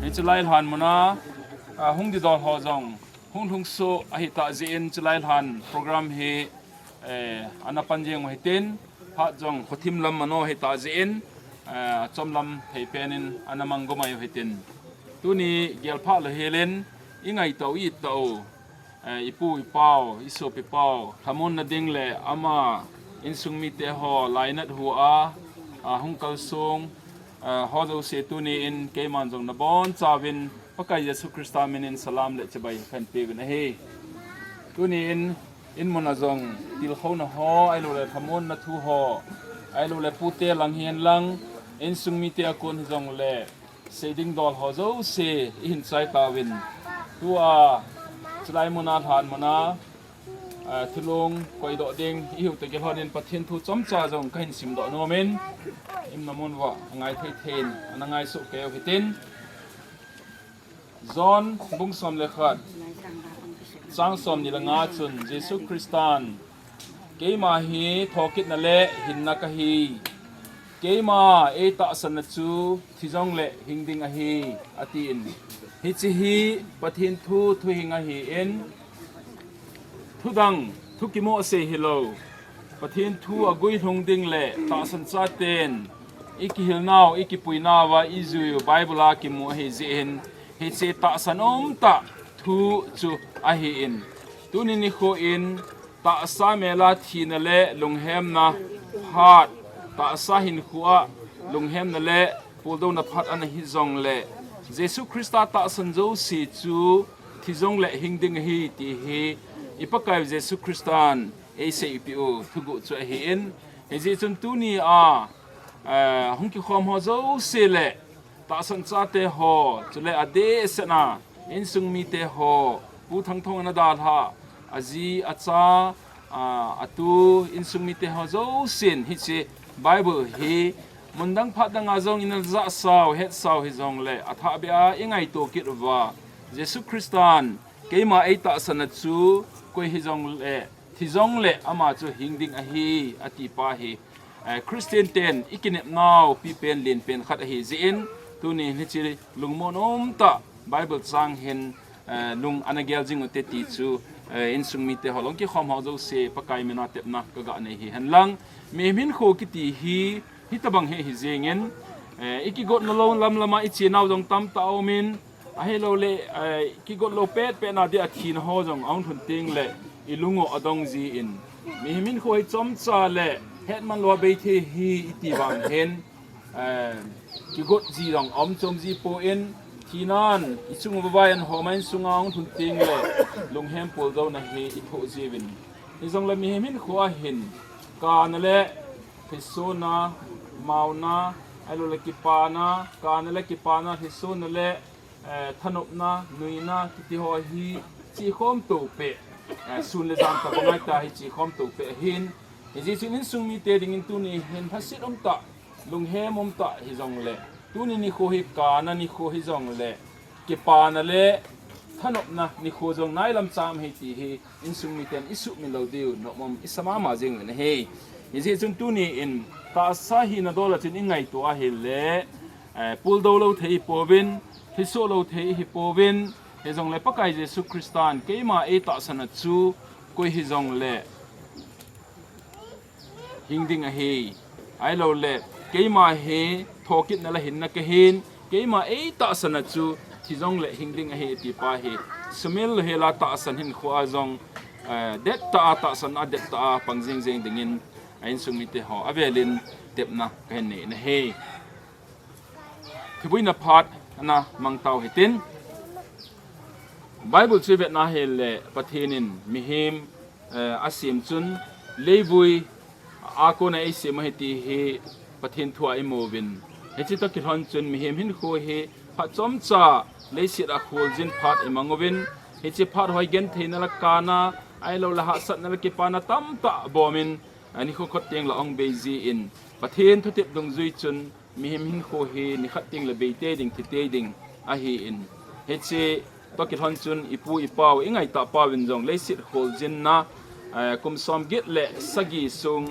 Hiche lai lhan muna, a, hung didol ho jong hung lhung soh ahitah jeh in, hiche lai lhan program hi Eh, ana pan jeng u hitin, phat jong khothim lam mano hita jin, eh, chom lam thei penin ana mang gomai u hitin. Tuni gel pha lo helin, i ngaito i to, eh, i pu i pau, i sop i pau, thamun na ding le ama insung mite ho lainat hu a, a hung kalsung, eh, ho jouse tuni in keiman jong na bon chauvin Pakai Jesu Christa minin salam le chibai kan pe vin ahi. Tuni in, in mun a jong tilkhouna ho, ailo le thamun na thu ho, ailo le pute lang hihen lang, insung mite a kon hi jong le, seiding dol ho jouse i hin chai tauvin. Tua, chulai mun a lhan mun a, ah, thulung koidoh ding, i hiu te gel honin Pathen thu chomcha jong ka hin simdoh nomin, imna mun uva, a ngai thei thei in, ana ngai soh kei u hitin. John bung som le khat, chang som ni le nga chun Jesu Christan, "Keima hi thokitna le hinna ka hi. Keima ei tahsanna chu thi jong le hing ding ahi," atin. Hiche hi Pathen thu thuhing ahin, thudang, thu kimoh sei hilou, Pathen thu a guilhung ding le tahsan chaten i kihilnau, i kipuinau a i jui u Bible a kimu ahi jeh hin, hiche tahsan umtah thu chu ahin. Tuni nikho in tahsa mel a thina le lunghemna phat, tahsa hinkho a lunghemna le puldouna phat ana hi jong le, Jesu Christa tahsan jouse chu thi jong le hing ding ahi ti hi i Pakai Jesu Christan ei seipeh u thuguh chu ahin, hijeh chun tuni a, eh, hung kikhom ho jouse le tahsan chate ho, chule adeh sena insung mite ho, Pu Thangthong ana dalha, aji, acha, a, atu, insung mite ho jousen hiche Bible hi mundang phatdang a jong ina jahsau, hetsau hi jong le, athahbeh a i ngaito kit uva, Jesu Christan, "Keima ei tahsanna chu koi hi jong le, thi jong le ama chu hing ding ahi," ati pa hi, eh, Christian ten i kinepnau pipen lenpen khat ahi jeh in, tuni hiche lungmon umtah Bible chang hin, eh, lung ana gel jing u te ti chu, eh, insung mite ho, long kikhom ho jouse Pakai mina tepna ka ga nei hi hen lang. Mihem hinkho kiti hi, hitabang hi hi jingin, eh, i kigotna lou lam lama i chenau jong tamtah aumin, ahilou le, eh, kigot lou petpet na dia thina ho jong ahung lhun teng le i lung u adong jin. Mihem hinkho hi chomcha le hetman lou a bei thei hi i ti vang hin, eh, kigot ji jong aum chom ji pon, thinan i chung uva vai an hom a, insung a ahung lhun teng le lunghem puldouna hi i thoh jiuvin. Hi jong le mihem hinkho a hin, kana le lhisona, mauna, ahilou le kipana, kana le kipana, lhisona le, eh, thanopna, nuina, kiti ho hi chekhom to peh, eh, sun le jan tabang a hi chekhom to peh ahin. Hijeh chun insung mite dingin tuni hin lhaset umtah, lunghem umtah hi jong le, tuni nikho hi kana nikho hi jong le, kipana le thanopna nikho jong nailam cham ahi ti hi insung miten i sumil lou diu nomum i sa mama jing u ahi. Hijeh chun tuni in tahsa hina dol a chun i ngaito ahile, eh, puldou lou thei hi pouvin, lhiso lou thei hi pouvin, hi jong le Pakai Jesu Christan keima ei tahsanna chu koi hi jong le hing ding ahi. Ahilou le, keima hi thokitna le hinna ka hin, keima ei tahsanna chu thi jong le hing ding ahi, ati pa hi. Sumil lou hela tahsan hinkho a jong, eh, dettah a tahsan a dettah a pang jing jing dingin a insung mite ho avelin tepna ka hin nei na ahi. Thubuina phat ana mang tau hitin. Bible chu i vetna hile Pathen in mihem, eh, asem chun leivui a kona eisem ahi ti hi Pathen thu a i muvin. Hiche toh kilhon chun mihem hinkho hi phat chomcha leiset a kholjin phat i mang uvin. Hiche phat ho hi gentheina le kana, ahilou le hahsatna le kipana tamtah bomin, ani kho khot teng le ong bei jin. Pathen thutep dungjui chun mihem hinkho hi nikhat teng le bei tei ding, thi tei ding ahin. Hiche toh kilhon chun i pu i pau, i ngaitah pau in jong leiset kholjinna, eh, kum som get le sagi sung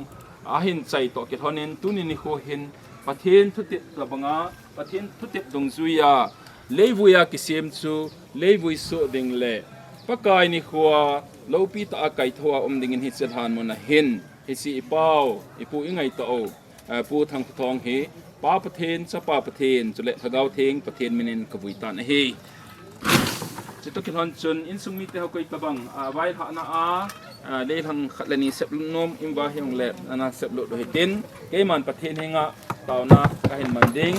ahin chai toh kilhon in tuni nikho hin Pathen thutep tabang a, Pathen thutep dungjui a, leivui a kisem chu leivui soh ding le Pakai nikho a lopi tah a kaithou a um dingin hiche lhan mun a hin, hiche i pau, i pu i ngaito u, eh, Pu Thangkhothong hi, Pa Pathen, Chapa Pathen, chule Lhagao Theng Pathen minin ka vui tan ahi. Chutoh kilhon chun, insung mite ho koi tabang, a, vailhahna a, a, leilhang khat le ni seplut nom, in va hijongle, ana seplut u hitin, keiman Pathen henga taona ka hin man ding,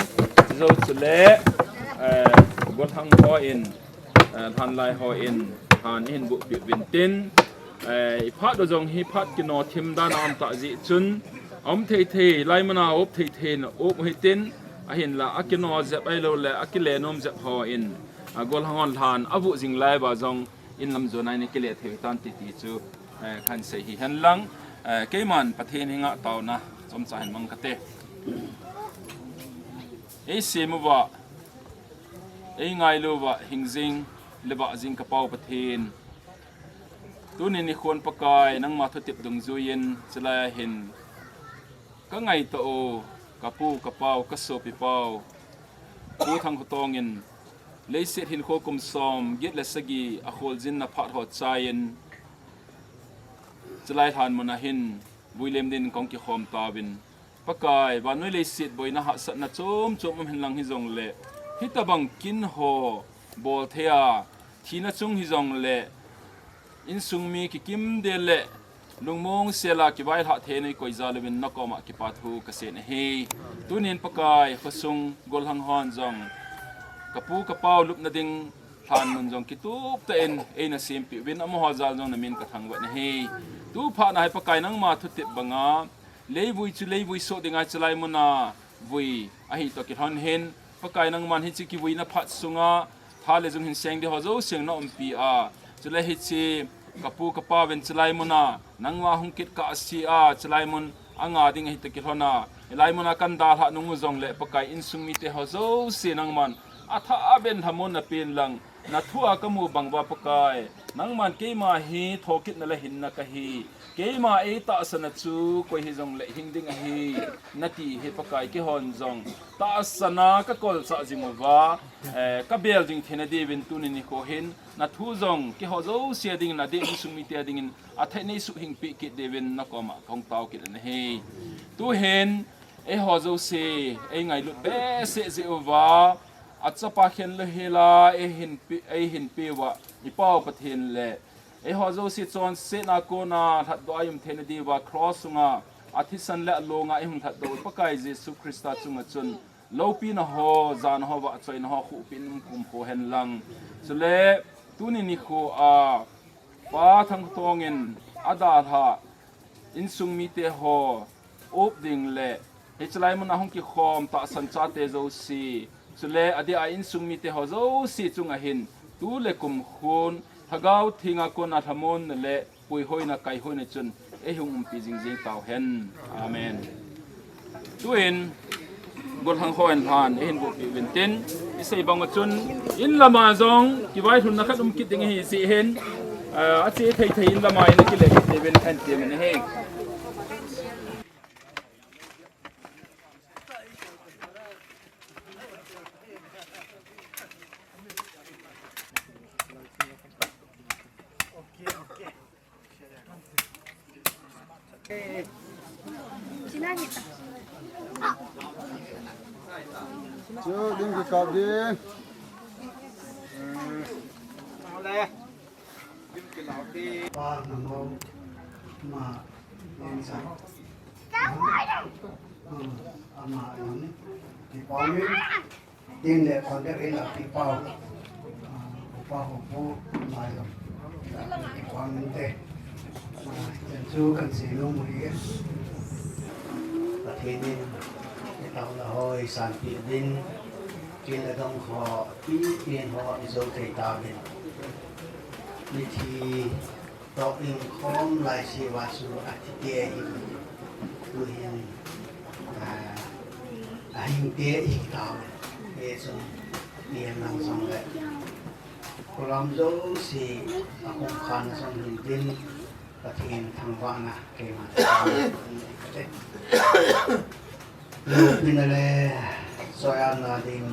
chujou chule, eh, golhang hon, eh, lhanlai hon, lhan i hin buhpi uvin tin, eh, i phat u jong hi phat kino thim dan a um tah jeh chun, a um thei thei, lai mun a up thei thei na up u hitin, ahinla, a kino jep ahilou le, a kile nom jep hon, a golhang hon lhan, a vuh jing lai uva jong, in lam jon a in kile thei u hitan ti ti chu, eh, kahin sei hi henlang, eh, keiman Pathen henga taona, chomcha hin mang kate. Ei sem uva, ei ngailu uva, hing jing, le vah jing ka Pau Pathen. Tuni nikhon Pakai, nangma thutep dungjuiyin, chulai a hin, ka ngaito u, ka pu, ka pau, ka sopi pau, Pu Thangkhothong in, leiset hinkho kum som, get le sagi, a kholjinna phat ho chaiyin, chulai lhan mun a hin, vui lem din kong kikhom tauvin. Pakai, vannoi leiset boina hahsatna chom chom um henlang hijongle, hitabang kin ho bol thei a, thina chung hijongle, insung mi kikim del le, lungmong sel a kivailhah thei nei koi jal uvin na koma kipa thu ka sei ahi. Tunin Pakai, khosung golhang hon jong, ka pu ka pau lupna ding lhan mun jong kitup tah in, eina sempeh uvin amaho jal jong na min ka thangvah ahi. Tu phat na hi Pakai nangma thutep banga, leivui chu leivui soh ding ahi chulai mun a vui ahi toh kilhon hin, Pakai nangman hiche kivuina phat sunga, tha le jung hin seng ding ho jouse na umpi a. Chule hiche, ka pu ka pau in chulai mun a, nangma hung kit kah seh a, chulai mun a nga ding ahi toh kilhon a. Hilai mun a kan dalhah nung u jongle Pakai insung mite ho jouse nangman, a tha a ben lhamon na pen lang, na thu a ka mu bang uva Pakai, nangman keima hi thokitna le hinna ka hi. Keima ei tahsan a chu koi hijongle hing ding ahi, na ti hi Pakai keihon jong. Tahsan a ka kolchah jing uva, eh, ka bel jing theina diuvin tuni nikho hin, na thu jong keiho jouse dingin adeh insung mite dingin, athei nei suhhing peh kit diuvin na koma ka hung tao kit ahi. Tu hin, eiho jouse, ei ngailut behseh jeh uva, a chapa khen le hela, ei hin pe, ei hin pe uva, i Pau Pathen le, eiho jouse chonsetna kona lhatdoh a i um theina diuva cross sunga, a thisan le a longa i hung lhatdoh u Pakai Jesu Christa chunga chun, loupina ho, jana ho, vahchoina ho, khuhpin um khum kho hen lang. Chule, tuni nikho a, Pa Thangkhothong in a dalha, insung mite ho, up ding le, hiche lai mun a hung kikhom tahsan chate jouse, chule adeh a insung mite ho jouse chunga hin, tu le kum khun, Lhagao Thenga kona lhamon le, puihoina, kaihoina chun, ei hung umpi jing jing tauhen. Amen. Tuin, golhang hon lhan, ei hin buhpi uvin tin, i sei bang a chun, in lama jong, kivailhunna khat um kit ding ahi jeh hin, ah, ache thei thei in lama in kile kit diuvin kahin temin ahi. Chu, ding kikap ding. Pa namo ma insa. Ama nang kipamin. Tin le contact in a pi pau. Ah, upa upu mai lo. Ti pau min te. Ah, chen chu kan sei nom u hi. Pathen in i tao la hoi san pi din. Tin le dong ho, pi tin ho, i zo thei ta bin. Mithi Toh in khom lai siva chu a thite hi, tuhin, ah, a hingte hi tao. Hichun, i lang jong le. Kulam jouse, a hung khan jong hin tin, Pathen thangvahna, keima. Loupina le Soiya na ding,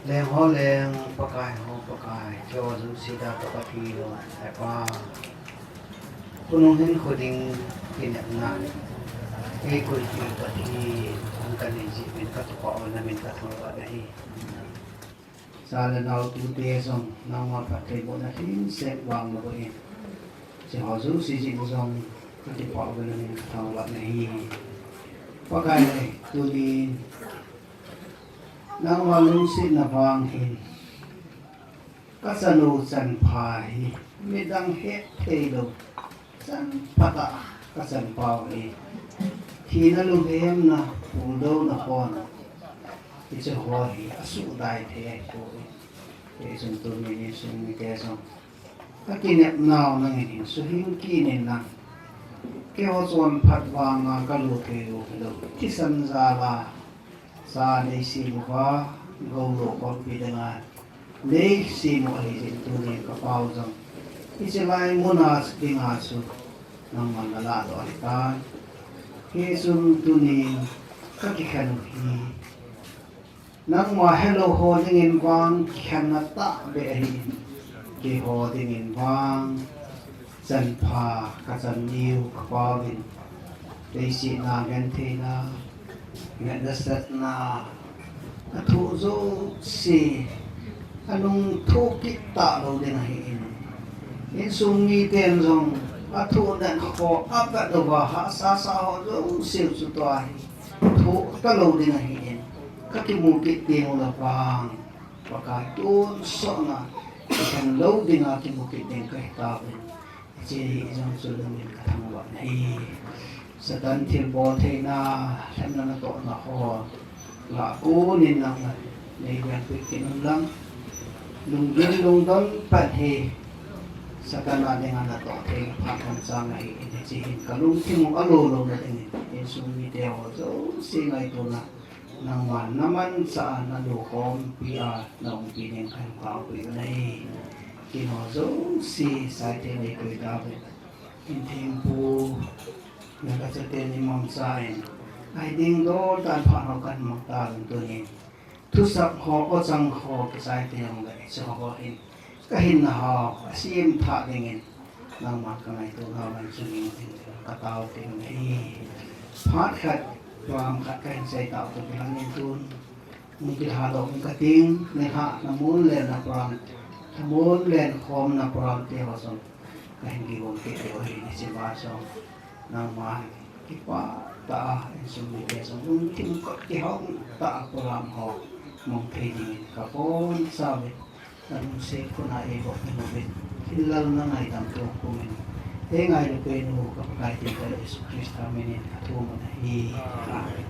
leng ho leng, Pakai ho Pakai, keiho jouse da ka Pathen, e Pa. Khonung hinkho ding kinepna, eikoi thei Pathen, nang kanei jeh in kakipah e, namin kathangvah nahi. Cha le nao tute jong, nangma phattheibohna lhingset vang naboh in. Hiche ho jouse jeh in jong, kakipah e, namin kathangvah nahi. Pakai le, tunin, nangma lungsetna vang hin, kachanu chanpha hi, midang hetthei lou, chan phat a kachanpau hi, thina lunghemna, phuldouna hon, hiche ho hi, asuhdai thei ahipoi. Hichun tuni insung mite jong, kakinepnau nangin hin suhing kit in lang. Keiho chonphat vanga kalut thei lou, thisan jal a, cha neisem uva, gou lo khompi dinga neisem u ahijeh in tunin kapau jong, hiche lai muna dinga chu, nangman nalahdoh ahitan. Hichun tunin kakikhen u hi, nangma helou ho dingin vang kikhenna tahbeh ahin, keiho dingin vang chanpha kachan niu kapauvin, leiset a gentheina, ngetna satna, athoh jouse, anung thoh kit talou ding ahin, insung miten jong athoh den ho, avet uva hahsa sa ho jouse chu tua hi thoh talou ding ahin, kakimu kit teng ule vang, Pakai tonsot a kikhen lou dinga kimu kit ding kahi tauvin. Hiche hi jong chu namin kathangvah nahi. Satan thilbol theina, lhemna natohna ho lah a konin nangman neivenpeh kit un lang. Lunggel lungdon pan hi Satan a dinga natoh theina phat chomcha ahin, hiche hin kalungthim u alo louna dingin, insung mite ho jouse ngaitona, nangman namanchah a nalukhompi a naumpi ding kahin taopeh u ahi. Keiho jouse saite neikoi tauvin, inthempu, nagachate neimangchan, ahi ding dol dan phat ho kahin mang tauvin tunin, thusap ho, ochang ho, kisaite jongle, hiche ho hin kahinna ho asemthah dingin, nangman kangaito nau vang chu ningching dingin katao kit u ahi. Phat khat, program khat kahin sei tao toh kilhonin tun, hung kilhadoh ing kating, nilhah na mun le na program, thamun lenkhomna program te ho jong kahin kigong kit diu ahi. Hiche ma jong nangman kipah tah a, insung mite jong lungthim kot kihong tah a program ho mang thei dingin kabonchauvin, nalungset khut a eiboh uvin, thillalna ngaidam tah a um in, eingailu penu ka Pakai Tingtah Jesu Christa minin kathum u ahi. Amen.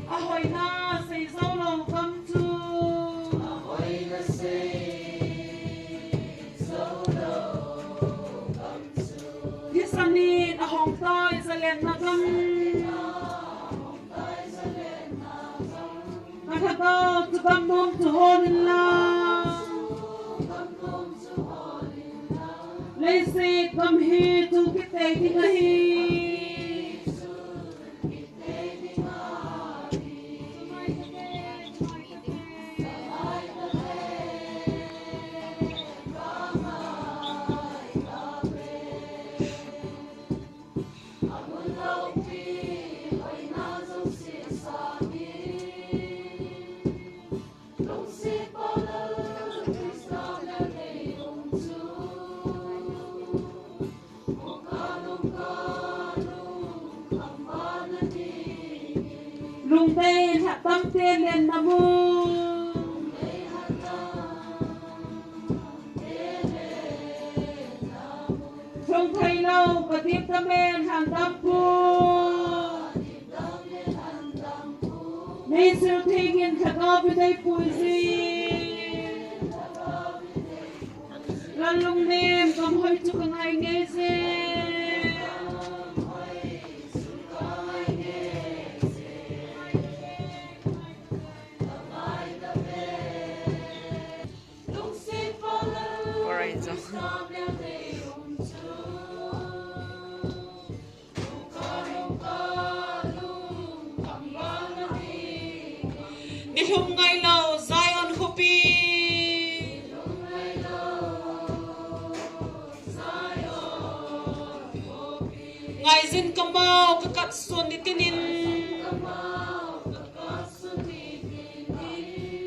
Ahoina seijou lou gam chu. Ahoina seijou lou gam chu. Thisan in ahong tai zalenna gam. Ka lhagao chu gam nom chu hol in lang. Leiset gam hi chungkit tei ding ahi. Lungdei lhatam te len namu. Chong thei lou, kadip tam e lhan tam pu. Nei sil thei ngin lhagao pi nei pui si. Lallung nem kam hoi chu ka ngai nge se. Alright, so. Nilhum ngai lou, Zion khopi. Ngaijin kamau, ka kat sun ni tinin.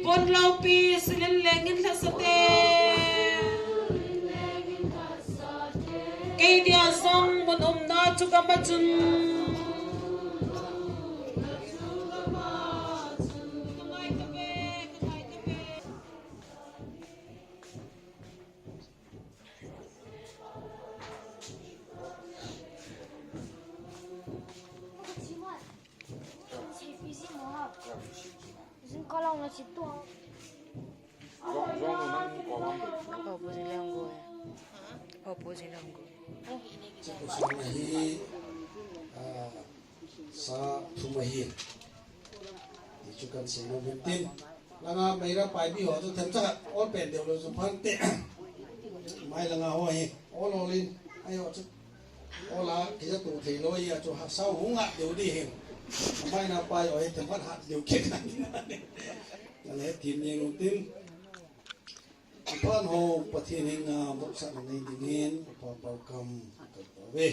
Pon loupi, silin lengin lhasate. Kei dia jong mun umna chu gam a chun. Opposite lang go. Opposite lang go. Sa thum ahi. Ti chu kan sei nom in tin. Langa meira paibi ho chu themcha ol pen deu lou chu phante. Mai langa ho hi. Ol ol in. Ai ho chu. Ola, kija tu thei lou ya chu ha sau hung ha deu di hin. Mai na pai ho hi themcha ha deu kit na. Kan he tin ni lou tin. Pan ho Pathen henga moksa na nei dingin, pa pau kam, ka pau ve.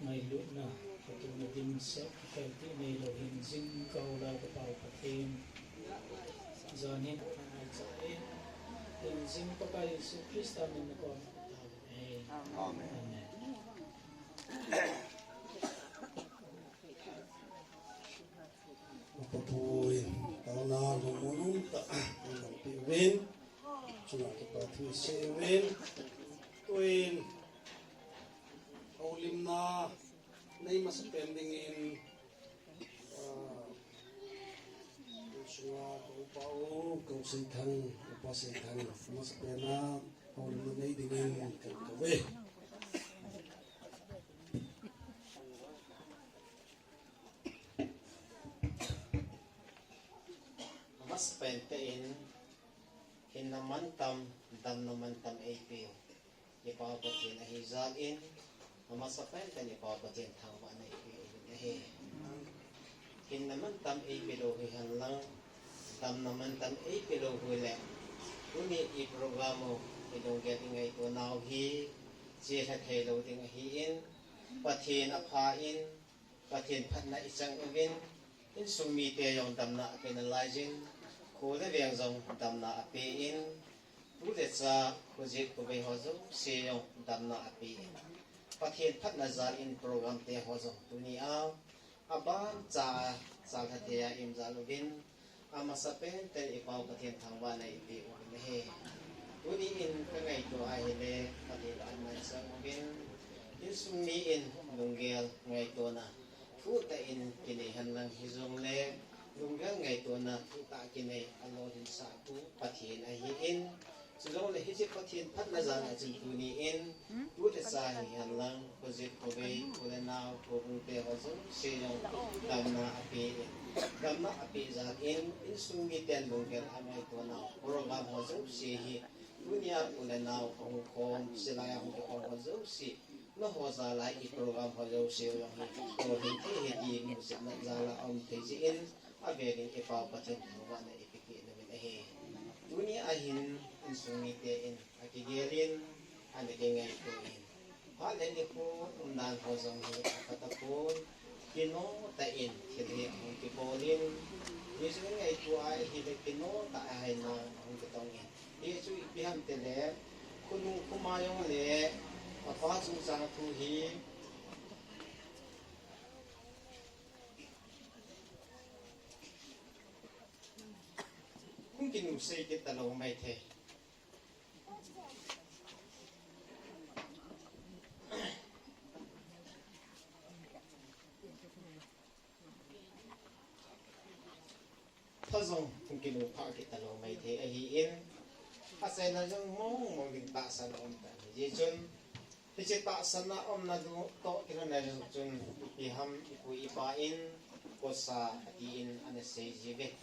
Ngailutna, kituhna dimset, kikaitih neilou hin jing kahoulai ka Pau Pathen. Jan hin, ngaicha in, hin jing Pakai Jesu Christa min na kom ka tao. Amen. Amen. Apapui, taona lungmon umtah, nangpi uvin, chunga kipa thu sei uvin, tuin, houlimna, nei masa pen dingin, ah, sunga ka upa u, ka u Seithang, upa Seithang, masa pen a, houlimna nei dingin, ka, ka ve. Amasapen in, hinna mantam, damna mantam eipeu i Pau Pathen ahi jal in, amasapen in i Pau Pathen thangvahna eipeu ahi. Hinna mantam eipelou hihen lang, damna mantam eipelou hile, tuni i program u, i lunggel i ngaitonau hi, chelha theilou ding ahin, Pathen apha in, Pathen phatna i chang uvin, insung mite jong damna ape nalaiyin, kho le veng jong damna ape in, tu le cha, khojet khovei ho jouse jong damna ape in, Pathen phatna jal in program te ho jong tunia, aban cha, chalha thei a i um jal uvin, amasapen in i Pau Pathen thangvahna eipeu ahi. Tuni in ka ngaito ahile, Pathen phatna i chang uvin, insung mi in lunggel ngaitona thuhtah in kinei henlang hijongle, lunggel ngaitona thuhtah kinei alolhinsah tu Pathen ahin, chujongle hiche Pathen phatna jal a chun tuni in, tu le cha hihen lang, khojet khovei, u le nao, kho hung te ho jouse jong damna ape in, damna ape jal in, insung miten lunggel angaitonau program ho jouse hi, tunia u le nao ahung khom, silai a hung kikhom ho jouse, nangho jal a i program ho jouse jong hi, tolhing thei ahi ti musitna jal a aum thei jeh in, avel in i Pau Pathen thangvahna ipe kit uvin ahi. Insung mite in akigelin, ana kingaito in. Phat le nikho umdan ho jong hi apha tapon, kino tah in thil hi ahung kibolin. Hichu ngaito a ahile kino tah a hina ahung kitong in. Hichu ipi ham tile, khonung khoma jong le, apa chungchang thu hi, hung kinung sei kit talou maithei. Pha jong hung kinung pha kit talou maithei ahin, achaina jong mong mong ding tahsan a um tan. Hijeh chun, hiche tahsan a umna toh kilhonna jong chun, ipi ham ipu ipa in, kosa atin ana sei jiuve.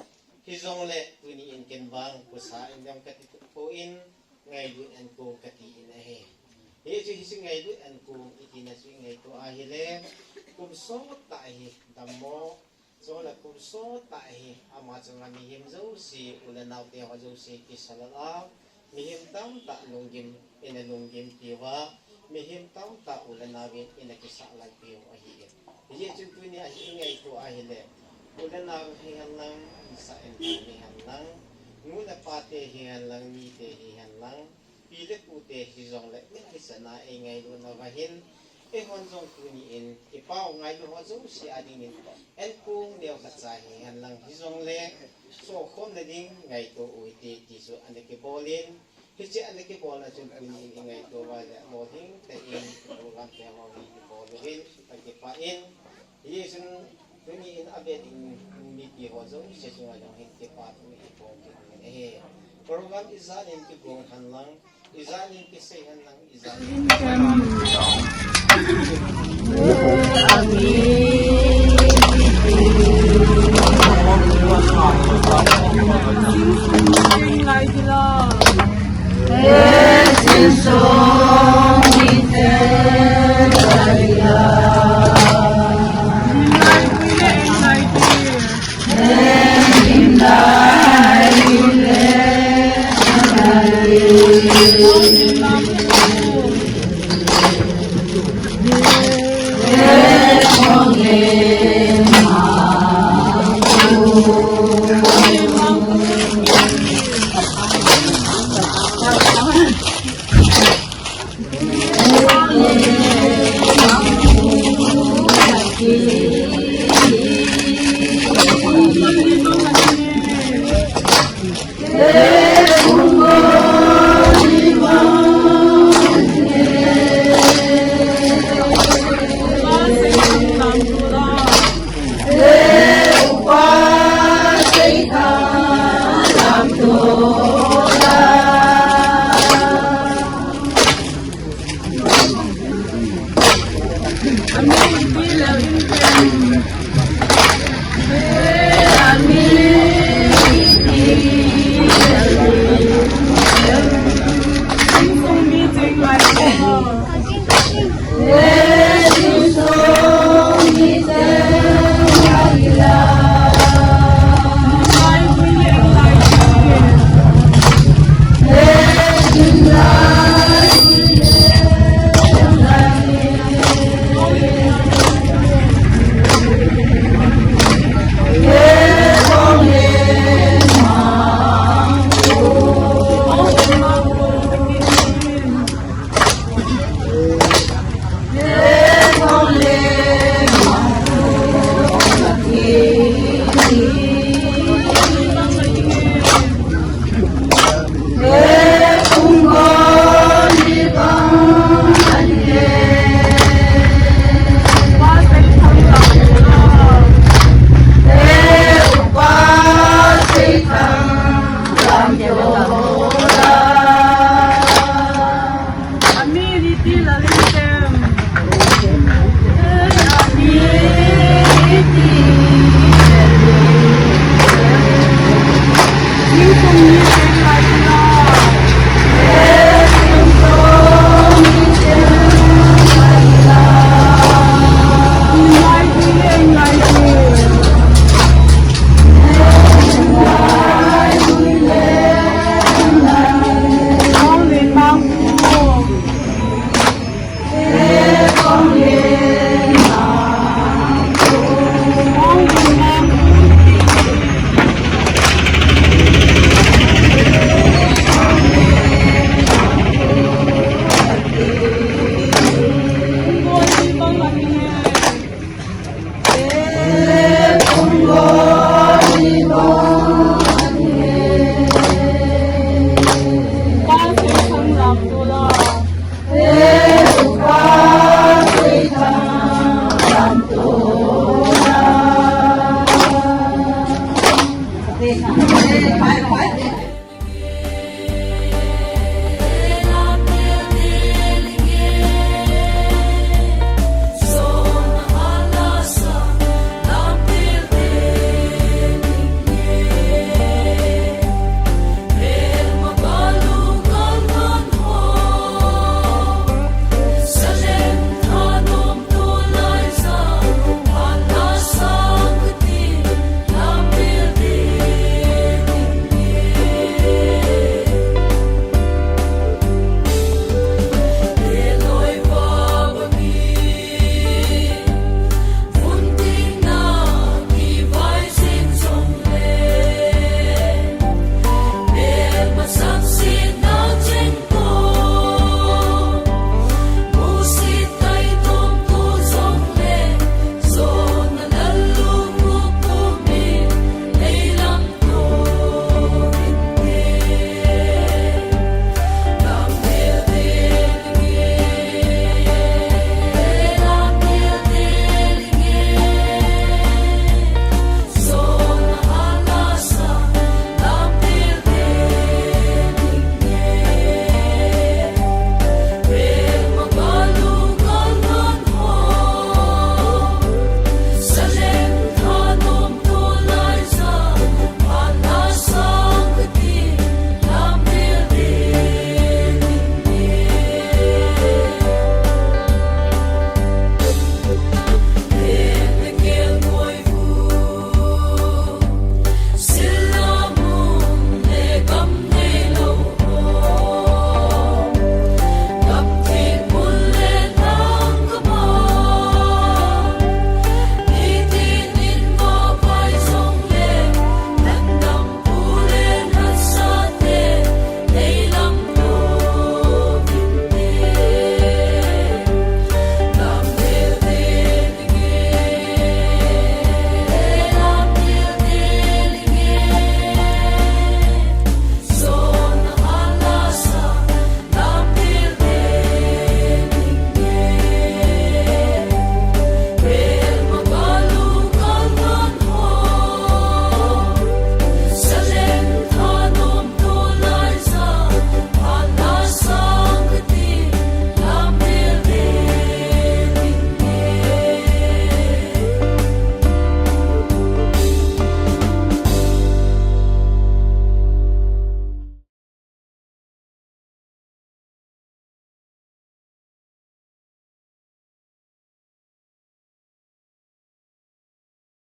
Hijongle tuni in ken vang kosa in jong kati pon, ngailut ankong kati in ahi. Hichu hiche ngailut ankong itina chu ingaito ahile, kum sot tah hi dammo, chule kum sot tah hi ama chunga mihem jouse, u le nao te ho jouse kisalal a, mihem tamtah lunggim in alunggim piuva, mihem tamtah u le nao in ana kisah lal piu ahi. Hijeh chun tuni a hi ingaito ahile, u le nao hihen lang, insung in hihen lang, nu le pa te hihen lang, mite hihen lang, pi le pu te hijongle, mihem hichan a eingailutna uva hin, eihon jong tuni in, kipao ngailu ho jouse a dingin, ankong neo khat cha hihen lang hijongle, sokhomna ding ngaito u hite ti chu ana kibolin, hiche ana kibolna chun tuni in ingaito uva le, lolhing tah in program te ho hi kibol uvin, kakipah in, hijeh chun tuni in ave ding mipi ho jouse chunga jong hin kipathu iphong kit uvin ahi. Program ijat in kigong hen lang, ijat in kisei hen lang, ijat in